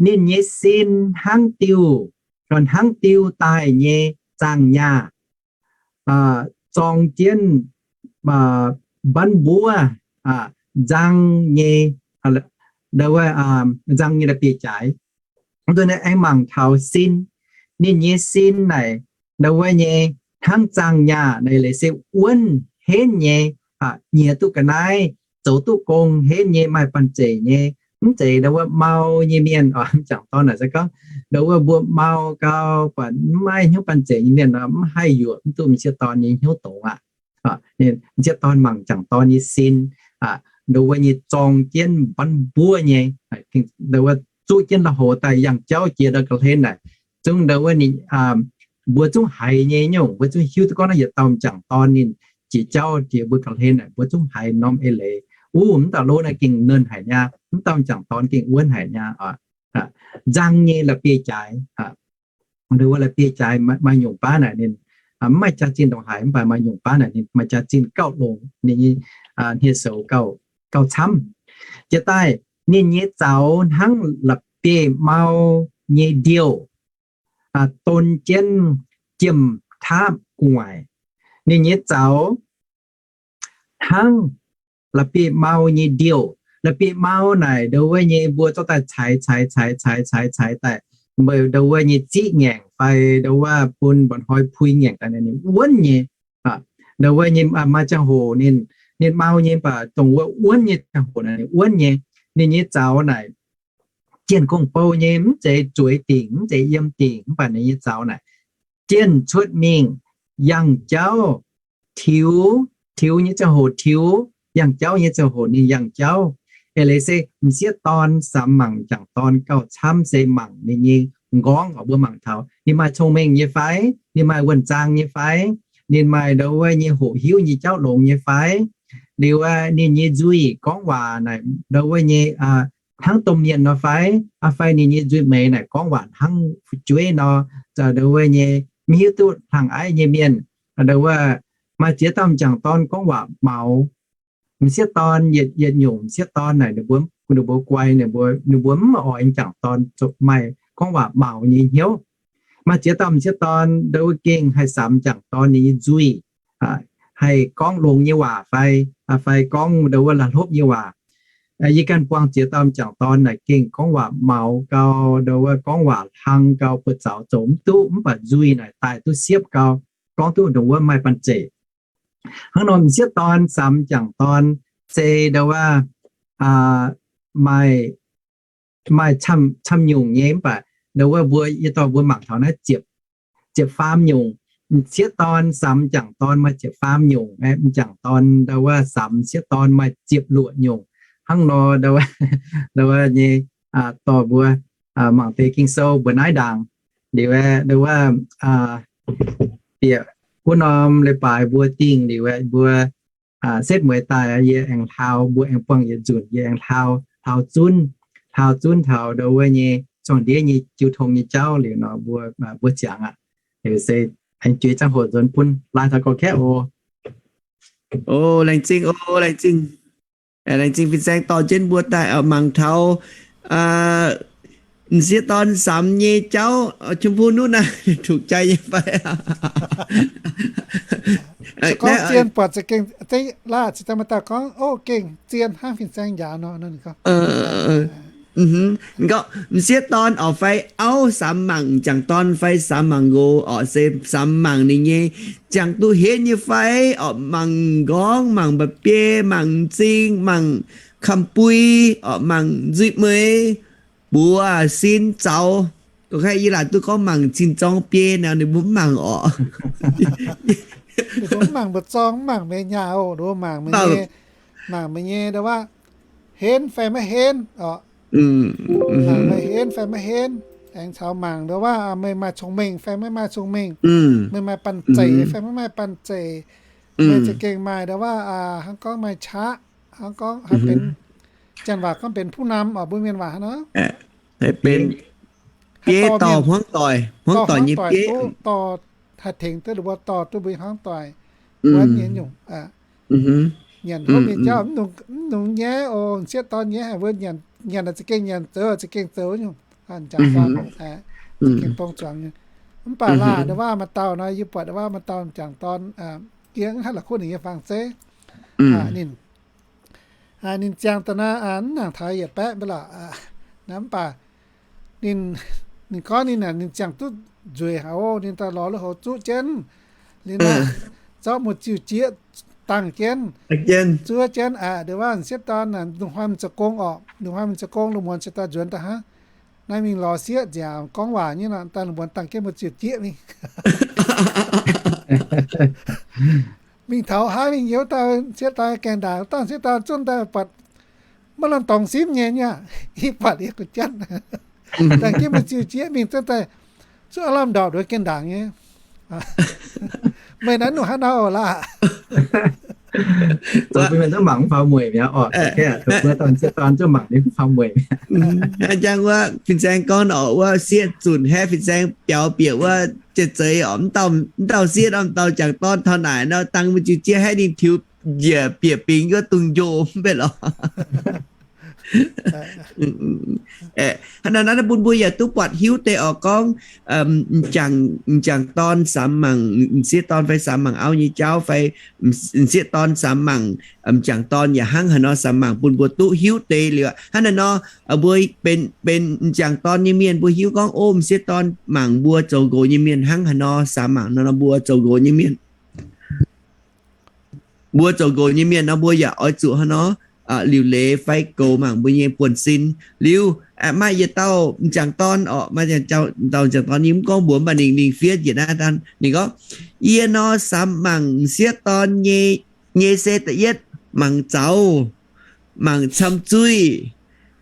ninh nyei sin hnangv diuh, hnangv diuh daaih nyei zaangh nyaah, zorng jienv mbanv mbuov, nzang nyei, ndau wuov, nzang nyei la'bieiv-jaaix. Aengx mangc taux sin, ninh nyei sin naaic ndau wuov nyei hnangv zaangh nyaah naaic leiz se wuonv henv nyei, nyiex duqv ga'naaiv, zoux duqv gong henv nyei, maaih banh zeic nyei. Mv zeiz ndau wuov mau nyei mienh. M'jangc dorn naaic se gorngv ndau wuov mbuo mau gau, buatc mv maaih hnyouv banh zeic nyei mienh nor, mv haih yuoqc mv duqv m'sieqv dorn nyei hnyouv dongz aqv. M'sieqv dorn mangc m'jangc dorn nyei sin, ndau wuov nyei zorng jienv mbanv mbuov nyei, ndau wuov zuqv jienv lui-houx daaih yangh jauv jiex ndau ga'hlen naaic. Zungv ndau wuov ninh, mbuo zungv haiz nyei nyungc, mbuo zungv hiuv duqv gorngv naaiv yietc dauh m'jangc dorn ninh jiex jauv jiex mbuo ga'hlen naaic, mbuo zungv haiz norm eix leiz. Uv, mv dauh lo naaiv gengh nernh haic niaa, mv dauh m'jangc dorn gengh wuonv haic niaa. Nzang nyei la'bieiv-jaaix, ndau wuov la'bieiv-jaaix maaih nyungc baav naaic ninh mv maaih jaax-zinh ndongc haaix, mv baac maaih nyungc baav naaic ninh maaih jaax-zinh gauh longx, ninh nyei hniev-soux gauh, gauh camv. Jiex daaih, ninh nyei zaux hnangv la'bieiv-mau nyei ndiouh, don jienv jiem-taapv gu'nguaaic. Ninh nyei zaux hnangv la'bieiv-mau nyei ndiouh. La'bieiv-mau naaic ndau wuov nyei mbuo zorqv daaih caix caix caix caix caix caix daaih, meih ndau wuov nyei ziqv ngaengc fai ndau wuov bun mba'hnoi pui ngaengc daaih, ninh wuonv nyei. Ndau wuov nyei maaih ziangh hoc ninh, ninh mau nyei, mv baac dongh wuov wuonv nyei ziangh hoc naaic ninh wuonv nyei. Ninh nyei zaux naaic jienh gong-bou nyei, mv zeiz zueiz dingc, mv zeiz yiem dingc, mv baac ninh nyei zaux naaic jienh cuotv mingh yangh jauv, tiux, tiux nyei ziangh hoc tiux, yangh jauv nyei ziangh hoc ninh yangh jauv. Eix leiz se m'sieqv dorn samx mangc m'jangc dorn gauh camv se mangc ninh nyei m'nqorngv oc. Mbuo mangc taux ninh maaih cong-mengh nyei fai, ninh maaih wuonh zaang nyei fai, ninh maaih ndau wuov nyei hoqc hiuv nyei jauv longx nyei fai, liuz ninh nyei nzuih gorngv waac naaic ndau wuov nyei hnangv domh mienh nor fai, fai ninh nyei nzuih meix naaic gorngv waac hnangv fu'jueiv nor, ndau wuov nyei mv hiuv duqv hlang aiv nyei mienh, ndau wuov maaih ziex dauh m'jangc dorn gorngv waac maux. M'sieqv dorn yietc, yietc nyungc m'sieqv dorn naaic ninh mbuo, ninh mbuo guai, ninh mbuo mv oix m'jangc dorn zoux maaih gorngv waac maux nyei hnyouv. Maaih ziex dauh m'sieqv dorn ndau wuov gengh haih samx m'jangc dorn ninh nyei nzuih, haih gorngv longx nyei waac fai, fai gorngv ndau wuov la'hlopv nyei waac. Yie ganh buangh ziex dauh m'jangc dorn naaic gengh gorngv waac maux gau, ndau wuov gorngv waac hlang gau, buoz-zaux zoux mv duqv, mv baac nzuih naaic daaih duqv siepv gau, gorngv duqv ndongc wuov maaih banh zeic. Hnangv nor m'sieqv dorn samx m'jangc dorn se ndau wuov maaih, maaih camv, camv nyungc nyei, mv baac ndau wuov mbuo, yie dorh mbuo mangc taux naaiv ziepc, ziepc faam nyungc. M'sieqv dorn samx m'jangc dorn maaih ziepc faam nyungc, m'jangc dorn ndau wuov samx m'sieqv dorn maaih ziepc luoqc nyungc. Hnangv nor ndau wuov, ndau wuov nyei dorh mbuo mangc deix Ging-Sou mbuo naaiv ndaangc. Liuz ndau wuov bieqc wuov norm leiz-baaix mbuo dingh liuz mbuo setv mueiz daaih, yie aengx hlaau, mbuo aengx buangh yietc nzunc, yie aengx hlaau, hlaau zunv, hlaau zunv taux ndau wuov nyei zorng-ndiev nyei jiu tong nyei jauv liuz nor mbuo, mbuo ziangx aqv. Liuz se aengx juix ziangh hoc nzuonx bun, laai taux gorx-kaeqv oc. O, laengz zingh, o, laengz zingh. Laengz zingh fin-saeng dorh jienv mbuo daaih mangc taux m'sieqv dorn samx nyei jauv, ชมพูนุช naaivถูกใจ nyei fai? Gorngv zien buatc za'gengh, laah ziqc daaih maaih dauh gorngv, o, gengh zien hnangv fin-saeng njaaux nor. M'sieqv dorn oc fai auv samx mangc m'jangc dorn fai samx mangc nqox oc, se samx mangc ninh nyei ziangh duqv henv nyei fai oc, mangc m'nqorngv, mangc mba'biei, mangc m'zing, mangc kamx-bui oc, mangc nzuih meix, mbuox sin zaux. Gorngv kaaix yie laaic duqv gorngv mangc cin-zorng biei nor ninh mbuo mv mangc oc. Ninh mbuo mv mangc mbu'zorng, mv mangc meih nyaah oc, mangc meih nyei, mangc meih nyei ndau wuov henv fai maiv henv oc. Mangc meih henv fai maiv henv, aengx caux mangc ndau wuov meih maaih cong-mengh fai maiv maaih cong-mengh, meih maaih banh zeic fai maiv maaih banh zeic, meih za'gengh maaih ndau wuov hnangv gorngv maaih qaqv, hnangv gorngv haih benx, janx waac gorngv benx ผู้นำ oc, mbuo mienh waac hnangv nor, haih benx bieiv dorh hmuangv doic, hmuangv doic nyei bieiv, dorh haih tengx duqv ninh mbuo, dorh duqv mbuo hmuangv doic wuonv nyei nyungc. Nyanc hopv nyei jauv mv nungx nyaiv oc, m'sieqv dorn nyaiv haic, mbuo nyanc za'gengh nyanc, zoux za'gengh zoux nyungc. M'jangc dorn, za'gengh dongh zuangx nyei. Mv baac laah ndau wuov maaih dauh nor, yie buatc ndau wuov maaih dauh m'jangc dorn, yie mv haih la'kuqv ninh nyei fangx zeiv. Ninh, ninh ziangh daaih naaiv mv nangc taux yietc baeqv mv baac lorqc, mv baac ninh, ninh gorngv ninh, ninh ziangh duqv nzueic haic oc, ninh daaih lorz lui-houx zuqv jienv, liuz naaiv zorqv muoz-ziuh jieqv dangh jienv, zuov jienv aqv. Ndau wuov m'sieqv dorn lungh hnoi mingh zoux gong oc, lungh hnoi mingh zoux gong, lungh muonz ziouc daaih nzuonx daaih hnangv. Naaiv mingh lorz sieqv nziaauc gorngv waac nyei nor, daaih lungh muonz dangh jienv muoz-ziuh jieqv mingh. Mingh taux haaix mingh yiem wuov dauh m'sieqv dorn gaengh ndaangc, wuov dauh m'sieqv dorn zunv daaih buatc maiv lamh dorngx simv nyei aqv. Yie buatc yie gu'jatv dangh jienv muoz-ziuh jieqv mingh zunv daaih, zuqc aav lamh ndorpc nduov gaengh ndaangc nyei. Meih naaiv nungc haaix nor oc laah? Mbuo mienh zungv mangc mv faaux mueic mi'aqv oc. M'sieqv dorn zungv mangc ninh mv faaux mueic. Hnangv jangv wuov fin-saeng gorngv oc, wuov sieqv zunc haeqv fin-saeng biaux bieqc wuov jiex zeiz oc, mv dauh sieqv, mv dauh m'jangc dorn taux naaic nor, dangh muoz-ziuh jieqv haeqv ninh tiux njiec bieqc bingx wuov dungz njo mv bei lorqc. Hnangv naaiv bun mbuo yaac duqv buatc hiuv deix oc gorngv m'jangc dorn samx mangc m'sieqv dorn fai samx mangc auv nyei jauv fai m'sieqv dorn samx mangc m'jangc dorn yaac hnangv haaix nor samx mangc bun mbuo duqv hiuv deix liuz. Hnangv naaiv nor, mbuo benx benx m'jangc dorn nyei mienh mbuo hiuv gorngv, o, m'sieqv dorn mangc mbuo zoux nqox nyei mienh hnangv haaix nor samx mangc nor, mbuo zoux nqox nyei mienh mbuo zoux nqox nyei mienh nor mbuo yaac oix zuqc haaix nor liuc leiz fai goux mangc mbuo nyei buonv-sin. Liuz maaih yietc dauh m'jangc dorn oc, maaih dauh m'jangc dorn nyei mv gorngv mbuox mv baac ninh, ninh fiev njiec naaiv daan ninh gorngv, yie nor samx mangc m'sieqv dorn nyei, nyei se da'yietv mangc zaux, mangc camv zuiz,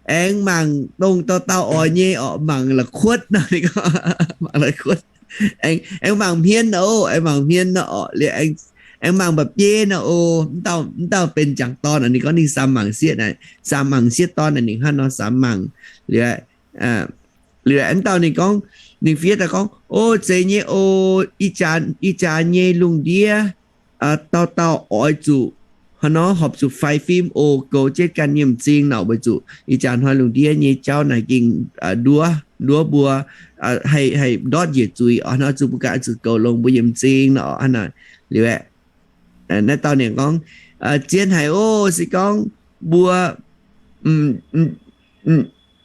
aengx mangc dongh dauh dauh oix nyei oc, mangc la'kuotv nor, mangc la'kuotv, aengx mangc hmien nor, aengx mangc hmien nor oc, liuz aengx mangc mba'biei nor oc. Mv dauh benx m'jangc dorn ninh gorngv ninh samx mangc sieqv, samx mangc sieqv dorn ninh hnangv nor samx mangc. Liuz, liuz mv dauh ninh gorngv, ninh fiev daaih gorngv, o, zeiz nyei oc, ih jaax nyei lungh ndiev dauh dauh oix zuqc haaix nor horpc zuqc faix fim oc, goux jienv ganh nyei m'zing nor, weic zuqc ih jaax hnoi lungh ndiev nyei jauv naaic gengh nduov, nduov mbuo, haih ndortv njiec zuiz oc, hnangv zuqc mbuo ganh zuqc goux longx mbuo nyei m'zing nor. Hnangv naaic liuz, naaiv dauh ninh gorngv, zien haic oc, se gorngv mbuo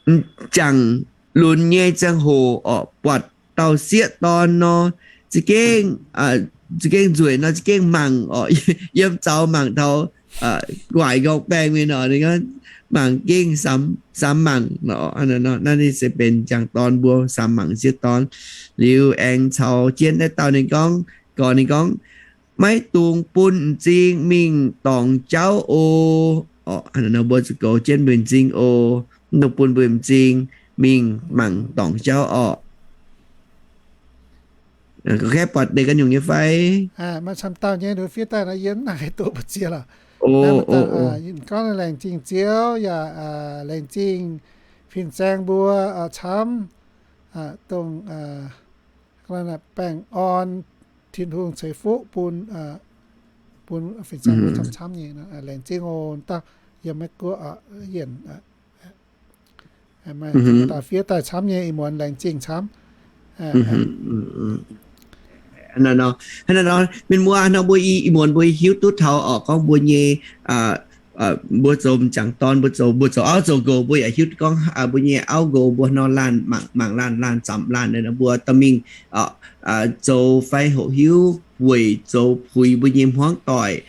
m'jangc lunx nyei ziangh hoc oc, buatc dauh sieqv dorn nor, za'gengh, za'gengh nzueic nor, za'gengh mangc oc, yiem zaux mangc taux guaaic nqorngv baengh mingh nor, mangc gengh samx mangc nor. Naaiv se benx m'jangc dorn mbuo samx mangc sieqv dorn. Liuz aengx caux jienv naaiv dauh ninh gorngv, gorx ninh gorngv, maiv dungx bun m'zing mingh dorngc jauv oc. Mbuo zuqc goux jienv mbuo m'zing oc. Mv dungx bun mbuo m'zing mingh mangc dorngc jauv oc. Gorngv buatc deix ganh nyungc nyei fai? Maaih camv dauh nyei nduov fiev daaih nor, yie mv nangc haih doqc mbu'ziex lorqc. Gorngv laengz zingh Ziouv yaac laengz zingh fin-saeng mbuo camv, dongh baengh orn, Tin-Hungh ceix fuqv bun, bun fin-saeng mbuo camv-camv nyei. Laengz zingh oc. Dauh yiem Meiv Guoqv yienc, maaih dauh fiev daaih camv nyei, ih muonz laengz zingh camv. Hnangv naaiv nor, mienh muoz nor, mbuo ih muonz mbuo hiuv duqv taux oc, gorngv mbuo nyei, mbuo zoux m'jangc dorn, mbuo zoux, mbuo zoux auv zoux nqox, mbuo yaac hiuv duqv gorngv mbuo nyei auv nqox mbuo nor laanh mangc, mangc laanh, laanh zamc laanh nor, mbuo dorh mingh zoux fai hoqc hiuv weic zoux puix mbuo nyei hmuangv doic,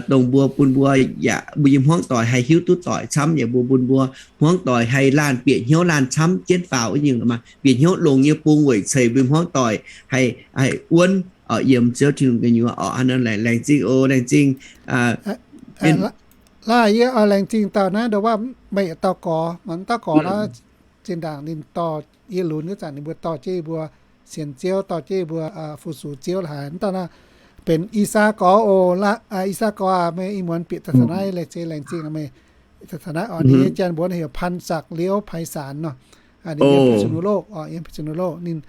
dongh mbuo bun mbuo yaac mbuo nyei hmuangv doic haih hiuv duqv doic camv, yaac mbuo bun mbuo hmuangv doic haih laanh bieqc hnyouv laanh camv jienv faaux wuov nyungc, bieqc hnyouv longx nyei bung weic ceix mbuo hmuangv doic haih, haih wuonv yiem Ziouv Tin-Hungh gu'nyuoz oc. Hnangv naaiv laengz zingh oc, laengz zingh. Laaih yie laengz zingh dauh naaiv, ndo wuov meih yietc dauh gorx, mv dauh gorx naaiv, zinh ndaangc ninh dorh yie lunx wuov zanc ninh mbuo dorh jienv yie mbuo sienx Ziouv, dorh jienv yie mbuo fu-sux Ziouv la'haaix. Mv dauh naaiv benx I^saa gorx oc. I^saa gorx aac, meih ih muonz bieqc daaih taux naaiv, laengz zingh, laengz zingh meih daaih taux naaiv oc. Ninh nyei janx mbuox ninh heuc พันศักดิ์ เลี้ยวไพศาล nor. Ninh yiem พิษณุโลก oc, yiem พิษณุโลก. Ninh,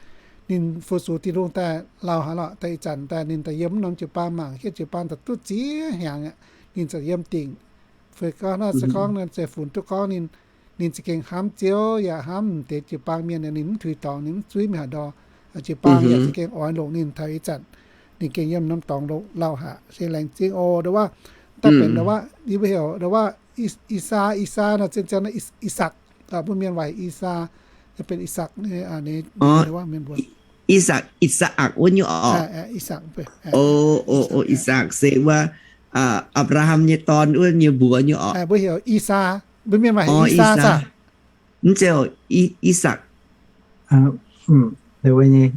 ninh fu-sux Tin-Hungh daaih lauh haaix lorqc, daaih ih zanc daaih ninh daaih yiem mv norm jiu-baang mangc, hietv jiu-baang daaih duqv ziex hnyangx aqv. Ninh ziouc yiem dingc. Fai gorngv naaiv se gorngv naaiv se funx duqv gorngv ninh, ninh za'gengh hnamv Ziouv yaac hnamv deix jiu-baang mienh, ninh mv tuix dorngx, ninh mv zuiv mingh haaix ndor. Jiu-baang yaac za'gengh oix longc ninh taux ih zanc. Ninh gengh yiem norm dorngx lauh haic. Se laengz zingh oc. Ndo wuov, daaih benx ndo wuov, yie mbuo heuc ndo wuov I^saa, I^saa nor, zien zien I^sakc, mbuo mienh waac I^saa, benx I^sakc nyei, ndo wuov mienh mbuo. I^sakc, I^sakc wuov nyei oc. I^sakc, I^sakc se wuov Apc^laa^ham nyei dorn wuov nyei mbuox nyei oc. Mbuo heuc I^saa, mbuo mienh maaih heuc I^saa. Mv zeiz I^sakc. Ndo wuov nyei,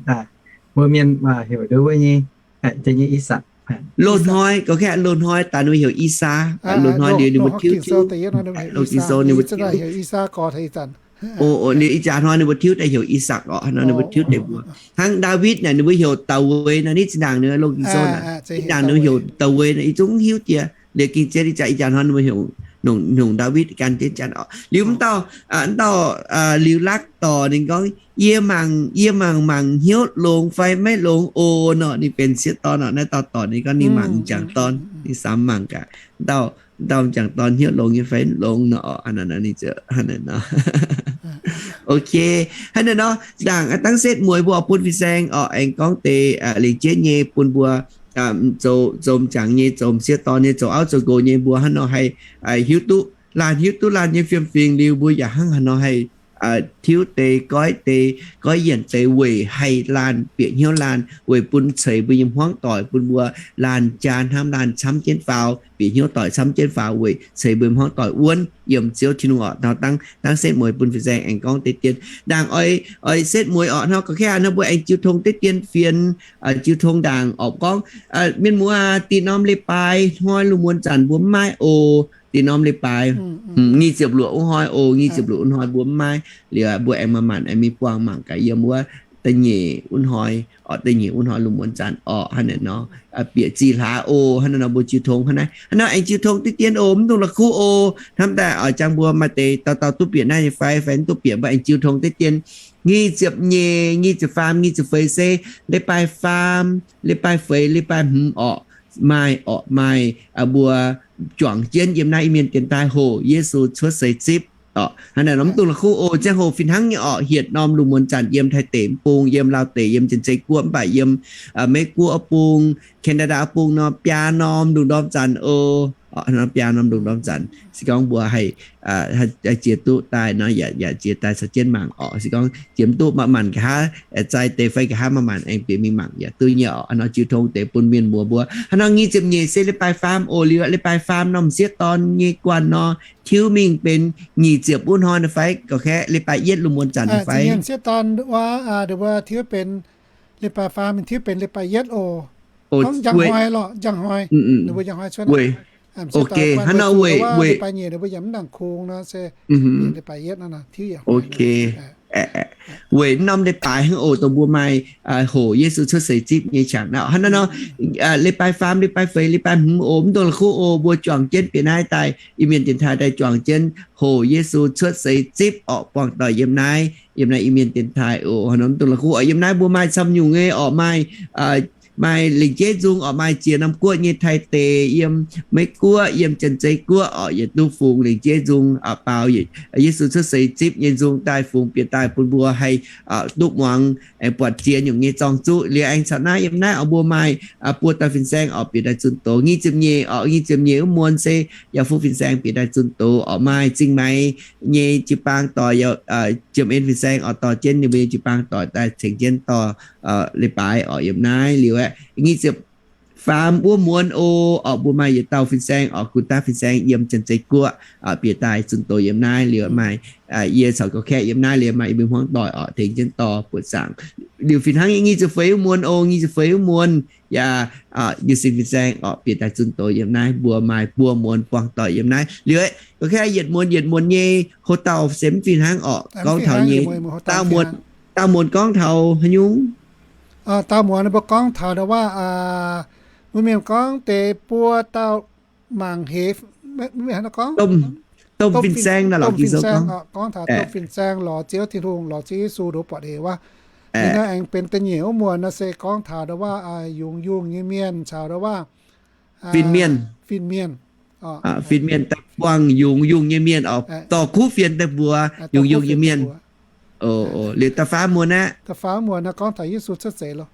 mbuo mienh maaih heuc ndo wuov nyei, nyei I^sakc. Loz-hnoi, gorngv loz-hnoi daaih ninh mbuo heuc I^saa. Loz-hnoi liuz ninh mbuo tiuv, tiuv, loz-hnoi ninh mbuo tiuv. O, liuz ih jaax hnoi ninh mbuo tiuv daaih heuc I^sakc oc. Hnoi ninh mbuo tiuv deix mbuox. Hnangv Ndaawitv naaic ninh mbuo heuc Dau^wei nor, nitv zinh ndaangc ninh loz-hnoi naaic, zinh ndaangc ninh mbuo heuc Dau^wei nor, yie zungv hiuv jiex. Liuz gengh zien ih jaax, ih jaax hnoi ninh mbuo heuc nongc Ndaawitv gan jienv janx oc. Liuz mv dauh, mv dauh liuz lakv dorc ninh gorngv, yie mangc, yie mangc mangc hnyouv longx fai maiv longx oc nor, ninh benx sieqv dorn oc. Naaiv dauh dorc ninh gorngv ninh mangc m'jangc dorn, ninh samx mangc gaax. Mv dauh Ndau m'jangc dorn hnyouv longx nyei fai longx nor orqc, hnangv naaic nor. Ok, hnangv naaic nor, ndaangc dangv setv mueiz mbuo oix bun fin-saeng orqc, aengx gorngv deix lingc jeiv nyei bun mbuo zoux m'jangc nyei, zoux m'sieqv dorn nyei, zoux auv zoux nqox nyei, mbuo hnangv nor haih hiuv duqv laanh, hiuv duqv laanh nyei fiem-fingx liuz, mbuo yaac hnangv haaix nor haih tiuv deix, goiv deix, goiv yienc deix weic haih laanh bieqc hnyouv laanh, weic bun ceix mbuo nyei hmuangv doic, bun mbuo laanh jaa hnamv laanh camv jienv faaux, bieqc hnyouv doic camv jienv faaux weic ceix mbuo hmuangv doic wuonv yiem Ziouv Tin-Hungh orqc. Hnangv dangv setv mueiz bun fin-saeng aengx gorngv deix dien. Ndaangc oix setv mueiz orqc, hnangv gorqv-kaav hnangv mbuo aengx jiu tong deix dien fienx, jiu tong ndaangc orqc gorngv, mienh muoz, dih norm leiz-baaix hnoi lungh muonz zanc mbuo mv maaih oc. Dih norm leiz-baaix nyic ziepc luoqc wuov hnoi oc, nyic ziepc luoqc wuov hnoi mbuo mv maaih. Liuz mbuo aengx maaih maanc aengx mingh buangh mangc gaax yiem wuov da'nyeic wuov hnoi orqc, da'nyeic wuov hnoi lungh muonz zanc orqc, hnangv naaic nor bieqc zih hlaax oc. Hnangv naaiv nor mbuo jiu tong hnangv naaiv, hnangv nor aengx jiu tong deix dien oc, mv dungx la'kuqv oc. Hnamv daaih oix jangx mbuo maaih deix dauh dauh duqv bieqc naaiv nyei fai, fai mv duqv bieqc, mbuo aengx jiu tong deix dien. Nyic ziepc nyeic, nyic ziepc faam, nyic ziepc feix se leiz-baaix faam, leiz-baaix feix, leiz-baaix hmz orqc, maaih orqc, maaih mbuo juangc jienv yiem naaiv Iu-Mienh dienx taaih hoc Yesu cuotv seix zipv orqc. Hnangv naaic nor mv dungx la'kuqv oc. Ziangh hoc fih hnangv nyei orqc, hietc norm lungh muonz zanc yiem Taiv deic mv bung, yiem Laauv deic, yiem Janx-Zei guoqv, mv baac yiem Meiv guoqv wuov bung, Canada wuov bung nor, biaa norm lungh ndorm zanc oc. Biaa norm lungh ndorm zanc se gorngv mbuo haih ziex duqv daaih nor, yaac ziex daaih caux jienv mangc orqc. Se gorngv jiex mv duqv maaih maanc nqa'haav zaih deix fai nqa'haav maaih maanc aengx bieqc mingh mangc yaac duqv nyei orqc. Hnangv nor jiu tong deix bun mienh muoz mbuo. Hnangv nor nyic ziepc nyeic se leiz-baaix faam oc. Liuz leiz-baaix faam norm m'sieqv dorn nyei guanh nor, tiuv mingh benx nyic ziepc wuov hnoi nor fai gorqv-kaeqv, leiz-baaix yietv lungh muonz zanc nor fai? M'sieqv dorn wuov, mbuo tiuv benx leiz-baaix faam, tiuv benx leiz-baaix yietv oc. Gorngv njang hnoi lorqc, njang hnoi. Weic, ok, hnangv nor weic, weic leiz-baaix nyic ninh mbuo yaac mv nangc kungx nor se leiz-baaix yietv nor tiuv yaac hnoi. Weic norm leiz-baaix hnangv oc, dongh mbuo maaih hoc Yesu cuotv seix zipv nyei qangx nor. Hnangv nor, leiz-baaix faam, leiz-baaix feix, leiz-baaix hmz oc, mv dungx la'kuqv oc, mbuo juangc jienv bieqc naaiv daaih, Iu-Mienh dienx taaih daaih juangc jienv hoc Yesu cuotv seix zipv orqc, buangh doic yiem naaiv, yiem naaiv Iu-Mienh dienx taaih oc. Hnangv nor mv dungx la'kuqv oc, yiem naaiv mbuo maaih camv nyungc nyei orqc, maaih maaih lingc jeiv nzung orqc, maaih ziex norm guoqv nyei, Taiv deic, yiem Meiv guoqv, yiem Janx-Zei guoqv orqc, yietc duqv fungx lingc jeiv nzung baaux Yesu cuotv seix zipv nyei nzung daaih fungx bieqc daaih bun mbuo haih duqv muangx aengx buatc ziex nyungc nyei zorng-zuqv. Liuz aengx caux naaiv yiem naaiv orqc mbuo maaih buo dauh fin-saeng orqc bieqc daaih zunh doz. Nyic ziepc nyeic orqc, nyic ziepc nyeic wuov muonz se yaac fu fin-saeng bieqc daaih zunh doz orqc, maaih Zingh Maix nyei jiu-baang doic, Jiem En fin-saeng orqc dorh jienv ninh mbuo nyei jiu-baang doic daaih cengx jienv dorh leiz-baaix orqc yiem naaiv. Liuz aeqv, nyic ziepc faam wuov muonz oc, orqc mbuo maaih yietc dauh fin-saeng orqc, gunv daav fin-saeng yiem Janx-Zei guoqv bieqc daaih zunh doz yiem naaiv. Liuz maaih yie caux gorqv-kaeqv yiem naaiv, liuz maaih yie mbuo hmuangv doic orqc tengx jienv dorh buoqc zaangc. Liuz fih hnangv nyic ziepc feix wuov muonz oc, nyic ziepc feix wuov muonz yaac Iu-Sin fin-saeng orqc bieqc daaih zunh doz yiem naaiv. Mbuo maaih buo muonz buangh doic yiem naaiv. Liuz aeqv, gorqv-kaeqv yietc muonz yietc muonz nyei hoc dauh se mv fih hnangv orqc, gorngv taux nyei daauh muonz, daauh muonz gorngv taux haaix nyungc? Daauh muonz mbuo gorngv taux ndau wuov, mbuo mienh gorngv deix buo dauh mangc heix, mv, mv, haaix nor gorngv? Domh fin-saeng nor, Laauc Ging-Sou gorngv, gorngv taux domh fin-saeng lorz Ziouv Tin-Hungh, lorz Ziouv Yesu ndoqc buatc heix wuov. Ninh nor aengx benx da'nyeic wuov muonz nor se gorngv taux ndau wuov yungz yungh nyei mienh caux ndau wuov fin-mienh, fin-mienh, fin-mienh daaih buangh yungz yungh nyei mienh orqc, dorh kuv fienx daaih mbuox yungz yungh nyei mienh. Liuz da'faam muonz aeqv, da'faam muonz nor gorngv taux Yesu cuotv seix loh.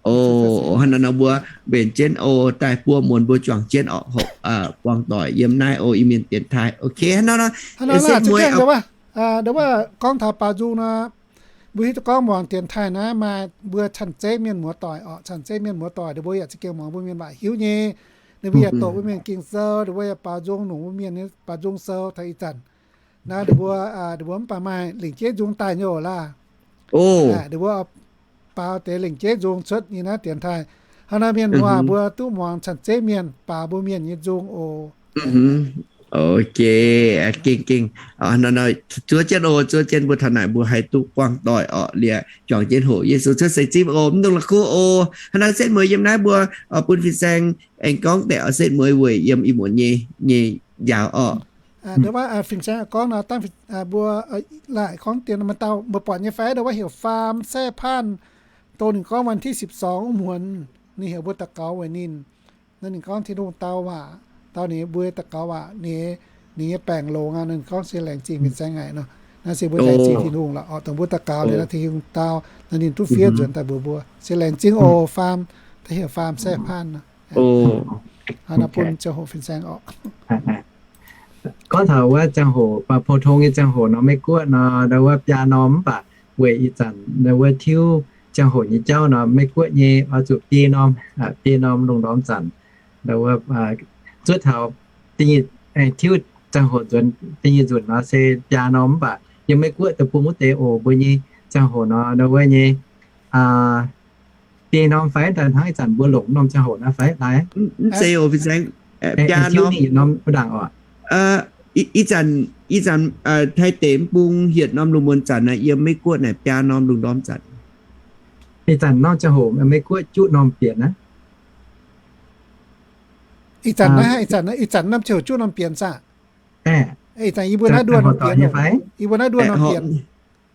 Hnangv naaiv nor mbuo mbenc jienv oc, daaih buo muonz mbuo juangc jienv orqc, buangh doic yiem naaiv oc, Iu-Mienh dienx taaih. Ok, hnangv nor nor, hnangv nor nor, ndau wuov gorngv taux baaux nzung nor, mbuo hiuv duqv gorngv muangx dienx taaih naaiv maaih mbuo canh zeiv mienh muoz doic orqc, canh zeiv mienh muoz doic ninh mbuo yaac za'gengh muangx mbuo mienh waac hiuv nyei. Ninh mbuo yaac doqc mbuo mienh Ging-Sou, ninh mbuo yaac baaux nzung, nongc mbuo mienh nyei baaux nzung sou taux ih zanc. Naaiv ninh mbuo, ninh mbuo mv baac maaih lingc jeiv nzung daaih nyei oc laah. Ninh mbuo baaux deix lingc jeiv nzung cuotv nyei naaiv dienx taaih. Hnangv naaiv mienh muoz mbuo duqv muangx canh zeiv mienh baaux mbuo mienh nyei nzung oc. Ok, gengh gengh. Zuov jienv oc, zuov jienv mbuo taux naaic mbuo haih duqv buangh doic orqc, liuz juangc jienv hoqc Yesu cuotv seix zipv oc, mv dungx la'kuqv oc. Hnangv naaiv setv mueiz yiem naaiv mbuo bun fin-saeng aengx gorngv deix oc, setv mueiz weic yiem ih muonz nyei, nyei njaaux orqc. Ndau wuov fin-saeng gorngv nor, mbuo laaic gorngv dien maaih dauh mbuo buatc nyei fai, ndau wuov heuc Faam Saeqv Paanh, dongh ninh gorngv วันที่สิบสอง wuov muonz ninh heuc mbuo daux gaux weic ninh. Naaiv ninh gorngv Tin-Hungh dau waac. dau ninh mbuo daux gaux aac, ninh, ninh nyei baengc longx aqv. Ninh gorngv se laengz zingh fin-saeng haic nor. Naaiv se mbuo laengz zingh Tin-Hungh lorqc, dongh mbuo daux gaux liuz naaiv Tin-Hungh dau, naaiv ninh duqv fiev nzuonx daaih mbuox mbuo. Se laengz zingh oc, faam, da'heuc faam Sai Pan nor. Hnangv naaiv bun ziangh hoc fin-saeng oc. Gorngv taux wuov ziangh hoc, pou-tong nyei ziangh hoc nor, Meiv Guoqv nor, ndau wuov biaa norm mv baac weic ih zanc ndau wuov tiuv ziangh hoc nyei jauv nor, Meiv Guoqv nyei oix zuqc biei norm, biei norm lungh ndorm zanc. Ndau wuov zuov taux da'nyeic, tiuv ziangh hoc nzuonx da'nyeic nzunc nor se biaa norm mv baac yiem Meiv Guoqv deic-bung wuov deix oc, mbuo nyei ziangh hoc nor ndau wuov nyei biei norm fai daaih hnangv ih zanc mbuo longc norm ziangh hoc naaiv fai? Mv zeiz oc, fin-saeng, biaa norm. Ih zanc, ih zanc Taiv deic mv bung hietc norm lungh muonz zanc naaic, yiem Meiv Guoqv naaic biaa norm lungh ndorm zanc. Ih zanc norm ziangh hoc Meiv Guoqv juqv norm bienx aqv. Ih zanc naaiv, ih zanc, ih zanc norm ziangh hoc juqv norm bienx saah? Ih zanc yie mbuo naaiv nduoh norm bienx, yie mbuo naaiv nduoh norm bienx.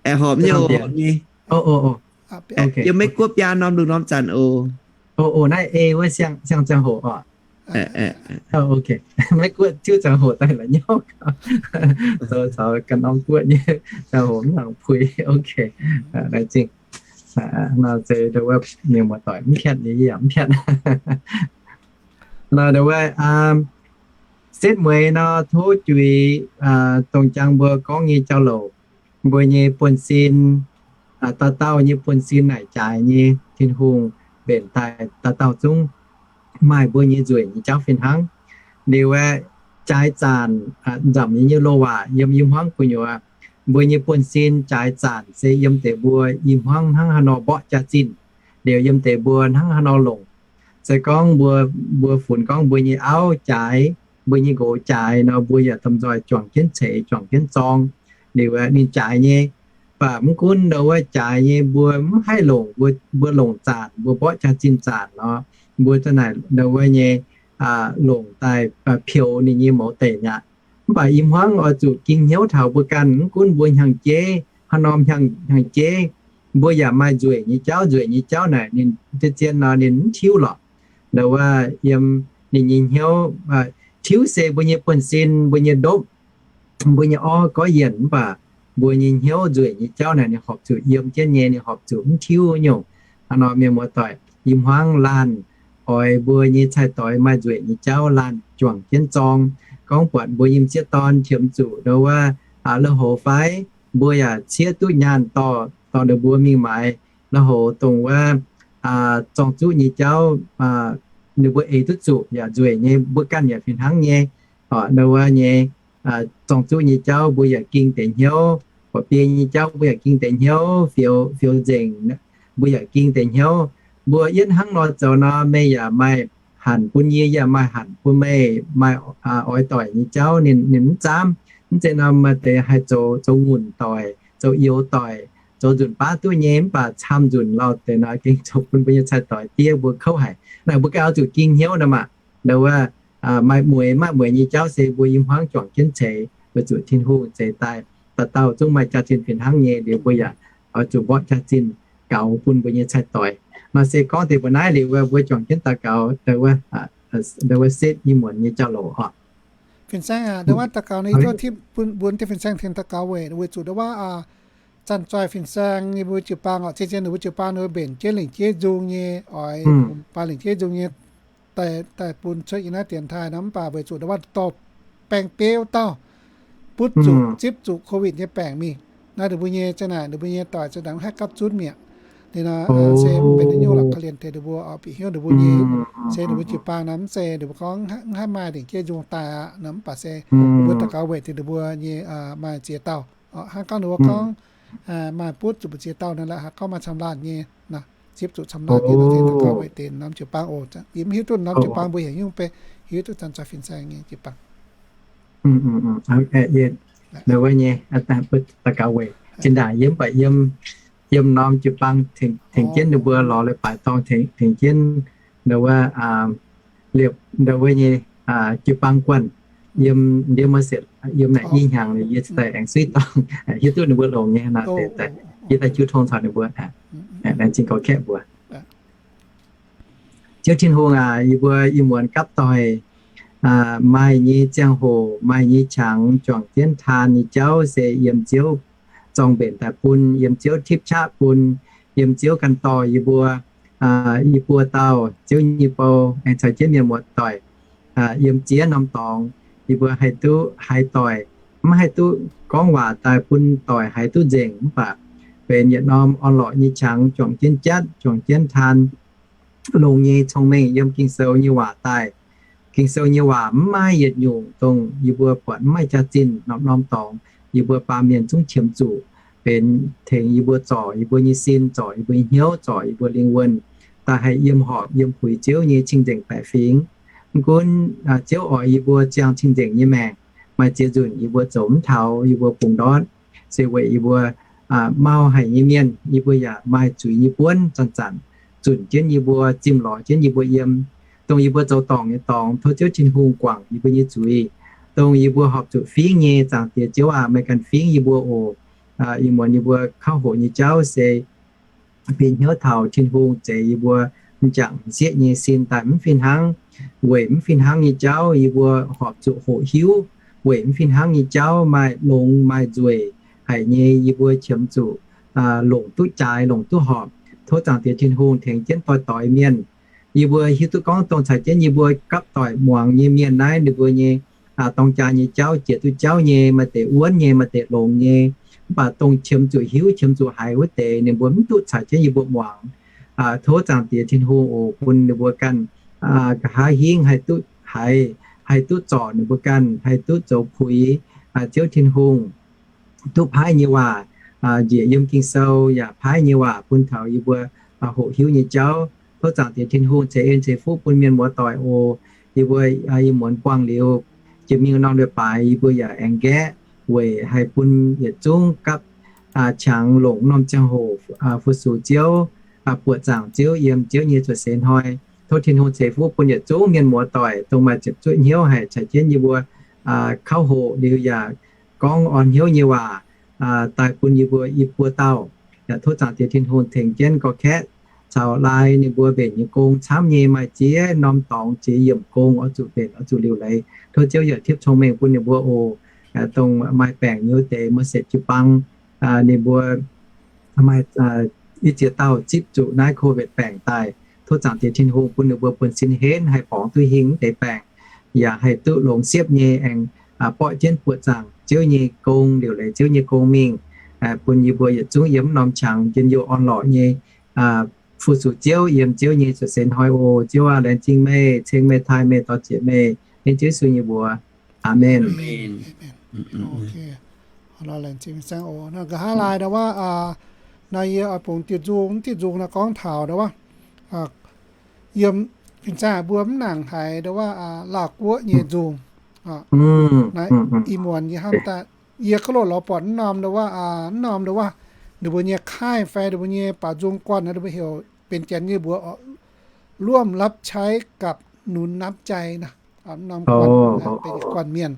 Aeqv, horpc nyei, horpc nyei. Yiem Meiv Guoqv biaa norm lungh ndorm zanc oc. Oc, naaiv ei wuov siang ziangh hoc oc. Meiv Guoqv tiuv ziangh hoc daaih la'nyauv gau, zoux caux ganh norm guoqv nyei ziangh hoc mv nangc puix. Ok, laengz zingh. Nor se ndau wuov mienh muoz-doic mv piatv nyei, yie yaac mv piatv. Nor ndau wuov setv mueiz nor tov juix dongh jangx mbuo gorngv nyei jauv-louc. Mbuo nyei buonv-sin, dauh dauh nyei buonv-sin naaic jaaix nyei, Tin-Hungh mbenc daaih dauh dauh zungv maaih mbuo nyei nzueic nyei jauv fih hnangv. Liuz aeqv, jaaix zaanc, nzamc nyei nyei loz-waac yiem i hmuangv gu'nyuoz, mbuo nyei buonv-sin jaaix zaanc se yiem deix mbuo i hmuangv hnangv haaix nor mborqv jaax-zinh, liuz yiem deix mbuo hnangv haaix nor longc. Se gorngv mbuo, mbuo funx gorngv mbuo nyei auv jaaix, mbuo nyei nqox jaaix nor, mbuo yaac domh nzoih juangc jienv ceix, juangc jienv zorng. Liuz ninh jaaix nyei, mv baac mv gunv ndau wuov jaaix nyei mbuo mv haih longc, mbuo longc zaanc, mbuo mborqv jaax-zinh zaanc nor, mbuo za'naaic ndau wuov nyei longc daaih peux ninh nyei mouz deic mi'aqv. Mv baac i hmuangv oix zuqc ging hnyouv taux mbuo ganh, mv gunv mbuo hnyangx-jeiv haaix norm hnyangx-jeiv, mbuo yaac maaih nzueic nyei jauv. Nzueic nyei jauv naaic ninh zien-zien nor ninh mv tiuv lorqc. Ndau wuov yiem ninh nyei hnyouv, tiuv se mbuo nyei buonv-sin, mbuo nyei ndopv, mbuo nyei orv gorqv-yienc, mv baac mbuo nyei hnyouv nzueic nyei jauv naaic ninh horpc zuqc yiem jienv nyei, ninh horpc zuqc mv tiuv nyungc. Hnangv nor mienh muoz-doic, i hmuangv laanh oix mbuo nyei cai-doix maaih nzueic nyei jauv laanh juangc jienv zorng. Gorngv buatc mbuo nyei m'sieqv dorn qiemx zuqc ndau wuov lauh houx fai, mbuo yaac ciev duqv nyaanh dorh, dorh ninh mbuo mingh maaiz lauh houx dongh wuov zorng-zuqv nyei jauv, ninh mbuo eix duqv zuqc yaac nzueic nyei, mbuo ganh yaac fih hnangv nyei. Ndau wuov nyei zorng-zuqv nyei jauv mbuo yaac ging deix hnyouv, buatc biei nyei jauv mbuo yaac ging deix hnyouv, fioux, fioux nzengc, mbuo yaac ging deix hnyouv. Mbuo yietv hnangv nor zoux nor, meih yaac maaih hanc bun yie, yie yaac maaih hanc bun meih. Maaih oix doic nyei jauv ninh, ninh mv zaamv. Mv zeiz nor maaih deix haih zoux, zoux ngunc doic, zoux youz doic, zoux nzunc baav duqv nyei, mv baac camv nzunc lauh deix nor gengh zoux bun mbuo nyei cai-doix diev mbuo kouv haic. Naaic mbuo ganh oix zuqc ging hnyouv nor maah. Ndau wuov maaih mueiz, maaih mueiz nyei jauv se mbuo i hmuangv juangc jienv ceix, weic zuqc Tin-Hungh zeix daaih dauh dauh zungv maaih jaax-zinh fih hnangv nyei. Liuz mbuo yaac oix zuqc mborqv jaax-zinh gaux bun mbuo nyei cai-doix. Nor se gorngv deix mbuo naaiv liuz mbuo juangc jienv daux gaux ndau wuov setv i muonz nyei jauv-louc oc. Fin-saeng aac, ndau wuov daux gaux naaiv, tov tipv bun mbuo deix fin-saeng tengx daux gaux weic, weic zuqc ndau wuov zanc-zoih fin-saeng yie mbuo jiu-baang oc, zien-zien ninh mbuo jiu-baang ninh mbuo mbenc jeiv lingc jeiv nzung nyei, oix baah lingc jeiv nzung nyei daaih bun cuotv yiem naaiv dienx taaih nor, mv baac weic zuqc ndau wuov dorh baeng beuv dauh butv zuqc, zipv zuqc COVID nyei baengc mingh. Naaiv ninh mbuo nyei za'naaic, ninh mbuo nyei doic za'naaic mv haih gapv zunv mi'aqv. Liuz nor se mv benx naaiv nyungc lorqc, korv-lienh tengx ninh mbuo oix bieqc hnyouv ninh mbuo nyei, se ninh mbuo jiu-baang nor mv zeiz ninh mbuo gorngv mv haih maaih lingc jeiv nzung daaih aqv nor, mv baac se ninh mbuo daux gaux weic tengx ninh mbuo nyei maaih ziex dauh. Hnangv gorngv ninh mbuo gorngv maaih butv zuqc mbu'ziex dauh nor, la'haiz gorngv maaih camv laanh nyei, zipv zuqc camv laanh nyei nor, daux gaux weic deix norm jiu-baang oc. Yie mv hiuv duqv norm jiu-baang mbuo heuc nyungc, mv baac hiuv duqv zanc-zoih fin-saeng nyei jiu-baang. Ndau wuov nyei, daux gaux weic zinh ndaangc yie mv baac yiem, yiem norm jiu-baang tengx jienv ninh mbuo lorz leiz-baaix dorngh, tengx jienv ndau wuov, liepc ndau wuov nyei jiu-baang guanh yiem ndiev maiv setc, yiem naaic i hnyangx liuz yie cingx daaih aengx suiv dorngh, hiuv duqv ninh mbuo longx nyei nor, yie daaih jiu tong caux ninh mbuo. Laengz zingh gorx-kaeqv mbuo. Ziouv Tin-Hungh aac, yie mbuo i muonz gapv doic, maaih nyei ziangh hoc, maaih nyei qangx juangc jienv taan nyei jauv se yiem Ziouv zorng mbenc daaih bun, yiem Ziouv tipv qaqv bun, yiem Ziouv ganh dorh yie mbuo, yie mbuo dauh Ziouv nyei bou aengx caux jienv mienh muoz-doic yiem ziex norm dorngx, yie mbuo haih duqv haaix doic, mv haih duqv gorngv waac daaih bun doic haiz duqv nzengc, mv baac benx yietc norm orn-lorqc nyei qangx juangc jienv jatv, juangc jienv taan, longx nyei cong-mengh yiem Ging-Sou nyei waac daaih. Ging-Sou nyei waac mv maaih yietc nyungc dongh yie mbuo buatc mv maaih jaax-zinh norm-norm dorngx, yie mbuo baamh mienh zungv qiemx zuqc benx tengx yie mbuo zorc yie mbuo nyei sin, zorc yie mbuo nyei hnyouv, zorc yie mbuo lingh wuonh, daaih haih yiem horpc yiem puix Ziouv nyei cing-nzengc baeqc fingx. Mv gunv Ziouv oix yie mbuo ziangh cing-nzengc nyei maengc, maaih ziex nzunc yie mbuo zoux mv taux, yie mbuo bungx ndortv, se weic yie mbuo mau haic nyei mienh, yie mbuo yaac maaih zuiz nyei buonv zanc-zanc zunc jienv yie mbuo, zimh lorz jienv yie mbuo yiem. Dongh yie mbuo zoux dorngc nyei dorngx, tov Ziouv Tin-Hungh guangc yie mbuo nyei zuiz. Dongh yie mbuo horpc zuqc fingx nyei, Zaangc Diex Ziouv aac, meih ganh fingx yie mbuo oc. Ih muonz yie mbuo kauv hoqc nyei jauv se bieqc hnyouv taux Tin-Hungh zeix yie mbuo m'jangc m'sieqv nyei sin daaih mv fih hnangv. Weic mv fih hnangv nyei jauv yie mbuo horpc zuqc hoqc hiuv. Weic mv fih hnangv nyei jauv maaih longx maaih nzueic haic nyei, yie mbuo qiemx zuqc longc duqv jaaix, longc duqv horpc. Tov Zaangc Diex Tin-Hungh tengx jienv doix-doix mienh. Yie mbuo hiuv duqv gorngv dongh caux jienv yie mbuo gapv doic muangx nyei mienh naaiv, ninh mbuo nyei dorng jaa nyei jauv jiex duqv jauv nyei, maaih deix wuonv nyei, maaih deix longx nyei. Mv baac dongh qiemx zuqc hiuv, qiemx zuqc haiz wuov deix, ninh mbuo mv duqv caux jienv yie mbuo muangx. Tov Zaangc Diex Tin-Hungh oc, bun ninh mbuo ganh nqa'haav hingv haih duqv haiz, haih duqv zorc ninh mbuo ganh, haih duqv zoux puix Ziouv Tin-Hungh, duqv paaiv nyei waac njiec yiem Ging-Sou, yaac paaiv nyei waac bun taux yie mbuo hoqc hiuv nyei jauv. Tov Zaangc Diex Tin-Hungh ceix en ceix fuqv bun mienh muoz-doic oc. Yie mbuo ih muonz buangh liuz jiex mingh norm leiz-baaix, yie mbuo yaac aengx nqaeqv weic haih bun yietc zungv gapv qangx longc norm ziangh hoc fu-sux Ziouv, buoqc zaangc Ziouv yiem Ziouv nyei cuotv seix hnoi. Tov Tin-Hungh ceix fuqv bun yietc zungv mienh muoz-doic dongh maaih ziepc zuoqv hnyouv haic caux jienv yie mbuo kauv hoqc liuz yaac gorngv orn hnyouv nyei waac daaih bun yie mbuo i buo dauh. Yaac tov Zaangc Diex Tin-Hungh tengx jienv gorx-kaeqv caux lai ninh mbuo mbenc nyei gong camv nyei, maaih ziex norm dorngx ziex yiemc gong oix zuqc mbenc, oix zuqc liuc leiz. Tov Ziouv yaac tipv cong-mengh bun ninh mbuo oc. Dongh maaih baengc nyei wuov deix, maaih setv jiu-baang, ninh mbuo maaih i ziex dauh zipv zuqc naaiv Covid baengc daaih. Tov Zaangc Diex Tin-Hungh bun ninh mbuo buonv-sin henv haih borngz duqv hingh wuov deix baengc, yaac haih duqv longx siepv nyei aengx borqv jienv buoqc zaangc Ziouv nyei gong, liuc leiz Ziouv nyei gong mingh, bun yie mbuo yietc zungv yiem norm qangx njien-youh orn-lorqc nyei fu-sux Ziouv yiem Ziouv nyei cuotv seix hnoi oc. Ziouv aac, laengz zingh meih, ceng meih, taaih meih, dor-ziec meih, yiem Ziouv Yesu nyei mbuox. Aamen. Nqa'haav laai ndau wuov, naaiv yie oix bungx diuh nzung, diuh nzung naaiv gorngv taux ndau wuov, yiem fin-saeng mbuo mv nangc haiz ndau wuov Laauh Guoqv nyei nzung. Naaiv ih muonz yie hnamv daaih, yie kov loh lorz buatc mv norm ndau wuov, mv norm ndau wuov, ninh mbuo nyei ค่าย fai ninh mbuo nyei baaux nzung guanh, ninh mbuo heuc benx janx nyei mbuox ร่วมรับใช้กับหนุนน้ำใจ naaiv. Norm guanh, benx guanh mienh.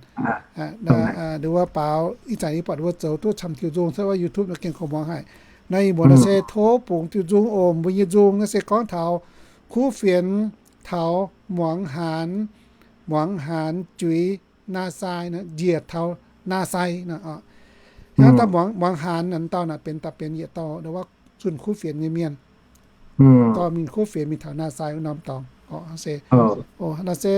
Ndau wuov baaux ih zanc yie buatc ninh mbuo zoux duqv camv diuh nzung, se wuov YouTube naaiv gengh kungx muangx haic. Naaiv ih muonz naaiv se tov bungx diuh nzung oc. Mbuo nyei nzung naaiv se gorngv taux kuv fienx, taux muangx haanz, muangx haanz juix naa sai, njiec taux naa sai. Hnangv dauh muangx haanz naaiv dauh naaic benx daaih benx yietc dauh ndau wuov zunh kuv fienx nyei mienh. Dorh mingh kuv fienx mingh taux naa sai wuov norm dorngx. Se, naaiv se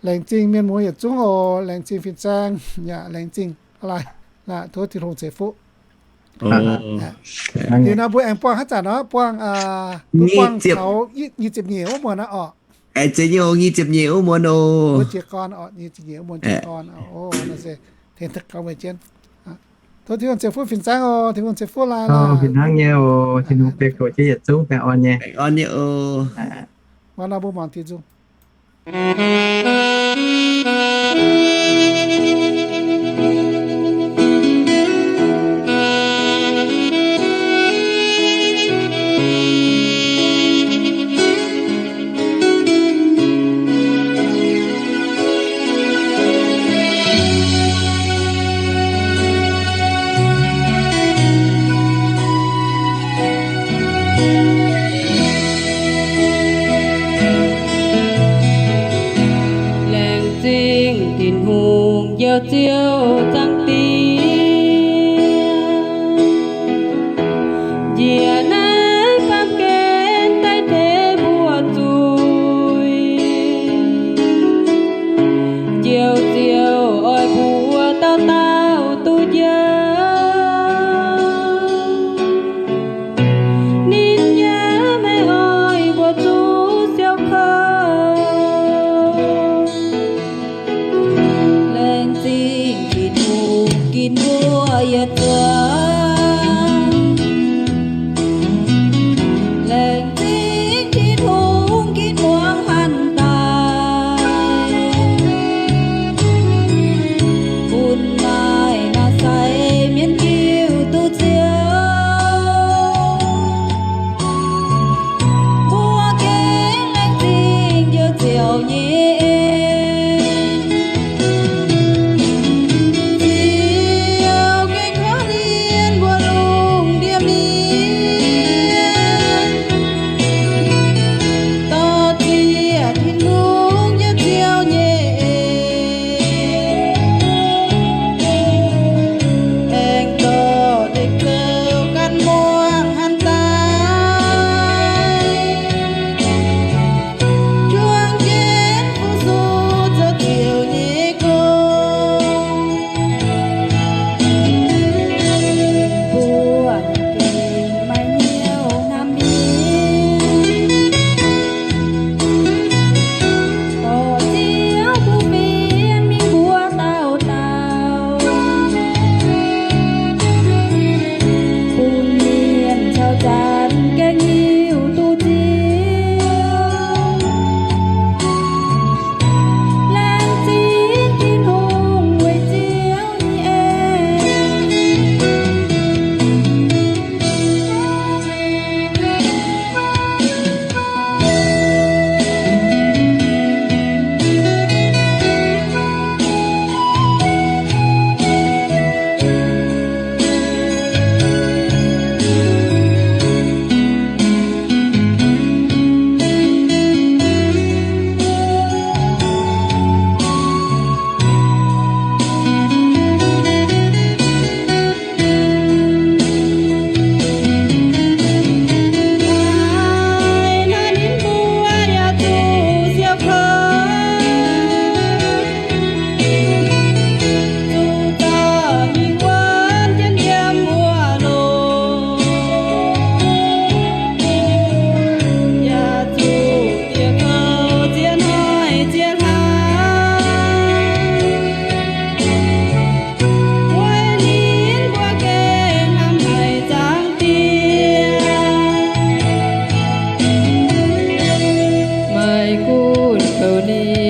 laengz zingh mienh muoz yietc zungv oc. Laengz zingh fin-saeng yaac laengz zingh aa lai, tov Tin-Hungh ceix fuqv. Liuz nor mbuo aengx buangh haaix zanc nor, buangh, mbuo buangh taux nyic ziepc nyeic wuov muonz aqv orqc. Aengx zeix nyei oc, nyic ziepc nyeic wuov muonz oc. Mbuo jiez gorn orqc, nyic ziepc nyeic wuov muonz jiez gorn orqc. Tengx gauh meih jienv. Tov Tin-Hungh ceix fuqv fin-saeng oc. Tin-Hungh ceix fuqv lai. Fih hnangv nyei oc. Tin-Hungh bieqc goux jienv yietc zungv baengh orn nyei. Baengh orn nyei oc. Mbuo nor mbuo muangx diuh nzung. Ziouv, Ziouv Zaangc Diex, njiec naaiv baamh gen daaih tengx mbuo zuiz. Njoux Ziouv oix mbuo dauh dauh duqv njoux. Ninh nyei maiv oix mbuo zuqc siou kouv. Laengz zingh Tin-Hungh ginv mbuo yietc zungv. Laengz zingh Tin-Hungh ginv muangx hanh daaih, bun maaih naaiv sai mienh hiuv duqv Ziouv. Mbuo gengh laengz zingh Ziouv, Ziouv nyei en. Ziouv gengh korv-lienh mbuo lungh ndiev mienh, dorh ziex Tin-Hungh nyei Ziouv nyei en, aengx dorh deix ziouc gan muangx hanh daaih, juangc jienv fu-sux zoux Ziouv nyei gong. Mbuo gengh maaih hnyouv hnamv mingh, dorh Ziouv bun fienx mingh mbuo dauh dauh, bun mienh caux zanc gengh hiuv duqv Ziouv. Laengz zingh Tin-Hungh weic Ziouv nyei en.